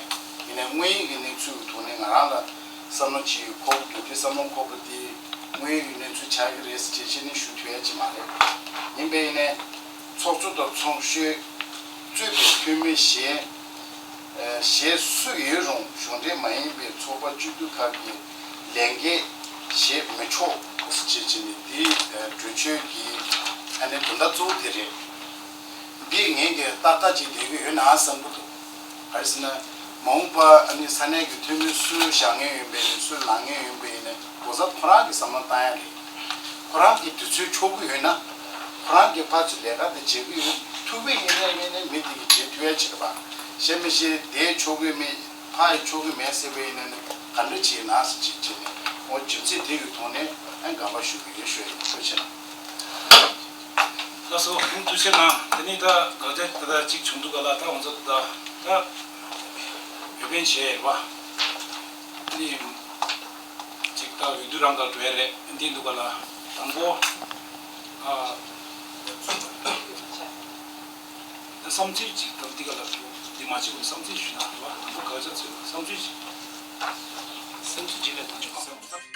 ཡིན་ནའི་དངོས་ཡོད་ཀྱི་གནས་ཚུལ་གྱི་ཐོག་ནས་ང་རང་ལ་བསམ་བློ་ཅིག་འཁོར་གྱི་འདུག་དེ་བསམ་བློ་འཁོར་བ་དེ་དངོས་ཡོད་ཀྱི་གནས་ཚུལ་ཆགས་ཀྱི་རེད་ཟེར་བྱས་བྱས་ནས་ཞུ་ཐུབ་ཡས་ཅིག་མ་རེད། ཡིན་པས་ཡིན་ནའི་ཚོགས་གཙོ་དང་ཚོགས་གཞོན་གཙོས་པའི་འཐུས་མི་གཞན་གཞན་སུ་ཡིན་རུང་གཞུང་འབྲེལ་མ་ཡིན་པའི་ཚོགས་པ་སྐྱིད་སྡུག་ཁག་གི་ལས་འགན་བཞེས་མི་ཆོག་ཅེས་བྱས་ནས་འདིའི་གྲོས་ཆོད་ཀྱི་ཨ་ནི་དོན་དག་གཙོ་བོ་དེ་རེད། འདི་ངས་ཀྱི་ཏག་ཏག་ཅིག་བསྡད་ཀྱི་ཡོད་ན་བསམ་གྱི་འདུག་ག་རེ་ཟེར་ན། མ་འོངས་པ་ཨ་ནི་ས་གནས་ཀྱི་འཐུས་མི་སུ་བཞག་མཁན་ཡོད་པ་ཡིན་ནའི་སུ་ལངས་མཁན་ཡོད་པ་ཡིན་ནའི་གོ་ས་ཁོ་རང་གི་བསམ་བློ་བཏང་ཡ་རེད། ཁོ་རང་གི་དུས་ཚོད་ཆོག་གི་ཡོད་ན། ཁོ་རང་གི་ཕར་ཚུར་ལས་ཀ་དེ་བྱེད་ཀྱི་ཡོད་ཐུབ་པ་ཡིན་ནའི་མིན་ནའི་མི་དེ་གིས་བྱེད་ཐུབ་ཡ་བྱེད་པ། གཞན་མི་ཤེས་དེ་ཆོག་གི་མེད་ཕར་ཡི་ཆོག་གི་མེད་ཟེར་བ་ཡིན་ན་ནི་ག་འདྲ་བྱེད་ན་ཟེར་ཅིག་བྱས་ནས་འོ་རྒྱུ་མཚན་དེ་གི་ཐོག་ནས་ཨ་དགག་པ་ཞུ་གི་ཡོད་ཞུ་ཡ་ཡིན། ཐུགས་རྗེ་ཆེ་གནང་། ལགས་སོ། ཐུགས་རྗེ་གནང་། དེ་ནས་ད་དགག་བྱ་ད་ལྟ་གཅིག་བྱུང་འདུག་ག་ལ། ད་ང་ཚོ་ད་ད་འོས་འཕེན་བྱས་པ་དེ་ནས་གཅིག་ད་འོས་བསྡུ་རང་ག་འགྲོ་ཡ་རེད་འདི་འདུག་ག་ལ། དང་པོ་ཨ་ད་བསམ་ཚུལ་གཅིག་དང་འདི་ག་ལ་འདི་མ་བྱེད་པར་བསམ་ཚུལ་ཞུས་ན་རེད་བ། དང་པོ་དགག་བྱ་ཚོས་བསམ་ཚུལ་གཅིག་བསམ་ཚུལ་གཅིག་ལས་ཐག་ཆོད་པ།